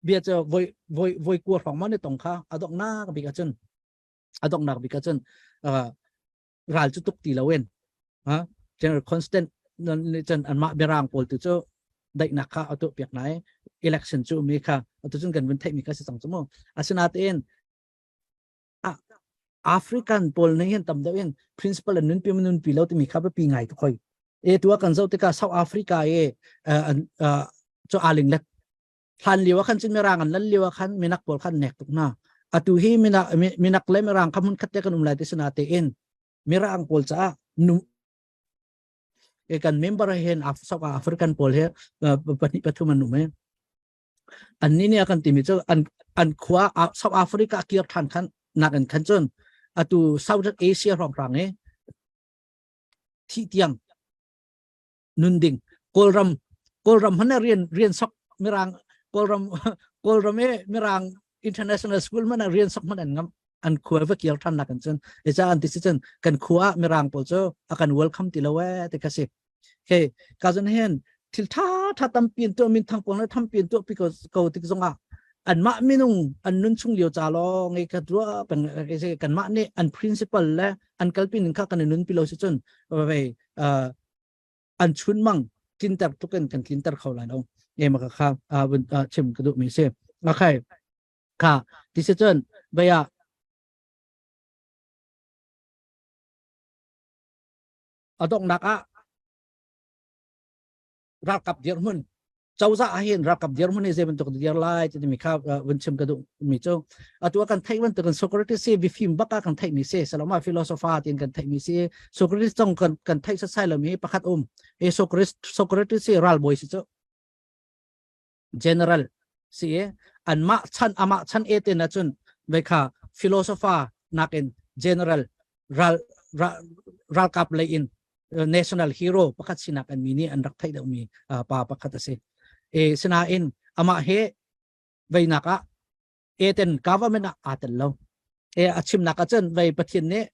bia cu voi voi voi kua hrawng ma ni tong kha a donghnak bik ah cun a donghnak bik ah cun ral cu tuk ti lo in ha General Constant nih cun anmah birang pawl tu cu daihnak kha a tuah piak nai election cu mi kha atu cun kan vun theih mi kha si cang cu mu asinatein. African pawl nih hin tam deuh in principle an nunpi nunpi lo timi kha biapi ngai tuk hoi. E tua kan zoh tikah South Africa e cu aling let hlan lio ah khan cun mirang an lal lio ah khan minak pawl khan nek tuk hna. Atu hi minak minak le mirang kha hmun khat te kan um lai ti sana te in mirang pawl caah num e kan member hen South African pawl he pahnih pathum an um e. Annih nih a kan timi cu an an khua South Africa kir ṭhan khan nakin khan cun atu South Asia hrawnghrang i thih tiang nun ding Kawlram Kawlram hmanh ah rian rian sok mirang Kawlram Kawlram i mirang international school hmanh ah rian sok hmanh an ngam an khua va kir ṭhan nakin cun ica an ti si cun kan khua ah mirang pawl cu a kan welcome ti lo ee ti kha si. Hei, ka zon hen thil tha tha tampi an tuah min thang pawl na thampi an tuah pi ko ko tik zongah anmah minung an nun chung lio ca lawng i ka ruah peng kanmah nih an principle le an kalpi ning kha kan i nun pi lo si cun vei an chun mang tlinter tukin kan tlinter kho lai lo e ma kha chim ka duh mi si okay kha ti si cun vei ah A donghnak ah ralkap dirhmun cozah ah hin ralkap dirhmun hi zei bantuk dir lai timi kha vun chim ka duh mi cu atu ah kan theih bantuk in Socrates hi bifim bak ah kan theih mi si saloma philosopher tin kan theih mi si Socrates zong kan kan theih sasai lo mi pakhat um e Socrates Socrates hi ralbawi si cu general si i anmah chan amah chan e te na cun vei kha philosopher nakin general ral ralkap lei in national hero pakhat sinak an mi nih an rak theih deuh mi pa pakhat a si e sinain amah he veinak ah eten government ah aa tel lo e a chimnak ah cun vei pathian nih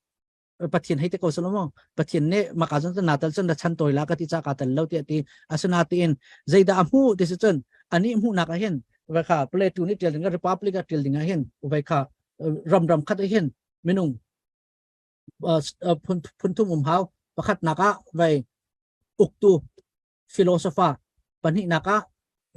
Pathian hei te ko salo Pathian nih maka cun na tal cun na chan tawi la ka ti cha ka tel lo ti ti asina tiin zeidah a hmu ti si cun ani hmuhnak ah hin vai kha Plato nih tial ding Republic ah tial ding ah hin vai kha ram ram khat ah hin minung phun phun thum um hau pakhat nak ah vai uktu philosopher pahnihnak ah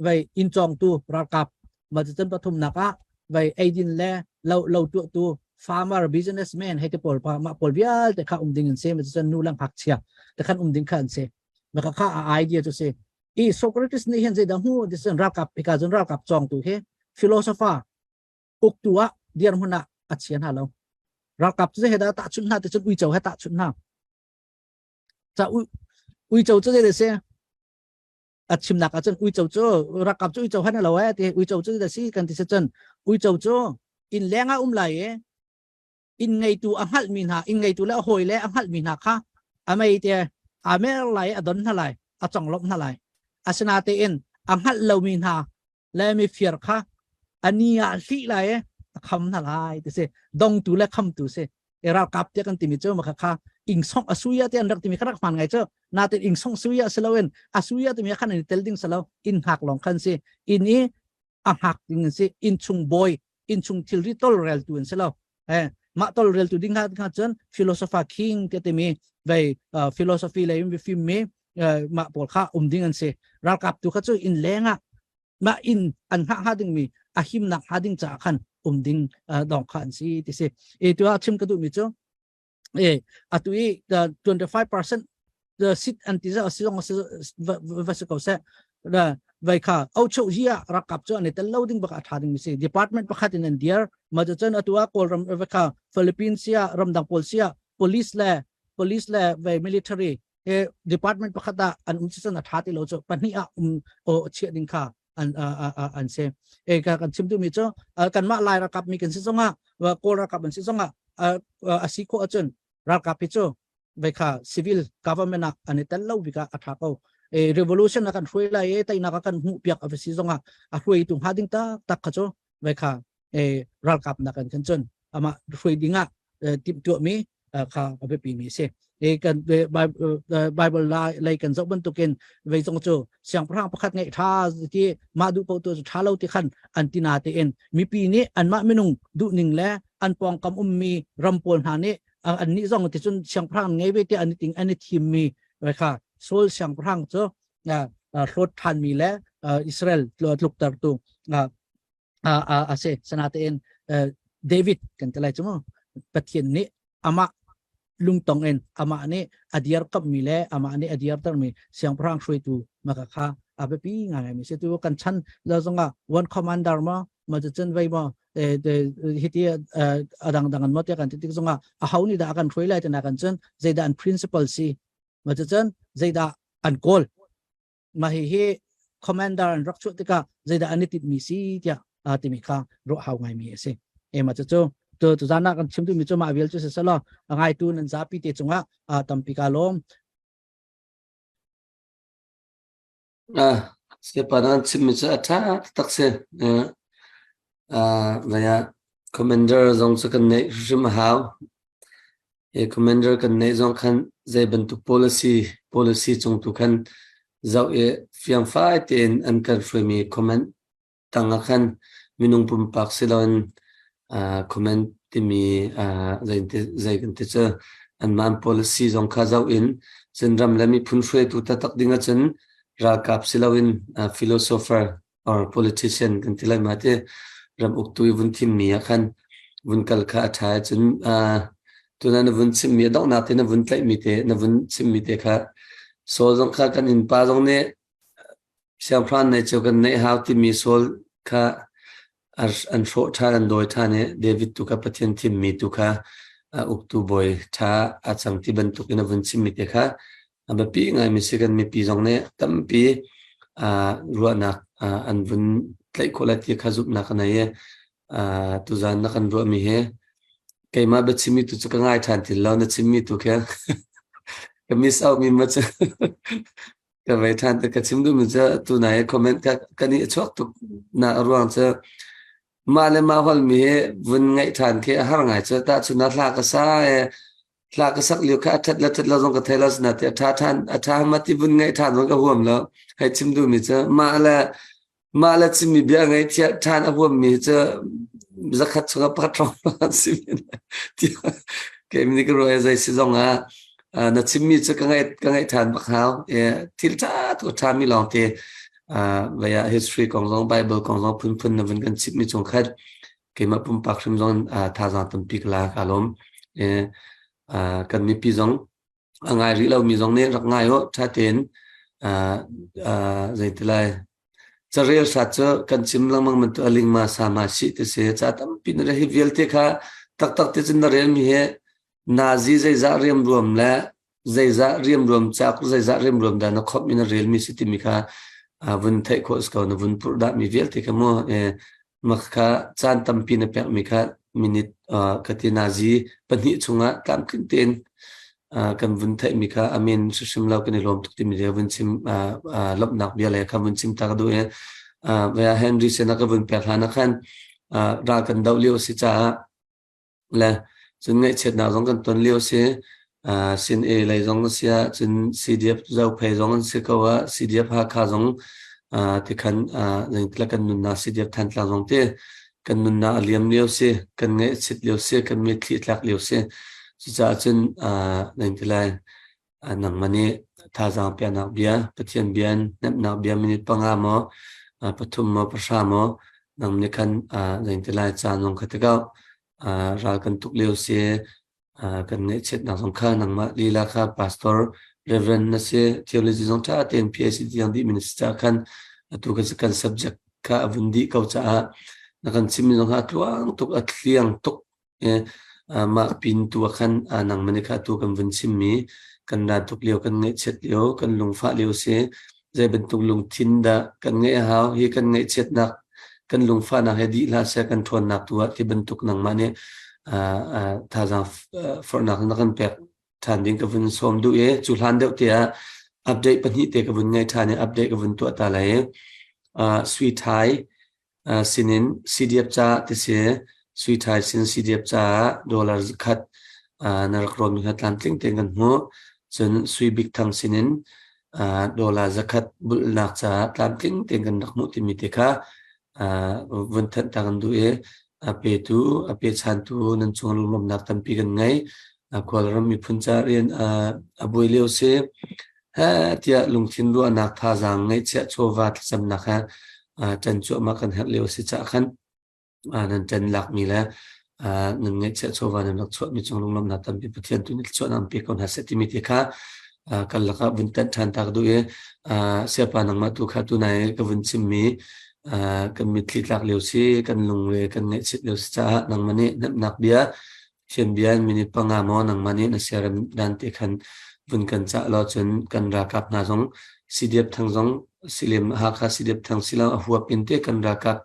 vei inn cawngtu ralkap ma cun pathumnak ah vei eidin le lo lo tuahtu farmer businessman hei te pawl pa mah pawl vialte kha um ding an si ma cun nu lang ngakchia te khan um ding kha an si ma kha kha a idea cu si i Socrates nih hin zeidah hmu ti cun ralkap hika cun ralkap cawngtu hi philosopher uktu ah dirhmun ah a chia hna lo ralkap cu he dah tahchunh hna ti cun uico he tahchunh hna Ca uico cu zei si? A chimnak ah cun uico cu ralkap cu uico han lo eh ti uico cu zei si kan ti si cun uico cu inn leng ah um lai i inn ngeitu a hngalhmi hna inn ngeitu le a hawi le a hngalhmi hna kha a mei te a mer lai a don hna lai a conglawmh hna lai asinatein a hngalh lomi hna le mifir kha ani ah hlih lai i a kham hna lai ti si dongtu le khamtu si e ralkap tiah kan timi cu maka kha ingsong asuya te an rak timi kha rak hman ngai cu natin ingsong suya siloin asuya timi khan an tel ding silo in hngak long khan si in i a hngak ding si in chung boy in chung thilri tol rel tu an si lo eh mah tol rel tu ding kha cun philosopher king te timi vei philosophy lei mi fim mi mah pawl kha um ding an si ralkap tu kha cu in leng ah mah inn an hngah hnga ding mi a himnak hnga ding caah khan um ding dong kha an si ti si e tu ah chim ka duh mi cu e atu i 25% the sit an ti za si zong va si ko se vai kha au cheu hi ah rakap chu an tel lo ding baka tha ding mi si department pakhat in an dir ma cun atu ah kawlram va kha Philippines sia ramdang pawl sia police le police le vai military he department pakhat ah an um cun a tha ti lo cu pahnih ah um o chiah ding kha an an se e ka kan chim tu mi cu kanmah lai ralkap mi kan si zongah kawl ralkap an si zongah a si kho ahcun ralkap hi cu vai kha civil government ah an i tel lo bika a tha ko e revolution a kan hruai lai e teinak a kan hmuh piak a si zongah a hruai tu hnga ding tak tak kha cu vai kha e ralkap nak kan kan cun amah hruai ding ah timhtuahmi kha a biapi mi a si. E kan Bible lei kan zoh bantukin vei zong cu siangpahrang pakhat ngeih tha ti mah duh paoh tu cu tha lo ti khan an ti na tein mipi nih anmah minung duhning le an pawngkam ummi ram pawl hna nih an nih zong ti cun siangpahrang ngei ve ti an i ting an i thim mi kha Saul siangpahrang cu hlawt than mi le Israel tluktertu a si sanatein David kan ti lai cu mu. Pathian nih amah lungtong in amah nih a dirkamhmi le amah nih a dirtermi siangpahrang hruaitu maka kha a biapi ngaingai mi si. Tu kan chan lo zongah one commander ma ma cun vei ma hiti a dangdang an mo tiah kan ti tik zongah a ho nih dah a kan hruai lai tina kan cun zeidah an principle si, ma cun zeidah an kawl, mah hi commander an rak chuah tikah zeidah an i tinhmi si tiah timi kha ruah hau ngaimi a si. E ma cu tu tu zan ah kan chim duhmi cu mah vial cu si selaw a ngaitu nan zapi te cungah tampi ka lawm. Ah, sepa nan chimmi cu a ṭha tak si. Vaya commander zong cu kan neih hrim a hau. Hi commander kan neih zong khan zei bantuk policy cung tu khan zoh i fiangfai tein an kan hruaimi comment tang ah khan minung pumpak siloin comment timi zei kan ti cu anmah an policy zong kha zoh in cun ram le miphun hruaitu taktak ding ahcun ralkap siloin philosopher or politician kan ti lai ma ti ram uktu i vun thimmi ah khan vun kal kha a ṭha. Cun tuna na vun chimmi a donghnak te na vun tlaihmi te na vun chimmi te kha Saul zong kha kan innpa zong nih siangpahrang nei cu kan neih hau timi Saul kha an hrawh ṭhan, an dawi ṭhan i David tu kha Pathian thimmi tu kha uktu bawi ṭha a cang ti bantuk in a vun chimmi te kha a biapi ngaimi si. Kan mipi zong nih tampi ruahnak an vun tlaih khawh lai ti kha zumhnak ka nei i tuzan na kan ruahmi hi keimah biachimmi tu cu ka ngai ṭhan ti lo, na chimmi tu khi ka miss out mi ma cu ka vei ṭhan te. Ka chim duhmi cu tu nai comment ka kan i chuak tuk na ruang cu mah le mah holmi hi vun ngaih ṭhan khi a har ngai cu. Tahchun ah hla ka sa i hla ka sak lio kha a ṭhat le ṭhat lo zong ka thei lo, sina ti a ṭha ṭhan a ṭha ma ti vun ngaih ṭhan zong ka huam lo. Hei chim duhmi cu mah le chimmi bia ngaih ṭhan a huammi cu 100 chungah pakhat hrawng si tiah keimi nih ka ruah. Zei si zong ah na chimmi cu ka ngaih ṭhan bak hau. Thil ṭha tuk, a ṭhami lawng te vaya history kong zong, Bible kong zong phunphun na vun kan chimmi chung khat keimah pumpak hrim zong thazaang tampi ka la, ka lawm. Kan mipi zong a ngai rih lomi zong nih rak ngai u ṭha tein. Zei ti lai, carel hrat cu kan chim lengmang man tu aling ma sa ma si ti si ca tampi na hi vialte kha taktak te cun na rel mi hi nazi zeizah riamruam le zeizah riamruam ca zeizah riamruam dah na khop mi na rel mi si timi kha vun theih khawh si ko. Na vun purh dah mi vialte kha mu mak kha caan tampi na pek mi kha minute ka ti nazi 2 chungah tlamtling tein kan vun theih mi kha amin hrimhrim lo. Kan i lawm tuk timi le vun chim lawmhnak bia le kha vun chim ta ka duh i Henry sin ka vun pek hlan ah khan ral kan doh lio si caah le cun ngaihchiatnak zong kan ton lio si. Sin A lei zong a si ah cun CDF Zophei zong an si ko ah CDF Hakha zong tikhan zeingtila kan nunnak CDF Thantlang zong te kan nunnak a liam lio si, kan ngaihchit lio si, kan mitthli tlak lio si. Cucaah cun zeingtilai nangmah nih thazaang piahnak bia, Pathian bia in hnemhnak bia minute 5 maw, 3 maw, 10 maw, nang nih khan zeingtilai caan zong kha tikah ral kan tuk lio si, kan ngaihchiatnak zong kha nangmah lila kha pastor reverend na si, theology zong ṭha tein PhD tiang dih mi na si caah khan atu kan kan subject kha a vun dih ko caah na kan chimmi zong kha a tluang tuk, a thliang tuk. Mah pin tu ah khan nangmah nih kha atu kan vun chimmi kan ra tuk lio, kan ngaihchiat lio, kan lungfah lio si, zei bantuk lungthin dah kan ngeih a hau, hi kan ngaihchiatnak kan lungfahnak he dih hlah seh, kan ṭhawnnak tu ah ti bantuk nangmah nih thazaang forhnak na kan pek ṭhan ding ka vun sawm duh i cu hlan deuh te ah update pahnih te ka vun ngei ṭhan i update ka vun tuah ta lai. Sui Thai sinin CDF ca ti si, Sui Thai sin CDF caah dollar 100 na rak rawnmi kha tlamtling tein kan hmuh. Cun Sui Bik Thang sinin dollar 100 bulhnak caah tlamtling tein kan rak hmuh timi te kha vun thanh ta kan duh i a petu a pechantu nan cung lunglawmhnak tampi kan ngei. Kawlram miphun ca rian a buai lio si he tiah lungthin ruahnak thazaang ngeihchiah chawva thlacamnak he ṭan cuahmah kan herh lio si caah khan nan ṭan lakmi le Nan ngeihchiah chawva nan rak chuahmi cung lunglawmhnak tampi Pathian tu nih thluachuahnak an pe ko hna seh timi te kha kan lakah vun tanh ṭhan ta ka duh i sayapa nangmah tu kha tunai ka vun chimmi kan mitthli tlak lio si, kan lungre kan ngaihchiat lio si caah nangmah nih hnemhnak bia Pathian bia in minute panga maw nangmah nih na siarem dan te khan vun kan cah law cun kan ralkap hna zong CDF thang zong silem Hakha CDF thang silo a huap in te kan ralkap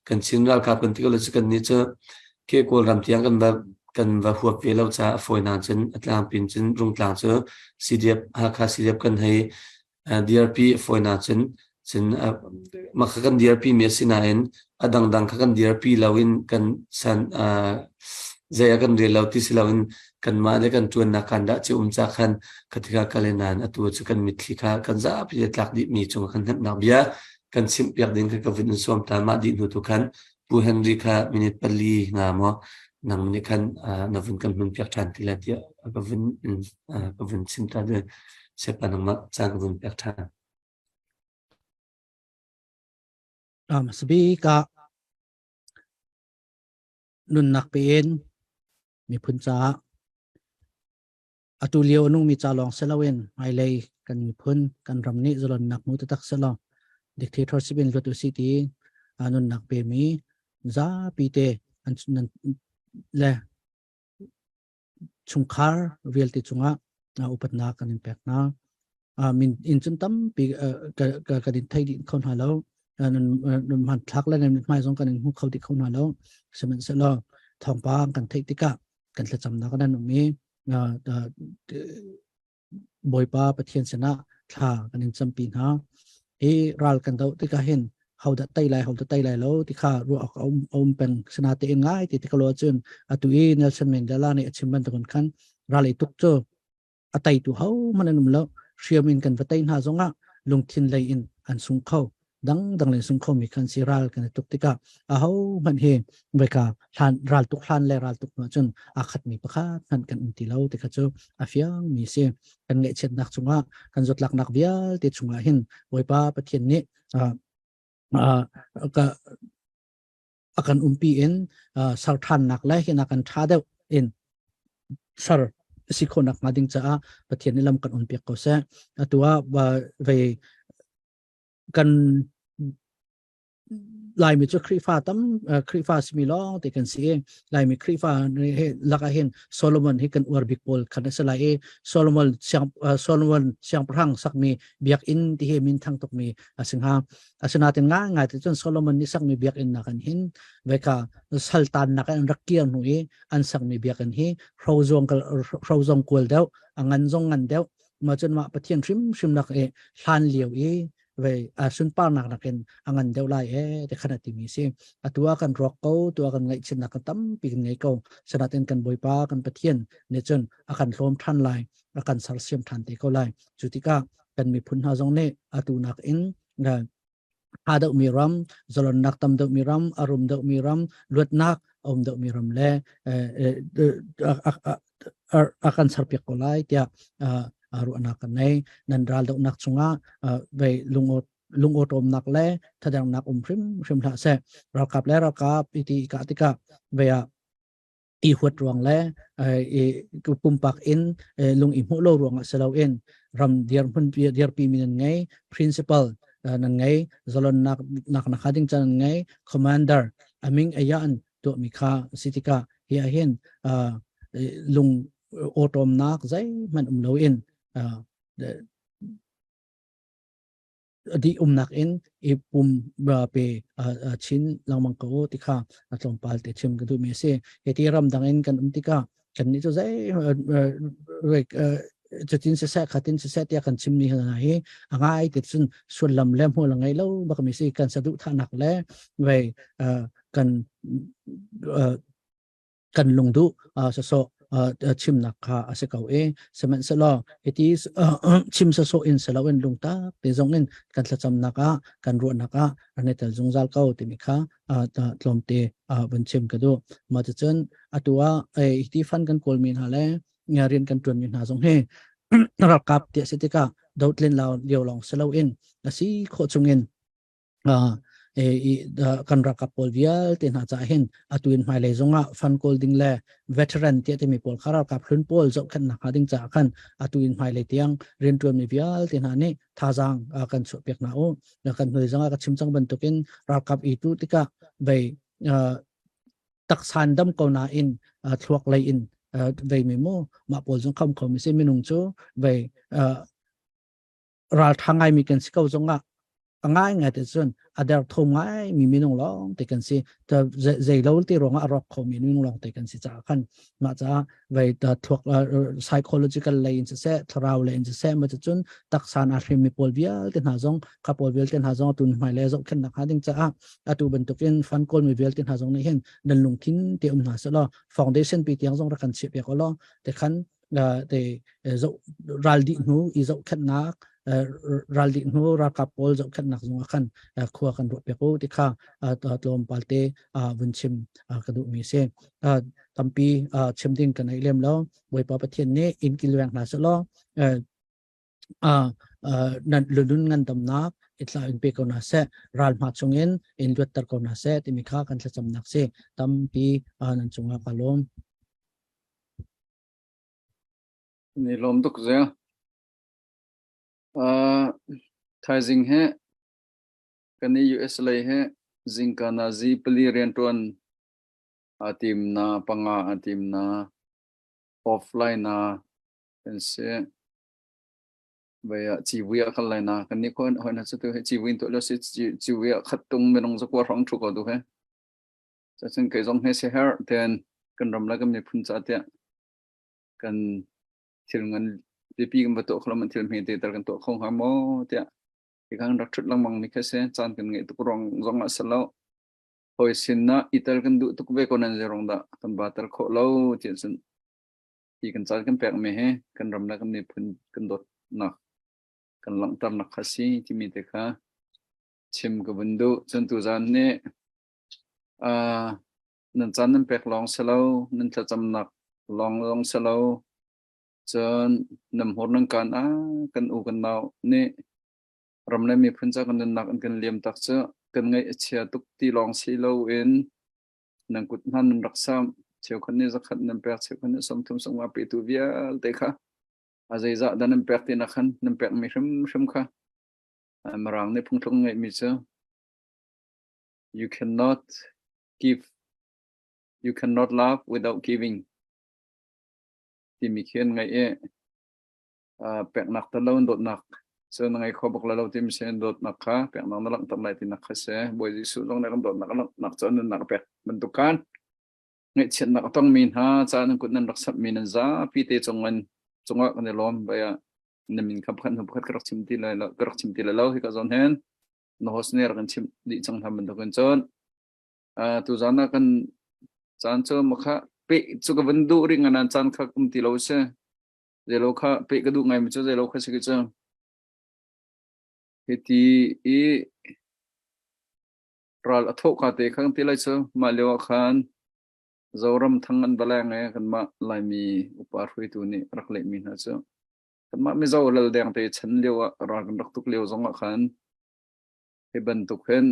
kan Chin ralkap kan ti ko lo cu kan nih cu ke Kawlram tiang kan va huap ve lo caah a fawinak cun a tlangpin cun Rungtlang cu CDF Hakha CDF kan hei dirpi a fawinak cun cun mah kha kan dirpi mi a si nain a dangdang kha kan dirpi lo in kan san zei a kan rel lo ti si lo in kanmah le kan ṭuannak kan dah ci um ca khan khatika kal in nain atu cu kan mitthli kha kan zapi le tlak dih mi cung kan hnemhnak bia kan chimh piak ding kha ka vun in sawm ta. Mah dih hnu tu khan Pu Henry kha minute 4 nga maw nang nih khan na vun kan hmun piak ṭhan ti lai tiah ka vun chim ta de. Sepa, nangmah caan ka vun pek ṭhan. Sabi ka nunnak pe in miphun caah atu lio nungmi ca lawng si loin hmailei kan miphun kan ram nih zalonnak hmu taktak selaw dictatorship in luat usih ti nunnak pe mi zapi te an le chungkhar vialte cungah upatnak kan in pek hna. Min in cun tampi kan in thei dih kho hna lo. Nan hmanthlak le nan hmai zong kan in hmu kho dih kho hna lo. Sihmanhsehlaw thawngpang kan theih tikah kan thlacamnak nan um i Bawipa Pathian sinah thla kan in campi hna. Hi ral kan doh tikah hin hodah tei lai hodah tei lai lo ti kha ruah awk a um peng. Sinatein ngai ti tik lo ahcun atu i Nelson Mandela nih a chim bantukin khan ral i tuk cu a teitu hohmanh an um lo. Hriam in kan va tei hna zongah lungthin lei in an sung kho. Dangdang len sung khomi khan si ral kan i tuk tikah ahohmanh hi voika hlan ral tuk hlan le ral tuk hnu ahcun aa khatmi pakhat hmanh kan um ti lo ti kha cu a fiang mi si. Kan ngaihchiatnak cungah, kan zawtlaknak vialte chungah hin Bawipa Pathian nih a kan umpi in ser ṭhannak le hi kan ṭha deuh in ser si khawhnak hnga ding caah Pathian nih lam kan on piak ko seh. Atu ah vei kan Laimi cu Khrihfa tam Khrihfa simi lawng te kan si i Laimi Khrihfa lakah hin Solomon hi kan uar bik pawl khan a si lai i Solomon siang Solomon siangpahrang sakmi biakinn ti hi min thang tukmi a si hnga. Asinain ngai ngai te cun Solomon nih sakmi biakinn nak an hin veka saltan nak an rak kir hnu i an sakmi biakinn hi hrozong hrozong kual deuh, a ngan zong ngan deuh ma cun mah Pathian hrimhrim lak i hlan lio i ve a sunparnak nakin a ngan deuh lai e te khan a timi si. Atu ah kan rawk ko, tu ah kan ngaihchinnak kan tampi kan ngei ko, sanatin kan Bawipa kan Pathian nih cun a kan hlawm than lai, a kan sersiam than te ko lai. Cu tikah kan miphun hna zong nih atu nak in aa deuhmi ram, zalonnak tam deuhmi ram, a rum deuhmi ram, luatnak a um deuhmi ram le a kan serpiak ko lai tiah ruahnak kan ngei. Nan ral dohnak chungah vei lungawṭawmnak le thadernak um hrimhrim hlah seh. Ralkap le ralkap iti kah tikah vei ah i huat ruang le i pumpak in lung i hmuh lo ruangah si loin ram dirhmun dirpi mi nan ngei, principal nan ngei, zalonnak nak na ding can nan ngei, commander aming aya an tuahmi kha si tikah hi ah hin lung awṭawmnak zeihmanh um loin dih umnak in i pum pe chin lengmang ko ti kha a tlawmpal te chim ka duhmi a si. Hiti ramdang in kan um tikah kan nih cu zei cutin siseh khatin siseh tiah kan chimmi hna hi a ngai ti cun sullam le hmual a ngei lo bak mi si. Kan saduhthahnak le vei kan kan lungduh sawsawh chimnak kha a si ko i sihmanhsehlaw hiti chim sawsawh in si loin lungtak te zong in kan thlacamnak ah, kan ruahnak ah an i tel zungzal ko timi kha tlawmte vun chim ka duh. Mah cucun atu ah hiti fan kan kawlmi hna le rian kan ṭuanmi hna zong hi ralkap ti a si tikah dotlin lio lawng si loin a si khawh chungin. I kan ralkap pawl vialte hna ca hin atu in hmailei zongah fund kawl ding le veteran tiah timi pawl kha ralkap hlun pawl zohkhenhnak hnga ding caah khan atu in hmailei tiang rianṭuanmi vialte hna nih thazaang kan chuahpiak hna u. Kan hnu zongah ka chim cang bantukin ralkap i tu tikah vei taksan dam ko nain thluak lei in vei mi mu mah pawl zong kham kho mi si. Minung cu vei ralṭha ngaimi kan si ko zongah a ngaingai te cun a derthawm ngaimi minung lawng te kan si. Zei lo te ruangah a rawk khomi minung lawng te kan si caah khan mah caah vei thluak psychological lei in siseh, thlarau lei in siseh, ma cun taksan a hrimmi pawl vialte hna zong kha pawl vialte hna zong tun hmai le zohkhenhnak hnga ding caah atu bantukin fund kawlmi vialte hna zong nih hin nan lungthin te um hna selaw foundation pi tiang zong rak kan chiah piak law te khan te zoh ral dih hnu i zohkhenhnak, ral dih hnu ralkap pawl zohkhenhnak zong ah khan khua kan ruah piak u ti kha tlawmpal te vun chim ka duhmi si. Tampi chim ding ka nei lem lo. Bawipa Pathian nih in kilveng hna selaw nan lunun ngandamnak itla in pe ko hna seh, ral hma chungin in luatter ko hna seh timi kha kan thlacamnak si. Tampi nan cungah ka lawm. Ni lawm tuk zel. Thaizing he kan i US lei he zingka na zi pali rianṭuan aa tim na, panga aa tim na, offline na kan si. Vai ah civui ah kal lai na kan ni khon hoi na chu tu he civui to lo si civui ah khat tung minung zakua hrong thu ko tu he. Cacun kei zong he si her ten kan ram le kan miphun ca tiah kan thil ngan pipi kan va tuah kho lo man thil hme te tar kan tuah kho hnga maw tiah hi kan rak thut lengmang mi kha si. Caan kan ngeih tuk ruang zong ah si lo, hawi sin ah i tel kan duh tuk ve ko nan zei ruang dah kan ba tel khawh lo tiah cun hi kan caan kan pek mi hi kan ram le kan miphun kan dawtnak kan langhternak kha si timi te kha chim ka vun duh. Cun tuzaan nih nan caan nan pek lawng si lo, nan thlacamnak lawng lawng si lo, cun nan hmur nan kaan ah kan u kan nau nih ram le miphun ca kan nunnak an kan liam tak cu kan ngaih a chia tuk ti lawng si loin nan kut hna nan rak sam, cheukhat nih zakhat nan pek, cheukhat nih 30 50 petu vialte kha a zeizah dah nan pek ti na khan nan pekmi hrimhrim kha Mirang nih phungthluk ngeihmi cu "You cannot give, you cannot love without giving" timi khi an ngaih i peknak tel lo in dawtnak cu na ngei kho bak lai lo timi si. Dawtnak kha peknak na langhter lai tinak kha si. Bawi Jesuh zong nih kan dawtnak a langhnak cu a nunnak a pek bantuk khan ngaihchiatnak a tongmi hna ca nan kut nan rak samhmi nan zapi te cung in cungah kan i lawm. Bai ah na min kha pakhat hnu pakhat ka rak chim ti lai lo, ka rak chim ti lai lo. Hi ka zawn hin na host nih rak kan chimh dih cang hna bantukin cun tuzaan ah kan caan cu makha pe cu ka van duh rih ngan caan kha um ti lo si. Zeilo kha pe ka duh ngai mi cu zeilo kha si ki cu hiti i ral a thawh ka te khang ti lai cu mah lio ah khan Zoram thang an va leng i kanmah Laimi upa hruaitu nih rak lehmi hna cu kanmah Mizo lal deng te chan lio ah ral kan rak tuk lio zong ah khan hi bantuk hin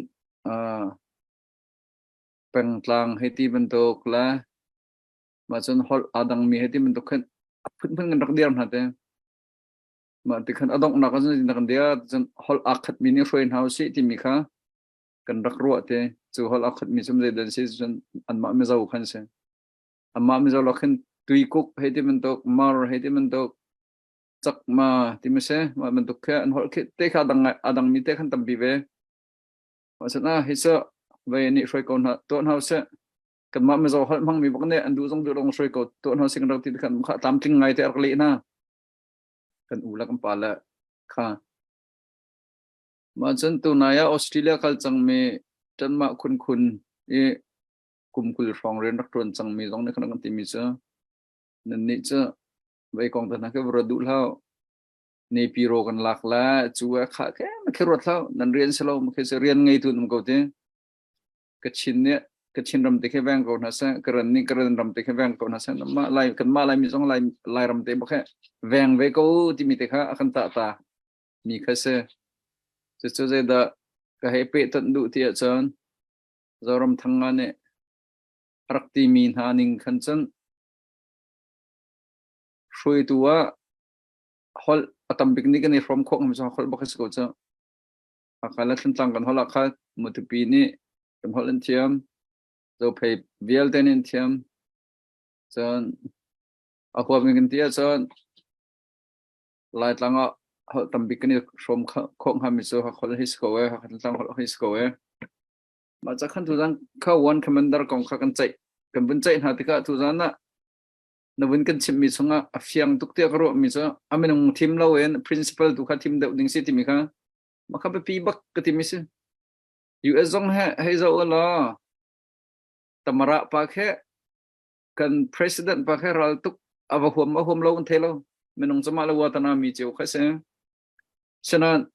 pengtlang hei ti bantuk le mah cun holh aa dangmi hei ti bantuk khin a phunphun kan rak dir hna te. Mah ti khan a donghnak ah cun kan dir cun holh aa khatmi nih hruai hna usih timi kha kan rak ruah te. Cu holh aa khatmi cu zei dan si cun anmah Mizo khan si. Anmah Mizo lak khin Tuikuk hei ti bantuk, Mar hei ti bantuk, Cakma ti ma si, mah bantuk khi an holh khi te kha dang a dangmi te khan tampi ve. Mah cun ah hi cu vei nih hruai ko hna tuah hna usih. Kanmah Mizo holh hmangmi bak nih an duh zong duh lo hruai ko tuah hna usih kan rak ti khan kha tlamtling ngai te rak leh hna. Kan u le kan pa le kha. Mah cun tunai ah Australia kal cangmi ṭanmah khunkhun i kum 20 hrawng rian rak ṭuan cangmi zong nih khan kan timi cu nannih cu vei kong te hna khi va duh hlah. Nepi ro kan lak la cu a kha ke ma khi ruat hlah, nan rian si lo ma khi si rian ngeitu nam ko ti. Kachin nih Kachin ram te khi veng ko hna seh, Karen nih Karen ram te khi veng ko hna seh, mah Lai kanmah Laimi zong Lai Lairam te bak he veng ve ko timi te kha a kan tah ta mi kha si. Cucu zeidah? Ka hei pehtonh duh ti ahcun Zoramthanga nih a rak timi hna ning khan cun hruaitu ah holh a tam bik nih kan i hrawm khawh ngam cu holh bak a si ko cu. Hakha le Thantlang kan holh ah khan Matupi nih kan holh an thiam, Zophei vialte nih an thiam. Cun a huam in kan ti ahcun Laitlang ah holh tam bik kan i hrawm khawh hngami cu Hakha holh hi si ko ee, Hakha Thantlang holh hi si ko ee. Mah ca khan tuzan kha one commander kong kha kan ceih. Kan vun ceih hna tikah tuzan ah na vun kan chimmi chungah a fiang tuk tiah ka ruahmi cu a minung thim loin principal tu kha thim deuh ding si timi kha mah kha biapi bak ka timi si. US zong he hei zoh law Tamara pa khe kan president pa khe ral tuk a va huam a huam lo an thei lo minung cama le watana mi ceu kha si sinan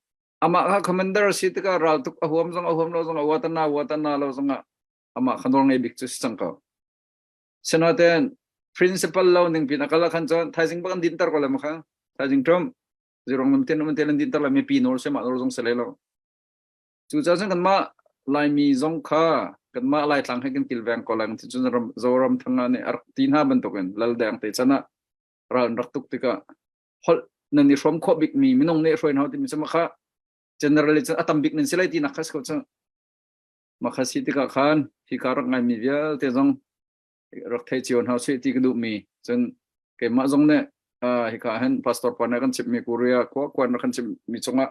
amah kha commander si tikah ral tuk a huam zong a huam lo zong a watana watana lo zong ah amah kha nawl ngei bik cu si cang ko sinaten principal lo ning pin akala khan cun thaizing bak an din tar ko le ma kha thaizing Trump zirong nam ten nam ten an din tar la mi pi nor se ma nor zong se le lo Cucaah cun kanmah Laimi zong kha kanmah Laitlang he kan kilveng ko lai cun Zoram thanga nih a rak ti hna bantukin Laldeng te chan ah ral an rak tuk tikah holh nan i hrawm khawh bikmi minung nih hruai hna timi cu makha generally cun a tam bik nan si lai tinak kha si ko cu makha si tikah khan hika rak ngaimi vialte zong rak thei cio hna sih ti ka duhmi cun keimah zong nih hika hin pastor pa nih kan chimmi Korea khua kuan rak kan chimmi cungah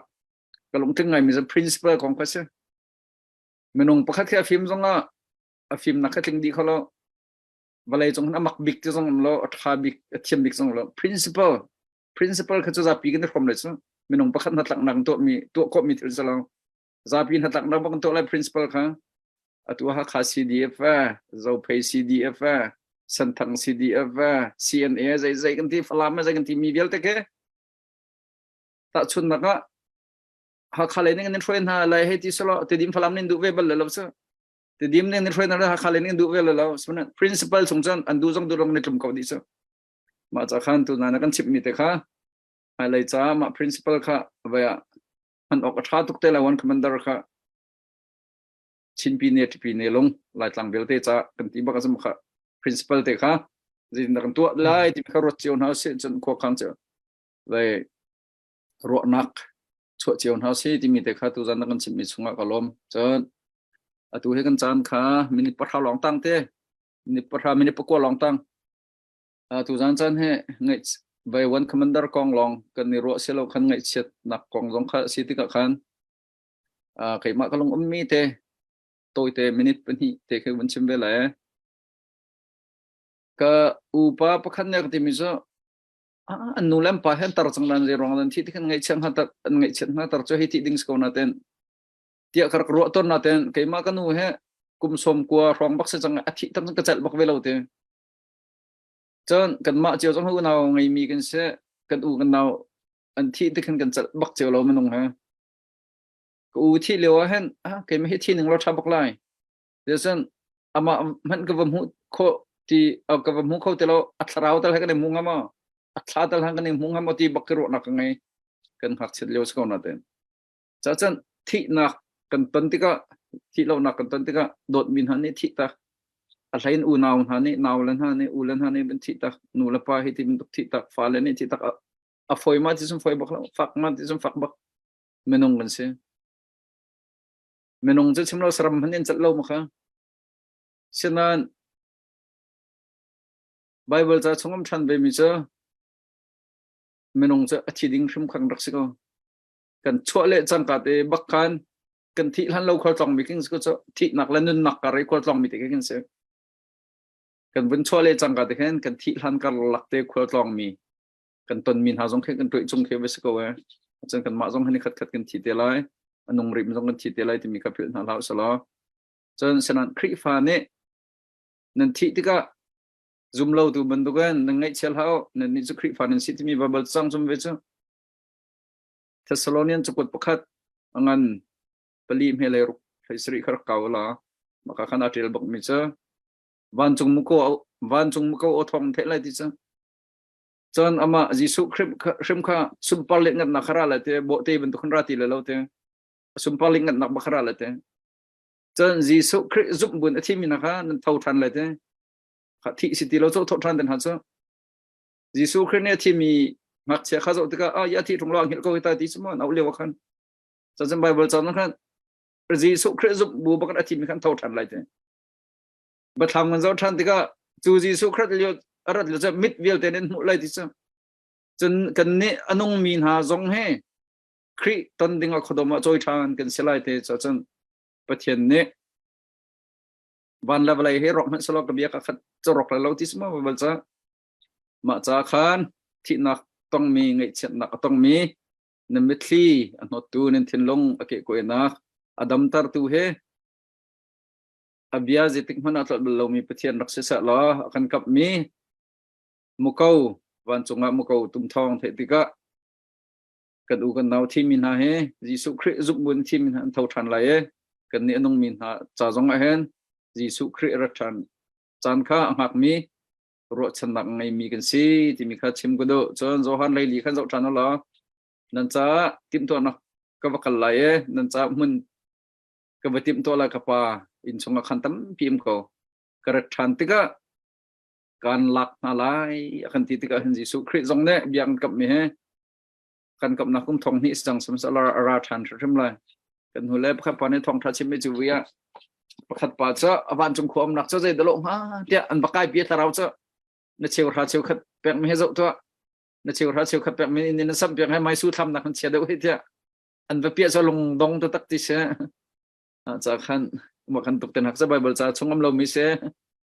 ka lungtling ngaimi cu principle kong kha si minung pakhat khi a fim zongah a fimnak kha tling dih kho lo vawlei cung a mak bik ti zong um lo a ṭha bik a thiam bik zong lo principle principle kha cu zapi kan i hrawm le cu minung pakhat hnatlaknak tuah mi tuah khawh mi thil si lo zapi hnatlaknak bak tuah lai principle kha atu Hakha CDF Zophei CDF Senthang CDF CNA zei zei kan ti Falam zei kan ti mi vialte ke Tahchunhnak ah Hakha lei ning in hruai hna lai hei ti selaw Tedim Falam nih duh ve bal lo cu. Tedim nih hruai hna Hakha lei ning duh ve lo. Principal chung cun an duh zong duh rong ni tlum ko dih cu. Mah ca khan tu na kan chimh mi te kha hmailei ca mah principal kha vai ah hman awk a ṭha tuk te lai one commander kha Chinpi ne ṭipi ne lung Laitlang vialte ca kan ti bak azum kha principal te kha zeitindah kan tuah lai ti kha ruat cio hna usih cun khua khang cio vai ruahnak chuah cio hna si timi te kha tuzan na kan chimmi chungah ka lawm. Cun atu hi kan caan kha minute 10 lawng tang te minute 10 minute 9 lawng tang tuzan caan hi ngaih vai one commander kong lawng kan i ruah silo khan ngaihchiatnak kong zong kha si tikah khan keimah ka lung ummi te tawite minute 2 te khi vun chim ve lai. Ka upa pakhat nih a ka timi cu an nu le an pa he an tar cang lan zei ruang an thi ti khan ngaihchiat hnga tar an ngaihchiat hnga tar cu hei thi ding si ko na ten tiah ka rak ruah ton na ten keimah ka nu he kum 90 hrawng bak si cang a thi tam ka celh bak ve lo te cun kanmah cio zong unau ngeimi kan si kan u kan nau an thi ti khan kan celh bak cio lo minung he ka u thi lio ah hin ah keimah hi thi ning lo tha bak lai Cun amah hmanh ka va hmuh khawh ti ka va hmu kho ti lo a thlarau tal he kan i hmu hnga maw a thla tal han kan i hmu hnga maw ti bak ka ruahnak ka ngei kan ngakchiat lio si ko na ten ca cun thihnak kan ton tikah thih lonak kan ton tikah dawtmi hna nih thih tak a hlein unau hna nih nau le hna nih u le hna nih ban thih tak nu le pa hi ti bantuk thih tak fale nih thih tak a foi ma ti sun foi bak lo fak ma ti sun fak bak minung kan si Minung cu chim lo saram hmanh in cat lo ma kha. Sinain Bible ca chung um ṭhan ve mi cu minung cu a thi ding hrim khan rak si ko. Kan chuah le cangka te bak khan kan thih hlan lo khual tlong mi king si ko cu thihnak le nunnak kar i khual tlong mi te kan si. Kan vun chuah le cangka te khan kan thih hlan kar lak te khual tlong mi kan tonmi hna zong khi kan tuih chung khi va si ko ee. Cun kanmah zong hi khat khat kan thi te lai. A nung rim zong kan thi te lai timi kha philh hna hlah usalaw. Cun sinan Khrihfa nih nan thih tikah zumlotu bantukin nan ngaihchia hlah u. Nan nih cu Khrihfa nan si timi Bible cang zum ve cu. Thessalonian cakuat pakhat a ngan pali hme le ruk hlei sarih kha rak kau la. Maka khan a ṭial bak mi cu vancung muko vancung muko aw thawng theih lai ti cu. Cun amah Jesuh hrim kha sunpar let ngatnak kha ra lai te bawhte bantuk khan ra ti le lo te. Sunpar ngatnak bakhara le te. Cun Jesuh Khrih zumh buin a thimi hna kha nan tho ṭhan lai te. Kha thih si ti lo cu tho ṭhan den ha cu. Jesuh Khrih nih a thimi ngakchia kha zoh tikah ah ya thi ṭung lo a hngilh ko hi ta ti cu mu an auh lio ah khan. Cun Bible caan khan Jesuh Khrih zumh bu bakin a thimi khan tho ṭhan lai te. Biathlam kan zoh ṭhan tikah cu Jesuh Khrih lio a rat lio cu mit vialte nih an hmuh lai ti cu. Cun kannih a nungmi hna zong he Khrih ton ding ah khuadawm ah cawi ṭhan kan si lai te cu cun Pathian nih van le vawlei he rawk hmanh selaw ka bia ka khat cu rawk lai lo ti si maw bal ca mah ca khan thihnak tongmi ngaihchiatnak a tongmi na mitthli a hnawttu nan thinlung a kehkuainak a damtertu he a bia zeitik hmanh ah tlolh bal lomi Pathian rak si seh law a kan kapmi muko vancung ah muko tum thawng theih tikah kan u kan nau thimi hna he Jesuh Khrih zumh thimi hna an tho ṭhan lai i kan nih a nungmi hna ca zong ah hin Jesuh Khrih rat ṭhan caan kha a hngakmi ruahchannak ngeimi kan si timi kha chim ka duh. Cun Johan leili khan zoh ṭhan u law nan caah timhtuahnak ka va kal lai i nan caah hmun ka va timhtuah lai ka pa inn chungah khan tampi um ko. Ka rat ṭhan tikah kan lak hna lai a kan ti tikah hin Jesuh Khrih zong nih bia kan kamhmi he kan kamnak kum thong hnih cang sihmanhsehlaw a ra ṭhan hrimhrim lai. Kan hnu le pakhat pa nih thawngṭha chimmi cu vui ah pakhat pa cu a vancung khua umnak cu zei dah hnga tiah an va kai pi thlarau cu na cheu hra cheu khat pek mi he zoh tuah na cheu hra cheu khat pek mi in na sam piak he mai su thlamnak kan chia deuh hi tiah an va piah cu lung dong te tak ti si ca khan ma kan tuk ten hak sa bible ca chung am lo mi se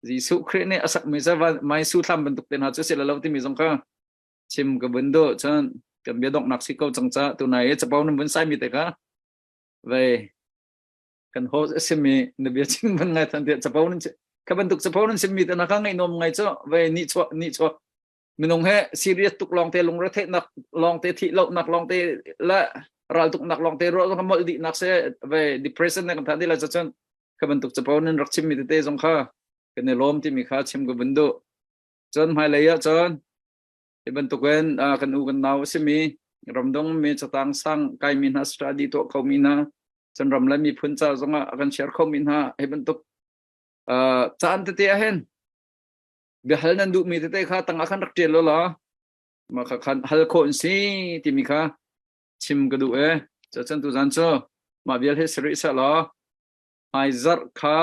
Jesuh Khrih nih a sak mi ca mai su thlam bantuk te hna cu si lo timi zong kha chim ka vun duh. Cun kan bia donghnak si ko cang ca tunai i capo nan vun sai mi te kha vei kan host a simi na bia chim van ngai than tiah capo nan kha bantuk capo nan sim mi te na kha ngaih nuam ngai cu vei ni chuak ni chuak minung he serious tuk lawng te lungre theihnak lawng te thih lohnak lawng te la ral tuknak lawng te ruah zong molh dih nak se vei depression ne kan than di la cun kha bantuk capo nan rak chim mi tete zong kha kan i lawm timi kha chim ka vun duh. Cun hmailei ah cun hi bantukin kan u kan nau a simi ramdang mi catang sang kaimi hna study tuah khomi hna cun ram le miphun ca zongah a kan share khomi hna hi bantuk caan tete ah hin biahal nan duhmi tete kha tangah khan rak ṭial law mah kha khan hal khawh an si timi kha chim ka duh e. Cun tuzan cu mah vial hi si rih seh law hmaizarh kha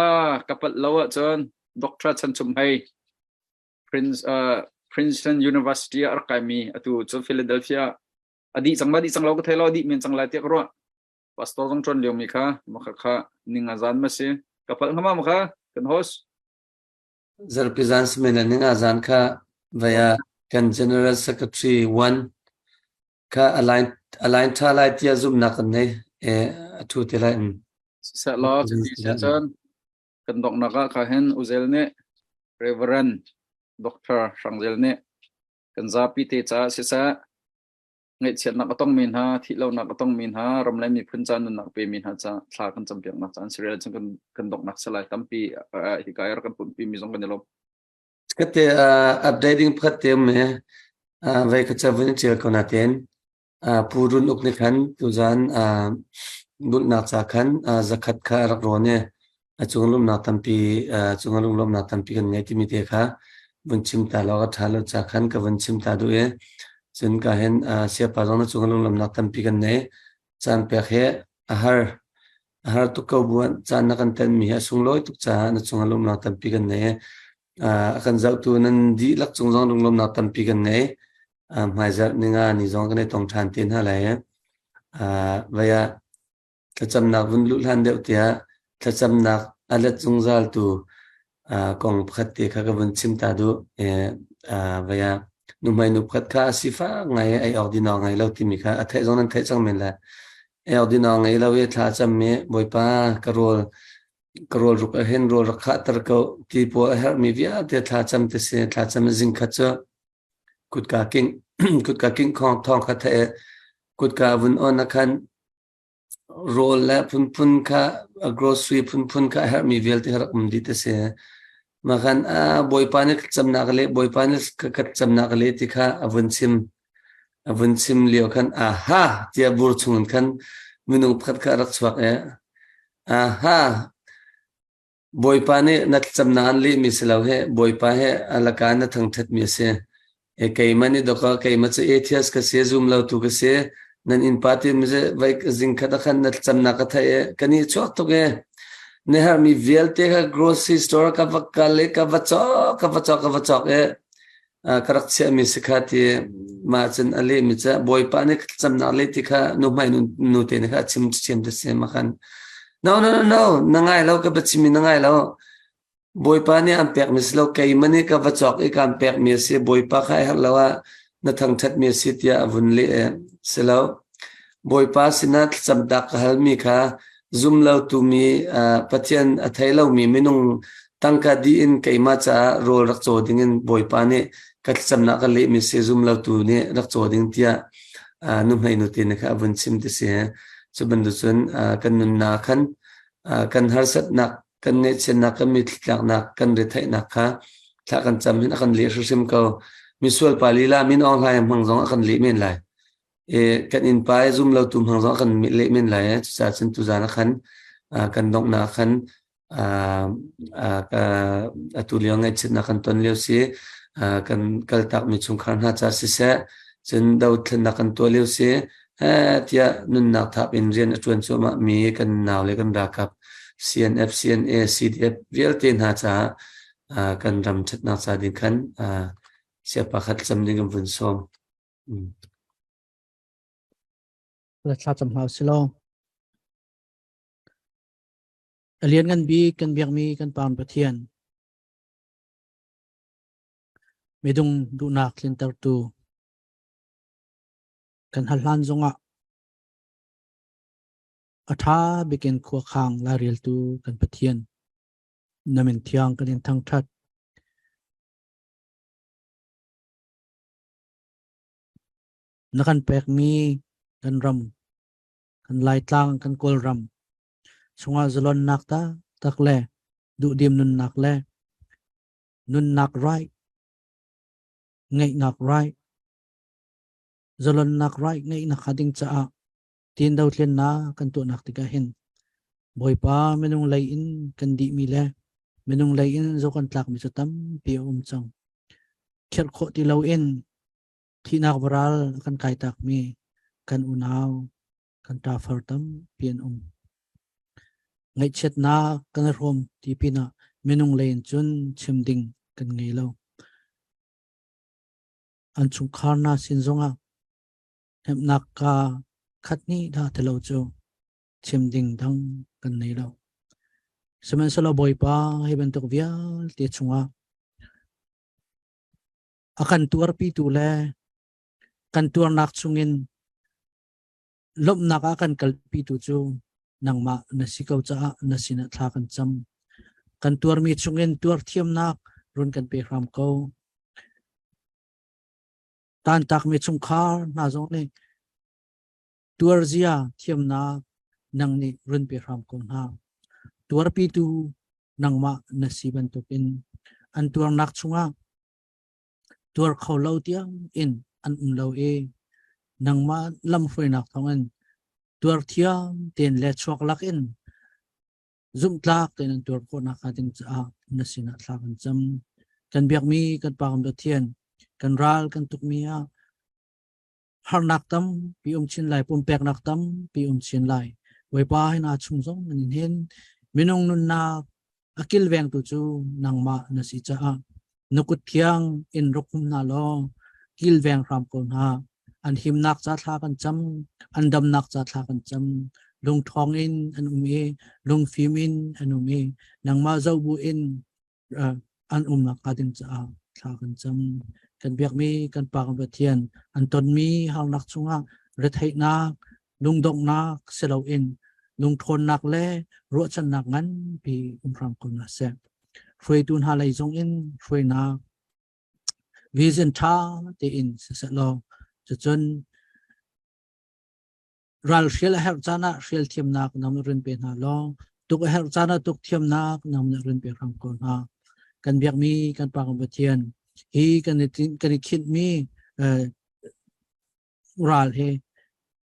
ka palh lo ahcun Dr. Chan Chum Hei Prince, Princeton University ah a rak kaimi atu cu Philadelphia a dih cang ma dih cang lo ka thei lo dih men cang lai tiah ka ruah. Pastor zong ṭuan liomi kha maka kha ninga zan ma si ka palh hnga ma kha kan host. Zarpi zan simen ninga zan kha vaya kan General Secretary one kha align align tha lai tia zumnak kan nei e a thu te lai. Siseh law cuti si cun kan donghnak ah kha hin Uzel nih Reverend Dr. Hrangzel nih kan zapi te caah siseh ngaihchiatnak a tongmi hna thihlonak a tongmi hna ram le miphun ca nunnak pemi hna ca thla kan campiaknak caan si rel cun kan kan donghnak salai tampi hika i rak kan pumpi mi zong kan i lawm. Kate updating pakhat te um he vei ka cavun chial ko na ten Pu Run Uk nih khan tuzan bulhnak ca khan zakhat kha a rak rawn i a cung lawmhnak tampi cung a lunglawmhnak tampi kan ngei timi te kha vun chim ta law a ṭha lo ca khan ka vun chim ta duh i cun ka hin siapa zong na cung a lunglawmhnak tampi kan nei. Caan pek hi a har a har tuk ko buan caan na kan tenmi hi a sunglawi tuk caah na cung a lawmhnak tampi kan nei. A kan zohtu nan dihlak cung zong lunglawmhnak tampi kan nei. Hmaizarh ninga ni zong kan i tong ṭhan te hna lai. Vai ah thlacamnak vun luh hlan deuh tiah thlacamnak a let zungzal tu kong pakhat te kha ka vun chim ta duh. Vai ah nuhmei nu pakhat kha a sifak ngai ei awk din awk ngei lo timi kha a theih zong nan theih cang men lai. Ei awk din awk ngei lo i thla a cam i Bawipa ka rawl ka rawl ruk ah hin rawl rak khahter ko ti pawl a herhmi vialte thla cam te si thla cam zing khat cu kutka king kutka king khong thong kha the kutka vun on a khan rawl le phunphun kha grocery phunphun kha a herhmi vialte rak um dih te si makhan a bawipa nih camnak le bawipa nih ka camnak le ti kha a vun chim a vun chim lio khan aha tiah bur chungin khan. Minung pakhat kha a rak chuak i, aha, Bawipa nih na thlacamnak an lehmi si lo he Bawipa he a laka na thangṭhatmi a si. E keimah nih dawka keimah cu atheist ka si, zum lotu ka si. Nan innpa ti vai zingkhat ah khan na thlacamnak ka theih i ka nih chuak tuk e. Na herhmi vialte kha grocery store ka va kal i ka va cawk, ka va cawk, ka va cawk i ka rak chiahmi si kha ti mah cun a lehmi cu Bawipa nih thlacamnak leh ti kha nuhmai nu te nih kha a chim chiam ti si ma khan no no no no na ngai lo ka biachimmi na ngai lo Bawipa nih an pekmi si lo keimah nih ka va cawk i kaan pekmi a si Bawipa kha a herh lo ah na thangṭhatmi a si tiah a vun leh si lo Bawipa sinah thlacamnak ka halmi kha zum lotu mi Pathian a thei lomi minung tangka dih in keimah caah rawl rak caw dingin Bawipa nih ka thlacamnak ka lehmi si zum lotu nih rak caw ding tiah nuhmei nute nih kha a vun chim ti si. Cu bantuk cun kan nunnak khan kan harsatnak kan ngaihchiatnak kan mitthli tlaknak kan retheihnak kha thla kan cam hin a kan leh hrimhrim ko. Misual pa lila min Aung Hlaing hmang zong a kan leh men lai. Kan innpa i zum lotu hmang zong kan leh men lai. Cucaah cun tuzaan ah khan kan donghnak ah khan atu lio ngaihchiatnak kan ton lio si kan kaltakmi chungkhar hna ca siseh cun dothlennak kan tuah lio si tiah nunnak thap in rian a ṭuan cuahmah mi kan nau le kan ralkap CNF, CNA, CDF vialte hna caah kan ram ṭhatnak ca ding khan siapa khat cam ding kan vun sawm. La thlacam hna usih law. A lianngan bik kan biakmi kan Pa Pathian. Midung duhnak tlintertu kan hal hlan zongah a ṭha bikin khuakhang laireltu kan Pathian. Na min thiang kan in thangṭhat. Na kan pekmi kan ram, kan Laitlang, kan Kawlram chungah zalonnak taktak le duhdim nunnak le nunnak right, ngeihnak right, zalonnak right ngeihnak hnga ding caah tin dothlennak kan tuahnak tikah hin Bawipa minung lei in kan dihmi le minung lei in zo kan tlakmi cu tampi a um cang. Khirh khawh ti loin thihnak varal a kan kai takmi kan unau kan ṭafar tampi an um. Ngaihchiatnak kan i hrawm ti pinah minung lei in cun chim ding kan ngei lo. An chungkhar hna sin zongah hnemhnak ka khat hnih dah ti lo cu chim ding dang kan nei lo. Sihmanhsehlaw Bawipa hi bantuk vialte chungah a kan tuarpitu le kan tuarnak chungin lawmhnak ah kan kalpitu cu nangmah na si ko caah na sinah thla kan cam. Kan tuarmi chungin tuar thiamnak run kan pe hram ko. Tantakmi chungkhar hna zong nih tuarzia thiamnak nang nih run pe hram ko hna. Tuarpitu nangmah na si bantukin an tuarnak chungah tuar kho lo tiang in an um lo i nangmah lamhruainak thawngin tuar thiam tein le chuak lak in zumhtlak tein an tuar khawh nakhnga ding caah na sinah thla kan cam. Kan biakmi kan Pa kan Pathian, kan ral kan tukmi ah harnak tampi um chin lai, pumpeknak tampi um chin lai. Bawipa hi na chung zong nan in hin minung nunnak a kilvengtu cu nangmah na si caah na kut thiang in ruk hum hna law kilveng hram ko hna. An himnak ca thla kan cam, an damnak ca thla kan cam. Lungṭhawng in an um i lungfim in an um i nangmah zoh bu in an umnak hnga ding caah thla kan cam. Kan biakmi kan Pa kan Pathian an tonmi harnak chungah retheihnak, lungdonghnak si loin lungṭhawnnak le ruahchannak nganpi um hram ko hna seh. Hruaitu hna lei zong in hruainak vision ṭha tein siseh law cucun Ral hrial a herh caan ah hrial thiamnak nang nih run pe hna law tuk a herh caan ah tuk thiamnak nang nih run pe hram ko hna. Kan biakmi kan Pa kan Pathian hi kan i kan i khinhmi ral hi.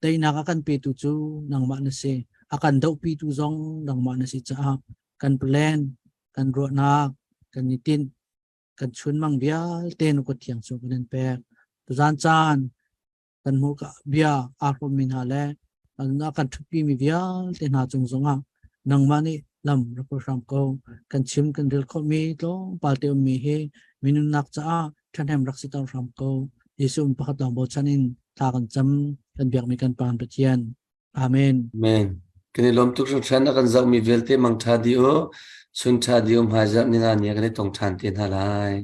Teinak a kan petu cu nangmah na si. A kan dohpitu zong nangmah na si caah kan plan, kan ruahnak, kan i tinh, kan chunmang vialte na kut thiang chung kan in pek. Tuzan caan kan hmuh bia aa hrawmmi hna le a kan ṭhutpi mi vialte hna cung zongah nangmah nih lam rak hram ko. Kan chim kan rel khawhmi tlawmpal te ummi hi minunnak caah ṭhahnem rak si ter hram ko. Jesuh pakhat lawng bochan in thla kan cam kan biakmi kan Pa Pathian. Amen. Amen. Kan i lawm tuk hringhran a kan zohmi vialte mang ṭha di u. Chun ṭha di u hmaizarh ni nga ni kan i tong ṭhan te hna lai.